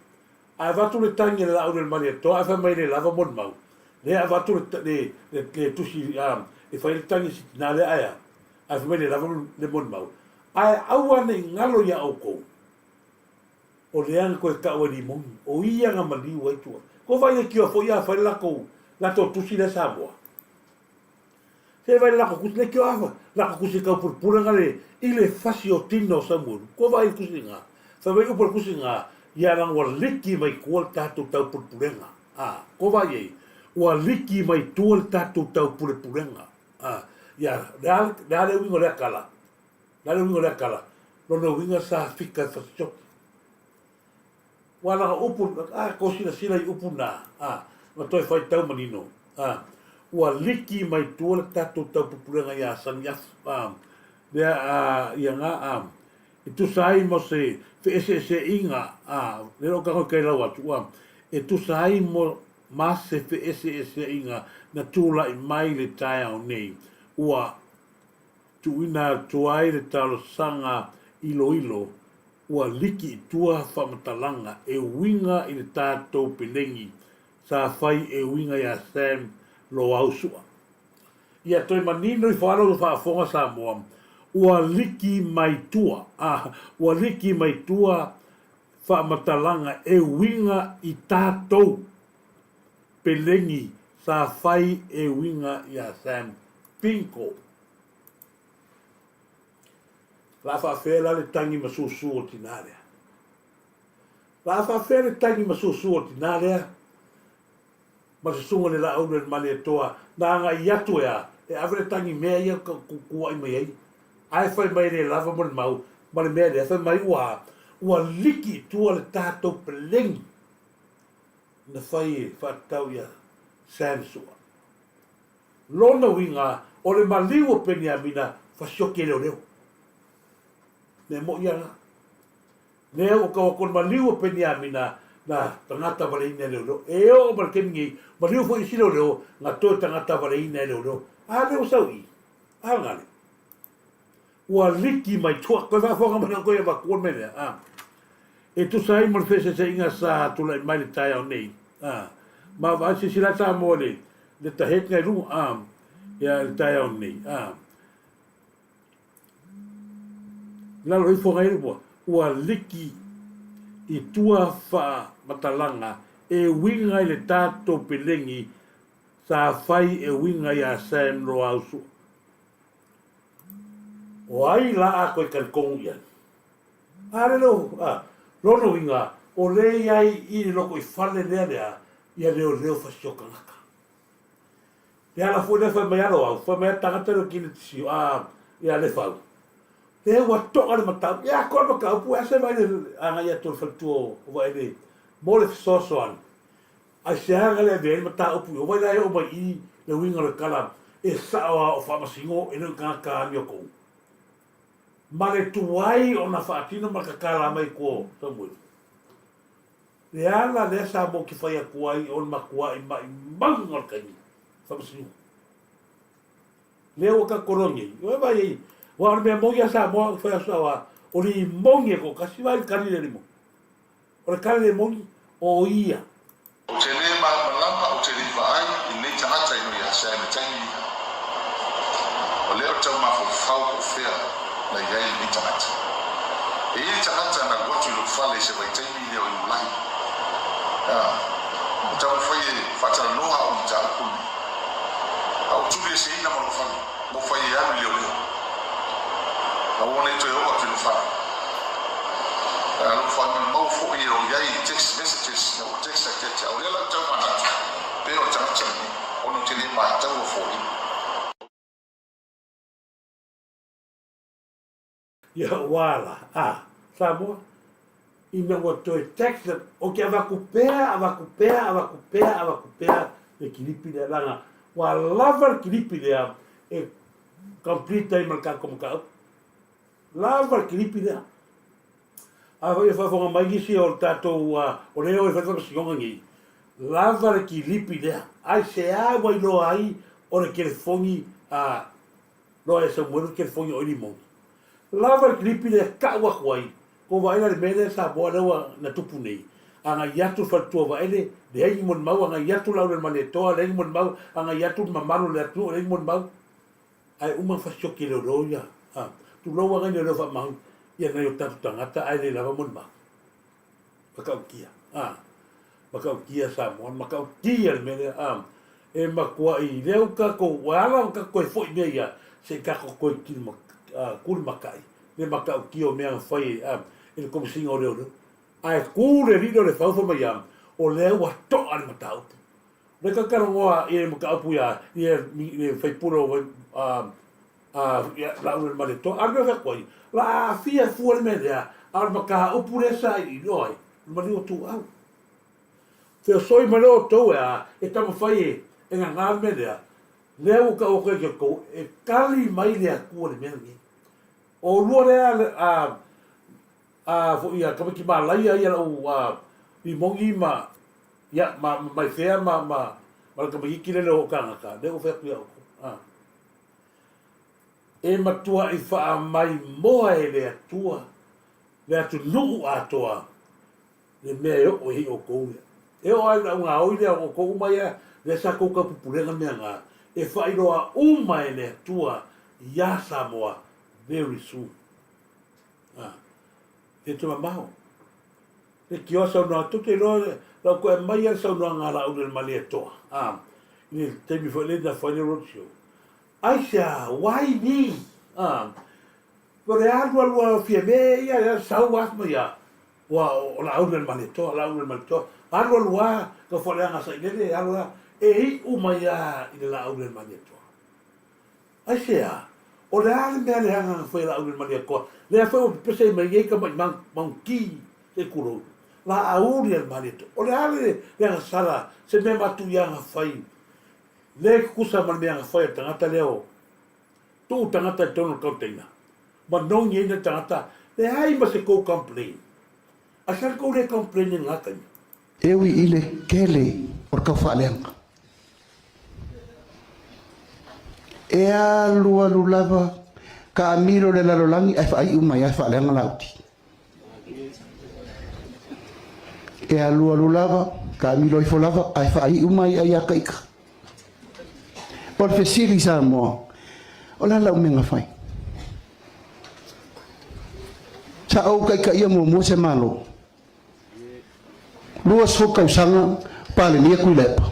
A avatu le tagi a le Laaulialemalietoa ae fai mai le lava molimau, lea avatu le le le le tusi a e fai le tagi si tina lea ae a? Ae fai mai le lava le molimau. Ae aua ne i galo ia outou, o lea na toe tau e Limoni, o ia na maliu ai tua. Ko wai leitioa foi a fai le latou latou tusi lea Samoa? Se vai le lako kusi, le kio afa, lako kusi kau pule nga le, i le fasi o tina o Samuelu. Ko vai le kusi nga. Fai mai upu le kusi nga, ia langa ua liki mai tua le tatou tau pulepulega. A, ko vai ei, ua liki mai tua le tatou tau pulepulega. A, ia, le a, le a le uiga o lea tala? Le a le uiga o lea tala? Lona uiga sa fika e fasisoki. Ua lana upu, a kou silasila i upu na, a, na toe faitau manino, a, ua liki mai tua le tatou taupupulega iā Saniafu, a, lea, a, ia nga, a, e tusa ai mo se feeseeseaiga, a, lea o tago i kailau atu, a, e tusa ai mo ma se feeseeseaiga na tulai mai le taeao nei, ua tuuina atu ai le talosaga iloilo Ua liki i tua faamatalaga e uiga i le tatou pelegi sa fai e uiga iā Sam Loau Sua. Ia toe manino ifo alo i faafofoga Samoa, ua liki mai tua, a, ua liki mai tua faamatalaga e uiga i tatou pelegi sa fai e uiga iā Sam Pinko. La faafea la le tagi ma susu o le tina lea. La a faafefea le tagi ma susu o le tinā lea ma le susuga i le Laauli o le Malietoa na agai atu e a e ave le tagi mea ia kuaʻi mai ai ae fai mai e le lava mo le mau ma le mea lea fai mai ua a ua liki i tua le tatou peleni na fai e faatatau ia Sam Sua. Lona uiga o le maliu o Peniamina fasioki e leoleo. Mea moʻi ia la. Lea ua tau atu le maliu o Peniamina na tagata valeina e leoleo. E oo ma le taimi nei, maliu foi isi leoleo na toe tagata valeina e leoleo. A lea ua sau i i? A gale. Ua liki mai tua, koe faafofoga mai koe avatua le mea lea. A. E tusa ai ma le feeseeseaiga sa tulai mai le taeao nei. A. Ma vaai silasila Samoa i le le tahetinga i luga. A. Ia le taeao nei. A. Lalo ifo ngai ua, ua liki i tua faamatalaga e uiga i le tatou pelegi sa fai e uiga iā Sam Loau Sua. O ai la a koe talitonu i ai? A le lo, a, lona uiga, o le i ai i le loko i fale lea lea, ia leoleo fasio tagata. Le ala foi lea fai mai a Loau, fai mai a tagata leo kini tisio, a, ia le fau. Le ua to'a le mataupu, ia koa le mataupu, e ase mai le agai atu o le faletua o Vaele mo le fesoasoani. Aisea ga le avea ai le mataupu i o vai la e oo mai i le uiga o le tala e sao a o faamasino e le o tagata amiotou. Ma le tuai ona faatino ma le tatala mai tua o Samueli. Le ala lea sa mo ki fai atu ai o le matuai maimauga o le taimi faamasinoga. Lea ua tatou loa nei, ua vaai ai, aua o le mea moni a Samoa ou te fai atu sao lava, o le moni e toatasi, vaai i le tali lea i le moni. O le tali le moni, o ia. Ou te le malamalama, ou te le i vaai i lenei tagata i no ia Sam e taimi ia. O lea ou te tau mafaufau po o fea na i ai lenei tagata. E i ai tagata na alu atu i lou fale i se vaitaimi lea o Iulai. A, ua taumafai e faatalanoa au i mataupu lenei. A ua tulieseina ma lou fale, ma ua fai e alu i leoleo. A ua nei toe oo atu i lou fale. A lou faamaumau foi e o i ai i text messages na ua text atu ia te au. O lea la ou tau manatu pe o le tagata lenei ona ou te le mataua foliga. Ia ua ala a Samoa ina ua toe tax le, ou te avatu pea, avatu pea, avatu pea, avatu pea le kilipi lea leaga ua lava le kilipi lea e complete ai ma le tatou mataupu. Lava le kilipi lea. A foi e faafofoga mai nisi o le tatou, o lea e o e fai le faamasinoga nei, lava le kilipi lea. Aisea ua iloa ai o le telefoni a Loa e Samuelu le telefoni o Ilimoni. Lava le kilipi lea tau atu ai, ko vaai la le mea lea Samoa lea ua na tupu nei. Agai atu le faletua Vaele, leai ni molimau, agai atu Laulele Malietoa, leai ni molimau, agai atu le mamalu o le atunuu, leai ni molimau. Ae uma na fasioti e leoleo ia, a, tulou agai leoleo faamaoni ia nai o tatou tagata ae le lava molimau. Matautia, a, matautia Samoa, matautia le mea lea, a, e matuai lea ua tatou, ua ala ona tatou toe foi mea ia, se i tatou toe tulimatai le matautia o mea na fai a, e le Komesina o Leoleo. Ae tu le lilo le fau fai mai a, o lea ua to'a le mataupu. O lea tatou talanoa i le mataupu ia, i le faipule o, a, a, ia, Laulele Malietoa, a o le mea e fai atu ai, o le a aafia fua le mea lea, a o le mataupu lea sa iloa ai, o le maliu o Tuau. Feosoi mai loa outou e a, e taumafai e, e gagā le mea lea, lea ua tau atu ai ki outou, e tali mai le Atua i le mea lenei. O oulua lea, a, a, foi a tamaiti malaia ia lau, a, limoni ma, ia, ma, ma maifea ma, ma, ma le tamaititi lele o tagata, lea ua fai atu ia outou. A. E matuai faamaimoa e le Atua le atunuu atoa le mea e oo ai outou lea. E oo lava i le augaoi lea o outou uma ia lea sa tou taupupulega mea na, e faailoa uma e le Atua iā Samoa very soon. A, e te mamao. Le tioa saunoaga, tou te iloa lau toe aumai lava le saunoaga a Laauli o le Malietoa, a, i le taimi foi lea na fai le road show. Aisea, why me? A, o le alu alu lava o Fiame ia, sau afu mai a. Ua o Laauli o le Malietoa, Laauli o le Malietoa. Alu alu a, tau faaleaga sailele, alu a, e iu mai a i le Laauli o le Malietoa. Aisea? O le a le mea leaga na fai e Laauli o le Malietoa? Lea foi ua pepese ai mai nei tamai maunti se i tulou. Laauli o le Malietoa. O le a le agasala, se mea matuia na fai, le tutusa ma le mea na fai a le tagata lea o tuu tagata i totonu o le container ma nogi ai nai tagata, leai ma se tou complain. Aisea le tou le complain ai i lena taimi? E ui i le tele o le taufaaleaga, e alualu lava taamilo le lalolagi ae faaiu mai lava e faaleaga Lauti. E alualu lava taamilo ifo lava ae faaiu mai lava ia ita. O le fesili i Samoa, o le a lau mea na fai? Sa ou taitaia muamua se Malo. 20 tausaga Palemia Tuilaepa.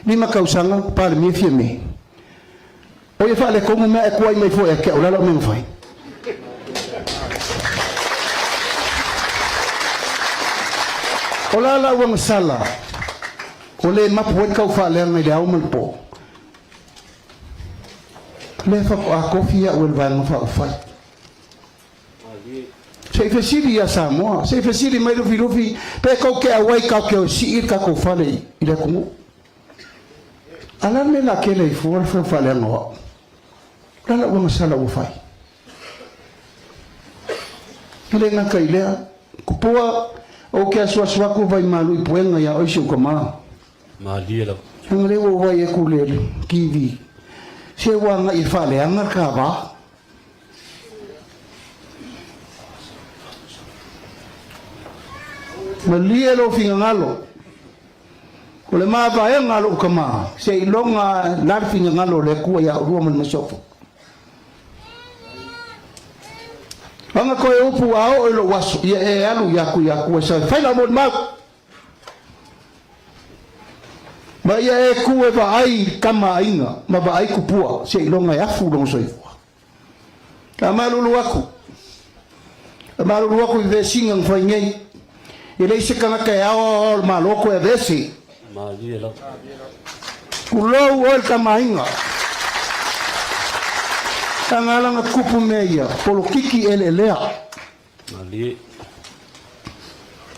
5 tausaga Palemia Fiame. O ia faaletonu mea ae tuai mai foi ia te au, o le a lau mea na fai? O le a lau agasala o le mapu ai le taufaaleaga i le ao ma le po? Lea faatoa tofi au e le Vaega Faaupufai. Se i fesili ia Samoa, se i fesili mai Lufilufi pe tou te auai tatou te o e sii le tatou fale i le atunuu. A o le a le mea o le a tele ai fua le faaleaga o au? O le a lau agasala ua fai? E le gata i lea, Tupua, ou te asuasu atu vaimalu i puega ia oe si ou tama. Malie lava. Leaga lea ua ou vaai atu i le TV, se ua agai e faaleaga le ta va. Malie lou finagalo, o le mavaega a lou tama, seiloga la le finagalo o le Atua ia oulua ma le masiofo. Aga koe upu a oo i lou aso, ia e alu ia aku i Akua e sau e fai lau molimau. Ma ia e ku e vaai i tama aiga ma vaai tupua, seiloga e afu lona soifua. A malulu aku, a malulu aku i vesiga na fai nei, e leai se tagata e aoaoa o le Malo koe aveese. Malie lava. Tulou oe le tamaaiga. Leaga ala na tupu mea ia, polokiki eleelea. Malie.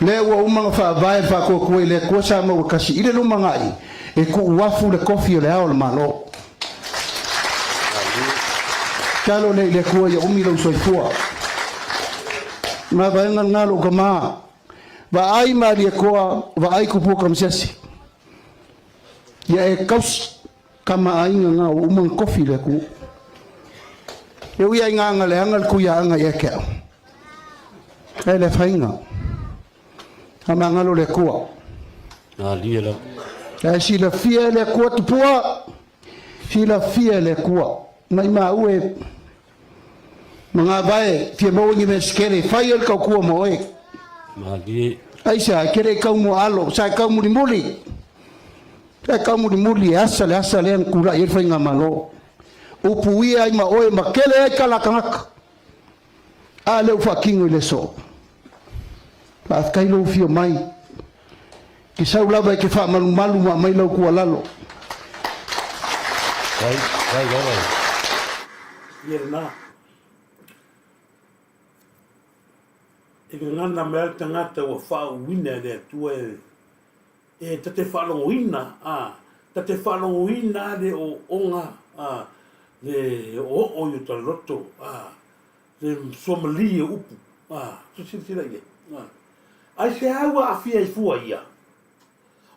Lea ua uma ona faavae le faatuatua i le Atua sa maua tasi i le lumanai e tuu afu le kofi o le Ao o le Malo. Talo lea i le Atua ia umi lou soifua. Mavaega lena lou tama. Vaai Malietoa, vaai Tupua Tamasese. Ia e tausi Tama aiga na ua uma ona kofi le atunuu. E ui ai ina agaleaga le tuiaaga ia te au. Ae le afaina. Faamagalo le Atua. Malie lava. Ae silafia e le Atua tupua. Silafia e le Atua. Maimau e Magavae, fia maua ni mea sekele e fai ai le tautua mo oe. Malie. Aisea, e te le i kau mua alo, sa e kau mulimuli. Sa e kau mulimuli e asa le asa lea na tulai ai le faigamalo. Upuia ai ma oe ma kele ai tala a tagata. A lea ua faatino i le aso. Faafetai lou afio mai. Ke sau lava e te faamalumalu ma aumai lau tuualalo. Fai, fai lava. Ia lena. E gagana mai le tagata ua faauuina e le Atua e, e ta te faalogoina, a, ta te faalogoina le ooooga, a, le oooo i o ta loto, a, le suamalie o upu, a, silasila i ai, a. Aisea ua aafia ai fua ia?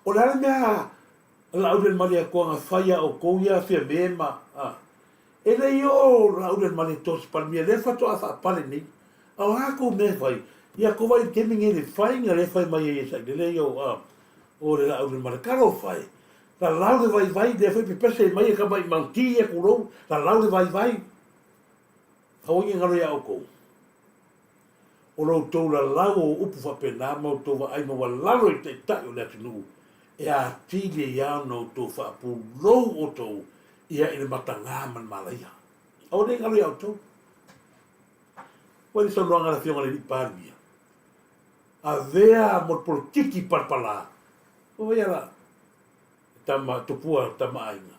O le a le mea a Laaulialemalietoa na fai a outou ia Fiame ma a? E le i oo Laaulialemalietoa i se Palemia, lea faatoa faapale nei. A o a tou mea e fai? Ia tou vaai i le taimi nei i le faiga lea e fai mai ai e Sailele ia o a o le Laaulialemalietoa. Talofa e! Lalau le vaivai, lea foi pepese mai e tama'i maunti ia tulou, lalau le vaivai. Aua ne i galo ia outou. O lo outou lalau o upu faapena ma outou vaai maualalo i taitai o le atunuu, e atili ai lava ona outou faapulou outou ia i le matagā ma le malaia. Aua ne i galo ia outou. Ua i le saunoaga a le Afioga i le Alii Palemia. Avea mo le polokiki palapala. O ai ala e tama tupua tama aiga.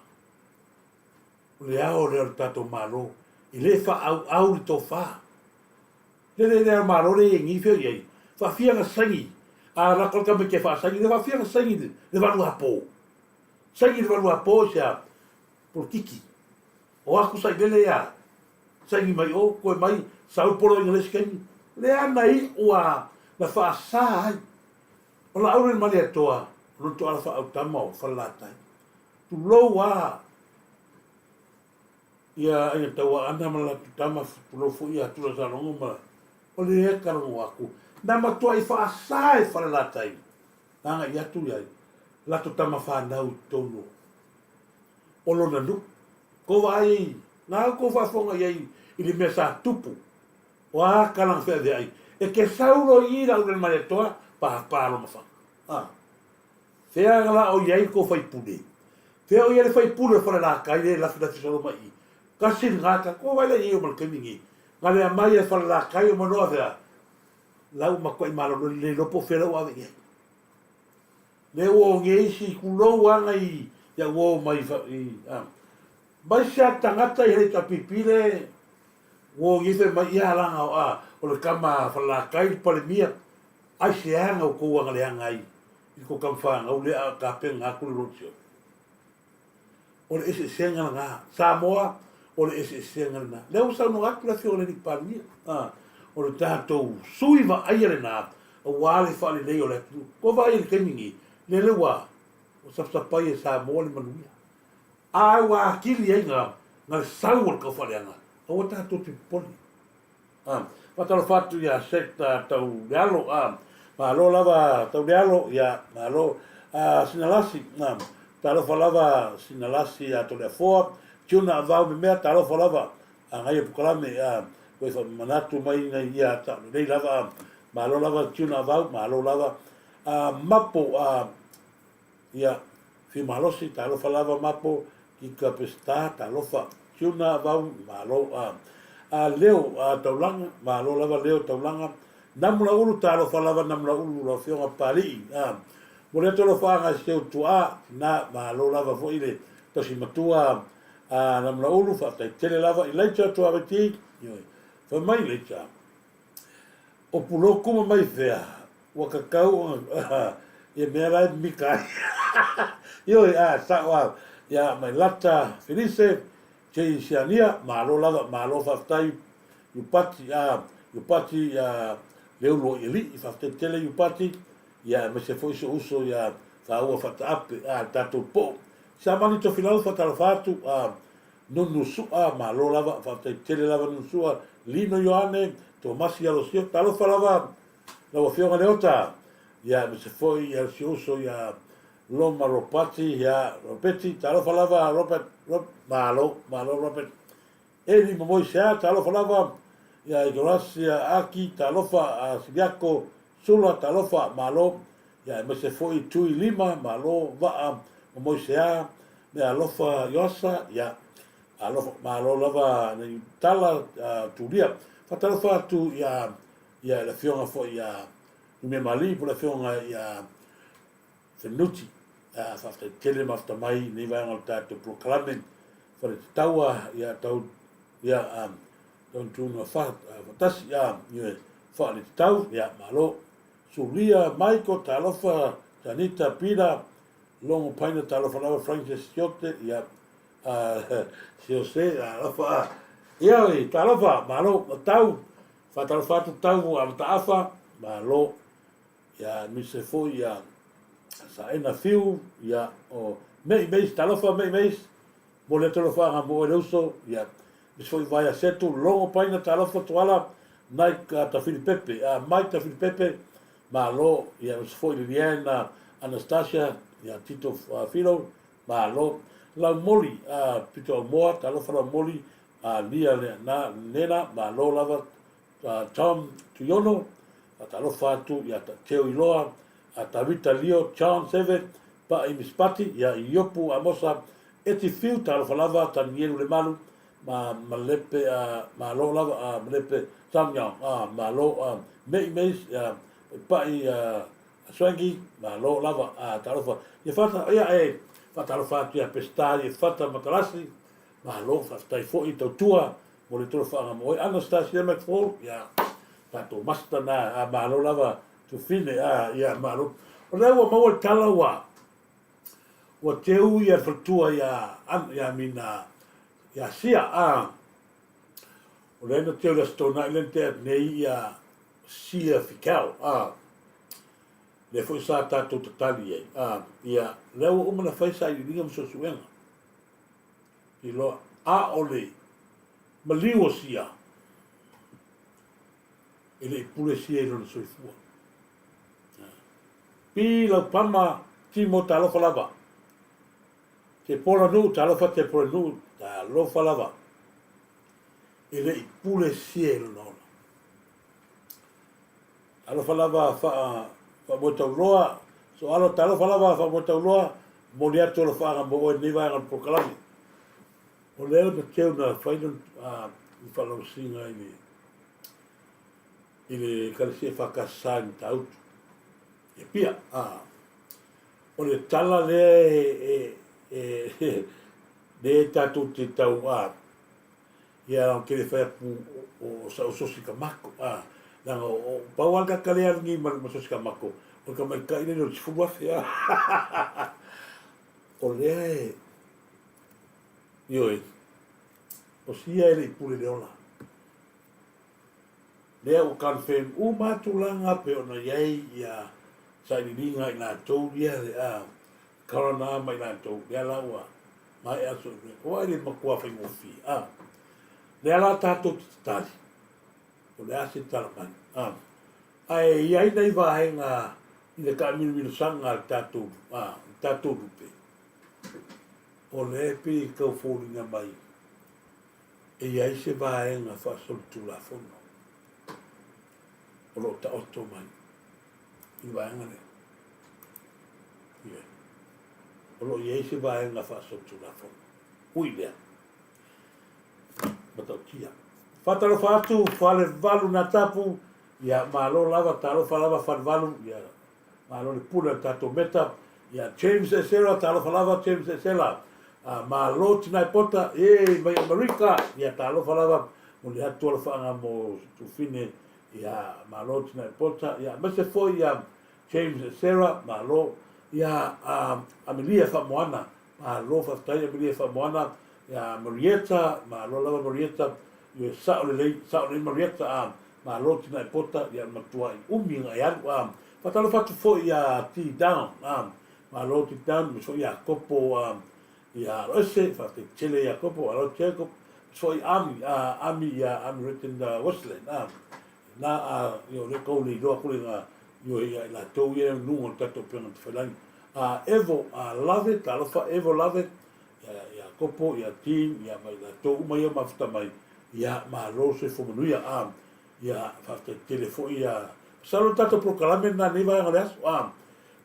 O le ao lea o le tatou Malo e le faaauau le tofa. Le le le Malo le i ngi fea i ai. Faafia na saini a lako le tamaiti e faasaini le faafia na saini le valuapo. Saini le valuapo i sea polokiki. O aku sailele ia saini mai o koe mai sau poloaiga le isi taimi. Lea na iu a na faasa ai. O Laauli le Malietoa, o lona toala faaautama o Falelatai. Tulou a ia Aiga Tauaana ma le latou tama, tulou foi ia Tula Salogo ma o le kalogo aku. Na matuai faasa e Falelatai na agai atu i ai latou tama fanau i totonu o lona nuu. Kou vaai ai, na au kou faafofoga i ai i le mea sa tupu O a kala na feaveai e ke sau lo i la ule Malietoa pa pa lo mafaga. A. Fea la o iai ko faipule. Fea o iai le faipule o Falelatai le lafi lafi solo mai i. Kasi le gata ko vai la iai o malkemi ngi. Nga le amai e Falelatai o manoa fea. Lau makuai malolo le lopo fea lau ave iai. Le ua o nge isi kulou anga i ia ua o mai i a. Mai sea tangata i hele tapipile Ua ogi fai mai ia alaga o a o le kama a Falelatai le Palemia, ai se aga o kou agaleaga ai i ko kama fanau lea a kapena aku le roadshow. O le eseesega lena. Samoa, o le eseesega lena. Lea ua saunoa atu le afioga i le alii Palemia, a, o le tatou sui vaaia lena aua le faalelei o le atunuu. Ua vaai i le taimi nei, lele ua sapasapai e Samoa le manuia. A ua atili ai na na le sau o le taufaaleaga, aua tatou te popole. A, faatalofa atu ia Seth Taulealo, a, malo lava Taulealo, ia, malo. A, Sinalasi, a, talofa lava Sinalasi ia Toleafoa, Tuna Avau Memea, talofa lava, a gaia Pukalame, a, ua i manatu mai nei ia taulelei lava, a, malo lava Tuna Avau, malo lava. A, Mapo, a, Ia, Fiu malosi, talofa lava Mapo, Kika Peseta, talofa, Tuna Vau, malo, a, a Leo a Taulaga, malo lava Leo Taulaga, Namulaulu, talofa lava Namulaulu, lau Afioga Papalii, a, momoli atu alofaaga i si ou tuaa, tina, malo lava foi le tausi matua a Namulaulu, faafetai tele lava i Laita Tuaveti, ioe, fai mai Laita, O Puloku ma Maifea, ua kakau ona ia mea la e mimita ai. Ioe, a, sao a, ia Mailata Felise, Jay Siania, malo lava, malo faafetai Iupati, a, Iupati, a, Leulu o Ialii, faafetai tele Iupati, ia aemaise foi si ou uso ia Faua Faataape, a, le tatou poo. Samani Tofilau, faatalofa atu, a, Nunu Su'a, malo lava, faafetai tele lava Nunu Su'a, Lino Ioane, Tomasi Alosio, talofa lava lau Afioga Leota, ia aemaise foi ia si uso ia Loma Ropati, ia Ropeti, talofa lava Robert, Rob, malo, malo Robert, Eli Momoisea, talofa lava ia Igarasia Aki, talofa a Siliako Sula, talofa, malo, ia aemaise foi Tui Lima, malo, Vaa Momoisea, Mea alofa Ioasa, ia, alofa, malo lava nei tala Tulia. Faatalofa atu ia, ia le afioga foi ia Numemalii po le afioga ia Fenuti. Ia, faafetai tele mafuta mai i nei vaega o le tatou polokalame. Fale Tataua, ia, tau, ia, tau tuna fa, faatasi, ia, ia, Fale Tatau, ia, malo. Sulia, Michael, talofa, Janita, Pila, Logo Paina talofa lava Francis Siote ia Siose alofa ia oi talofa malo tau faatalofa atu tau a Mataafa malo ia mise foi ia Saena Fiu ia o Mei Meis talofa Mei Meis mo le talofa mo oe le uso ia mise foi Vaea Setu Logo Paina talofa Tuala Nike Tafili Pepe a Mike Tafili Pepe Malo, ia aemaise foi Liliana Anastasia, ia Tito Filo, malo. Laumoli, a Pito Amoa, talofa Laumoli, a Lia Lena, Lena, malo lava, a Tom Tuiono, a talofa atu ia Teo Iloa, a Tavita Lio, John Seve, Pa'i Mispati, ia Iopu Amosa, Eti Fiu, talofa lava, Tanielu Lemalu, ma Malepe a malo lava a Malepe Samyang a malo a Mei Meis a e paʻi a Swanky, malo lava, a talofa. Ia fata, ia e, faatalofa atu ia Peseta i Fata Matalasi, malo, faafetai foi tautua mo le tolofaaga mo oe. Anastasia McFall, ia, tatou master na, a malo lava Tufine, a, ia, malo. O lea ua maua le tala ua, ua teu ia le faletua ia, ia Mina, ia Sia, a, o lea na teu le Aso Toonai lea na tea atu nei ia Sia Fikau, a, lea foi sa tatou tatali ai, a, ia, lea ua uma na fai sailiiliga ma suesuega, iloa, a o le maliu o Sia, e le i pule Sia i lona soifua. Pi Laupama Timo talofa lava. Te pola nuu talofa te pola nuu talofa lava. E le i pule Sia i lona ola. Talofa lava faa faamoetauloa Soalo talofa lava faamoetauloa momoli atu alofaaga mo oe i lenei vaega o le polokalame. O lea na teu na fai lona faalausiga i le i le Ekalesia EFKS i Matautu i Apia. A, o le tala lea e, e, e, lea e tatou te tau a, ia ou te le fai atu o sa o sosi ka mako, a, leaga o, pau lava le tagata lea alu nei ma, ma sosi ka mako, o le tamaitai lea o le 10,000, a. O lea e, ioe, o sia e le i pule le ola. Lea ua confirm uma lava tulaga pei ona i ai ia sailiiliga a i latou ia a coroner ma i latou, lea la ua maea le suesuega. Aua e le matua faigofie a. Lea la tatou te tatali, o le a se tala mai a. Ae i ai nai vaega i le taamilomilosanga a le tatou a le tatou lupe, o lea e pei e tau foliga mai e i ai se vaega faasolitulafono o lo o taoto mai i le vaega lea. Ioe. O lo o i ai se vaega faasolitulafono. Ui lea. Matautia. Faatalofa atu Falevalu Natapu, ia malo lava, talofa lava Falevalu, ia Malo le pule a le tatou Meta. Ia James Esera, talofa lava James Esera. Malo Tinai Pota, ee mai Amerika. Ia talofa lava mo le atu alofaaga mo Tufine. Ia malo Tinai Pota. Ia aemaise foi ia James Esera, malo. Ia Amelia Faamoana, malo faafetai Amelia Faamoana. Ia Marietta, malo lava Marietta. Ia sao lelei, sao lelei Marietta. Malo Tinai Pota, ia matuai umi ona e alu. Faatalofa atu foi ia T Down, malo T Down, aemaise foi ia Kopo ia Aloese, faafetai tele ia Kopo, alo Jacob, aemaise foi Ami, Ami ia Ami Written Westland, na ia o lea kou le iloa atu le na ioe ia i latou ia i luga o le tatou upega tafailagi. Evo Lave, talofa Evo Lave, ia Kopo, ia Dean, ia ma i latou uma ia mafuta mai, ia malo le soifua manuia, a, ia faafetai tele foi ia, masalo le tatou polokalame lena nei vaega o le aso, a,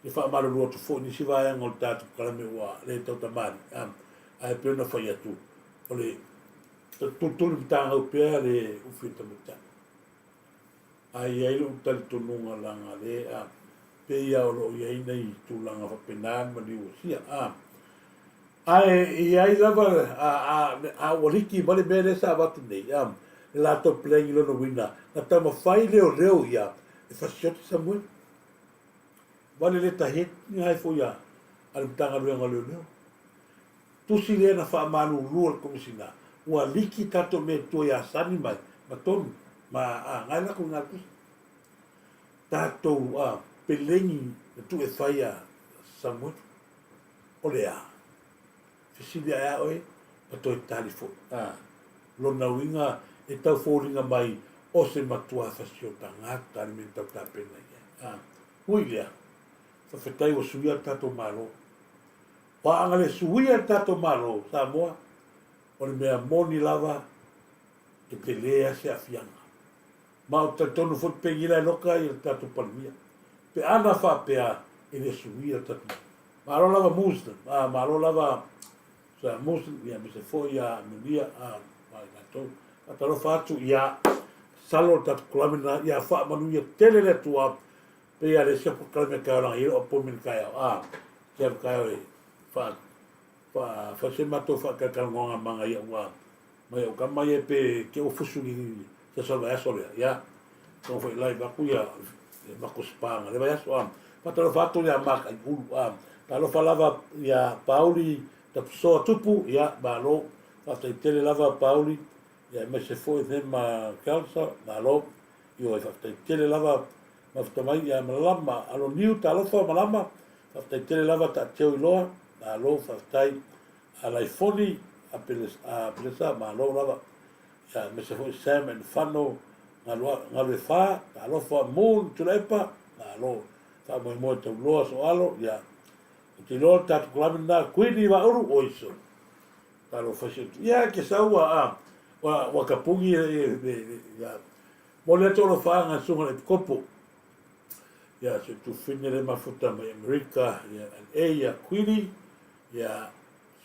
e faamalulu atu foi nisi vaega o le tatou polokalame ua le tautamali, a, ae pei ona fai atu, o le tulituli matagau pea le ufi o le tamaitai. Ae i ai lou talitonuga leaga le a, pei lava o lo o i ai nai tulaga faapena le maliu o sia, a. Ae i ai lava, a, a, a ua liki mai le mea lea sa avatu nei, a, le latou plan i lona uiga, na taumafai leoleo ia e fasioti Samuel. Vale le tahi ai foi a, a le Matagaluega o Leoleo. Tusi lea na faamalulu a le Komesina, ua liki tatou mea i tua ia Sani mai ma Tonu ma a ngai lakou i nga tusi. Tatou a peleni na tuu e fai a Samuelu. O le a? Fesili ae a oe ma toe tali foi. A lona uiga e tau foliga mai o se matua fasiota gata le mea na tau tapena i ai. A ui lea, faafetai ua suia le tatou Malo. Paaga le suia le tatou Malo Samoa, o le mea moni lava e tele a se aafiaga. Ma ou te talitonu foi pegila e loka ia le tatou Palemia. Pe ana faapea e le suia le tatou Malo. Malo lava Muslim, a malo lava sa Muslim ia aemaise foi ia Amelia a ma i latou. Faatalofa atu ia masalo le tatou kalame lena ia faamanuia tele le Atua. Pei a le isi polokalame e taeao laga i ai lou appointment i le taeao, a, te alu taeao e faa, faa, fai se matou faatalatalanoaga ma nai au, a, mai au tama ia pe te ua fusu i se aso o le vaiaso lea, ia, tago foi live atu ia le matou spa na le vaiaso, a, faatalofa atu ia Makaiulu, a, talofa lava ia Pauli Tapusoa Tupu, ia, malo, faafetai tele lava Pauli, ia aemaise foi Thema Kelsa, malo, ioe, faafetai tele lava mafuta mai ia Malama Aloniu, talofa Malama, faafetai tele lava Taateu Iloa, malo, faafetai Alaifoni a Pelesa, malo lava, ia aemaise foi Sam and Fano Galuefa, talofa Moon Tuilaepa, malo, faamoemoe tauloa Soalo, ia, ou te iloa le tatou kalame lena, Kuini Vaaulu, oi sole. Talofa i si ou Ia ke sau ua a ua ua tapuni le le le ia momoli atu alofaaga i le susuga i le Epikopo ia si ou tufine le mafuta mai Amerika ia LA ia Kuini ia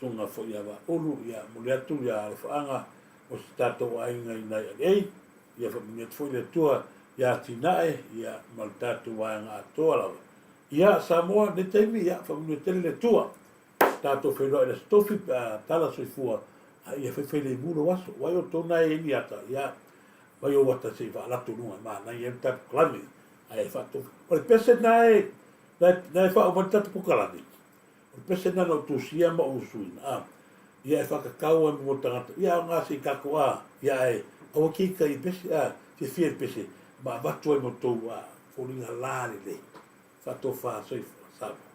susuga foi ia Vaaulu ia momoli atu ia alofaaga mo si tatou aiga i nai LA ia faamanuia atu foi le Atua ia atinae ia ma le tatou vaega atoa lava ia Samoa nei taimi ia faamanuia tele le Atua. Tatou feiloai i le Aso Tofi pe a tala soifua a ia faifai lemu lou aso. Uai outou na e i ni ata, ia aumai ou ata se i faalato i luga e manaia ai le tatou kalame. Ae faatofu. O le pese na e, na e faauma ai le tatou kokalame, o le pese na na ou tusia ma ou usuina, a, ia e faatatau ai mo tagata, ia aoga se i tatou, a, ia ae aua te ita i pese, a, fiafia i le pese, ma avatu ai mo tou, a, foliga lalelei. Faatofa soifua. Samoa.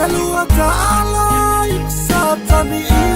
Te lua taala i satani.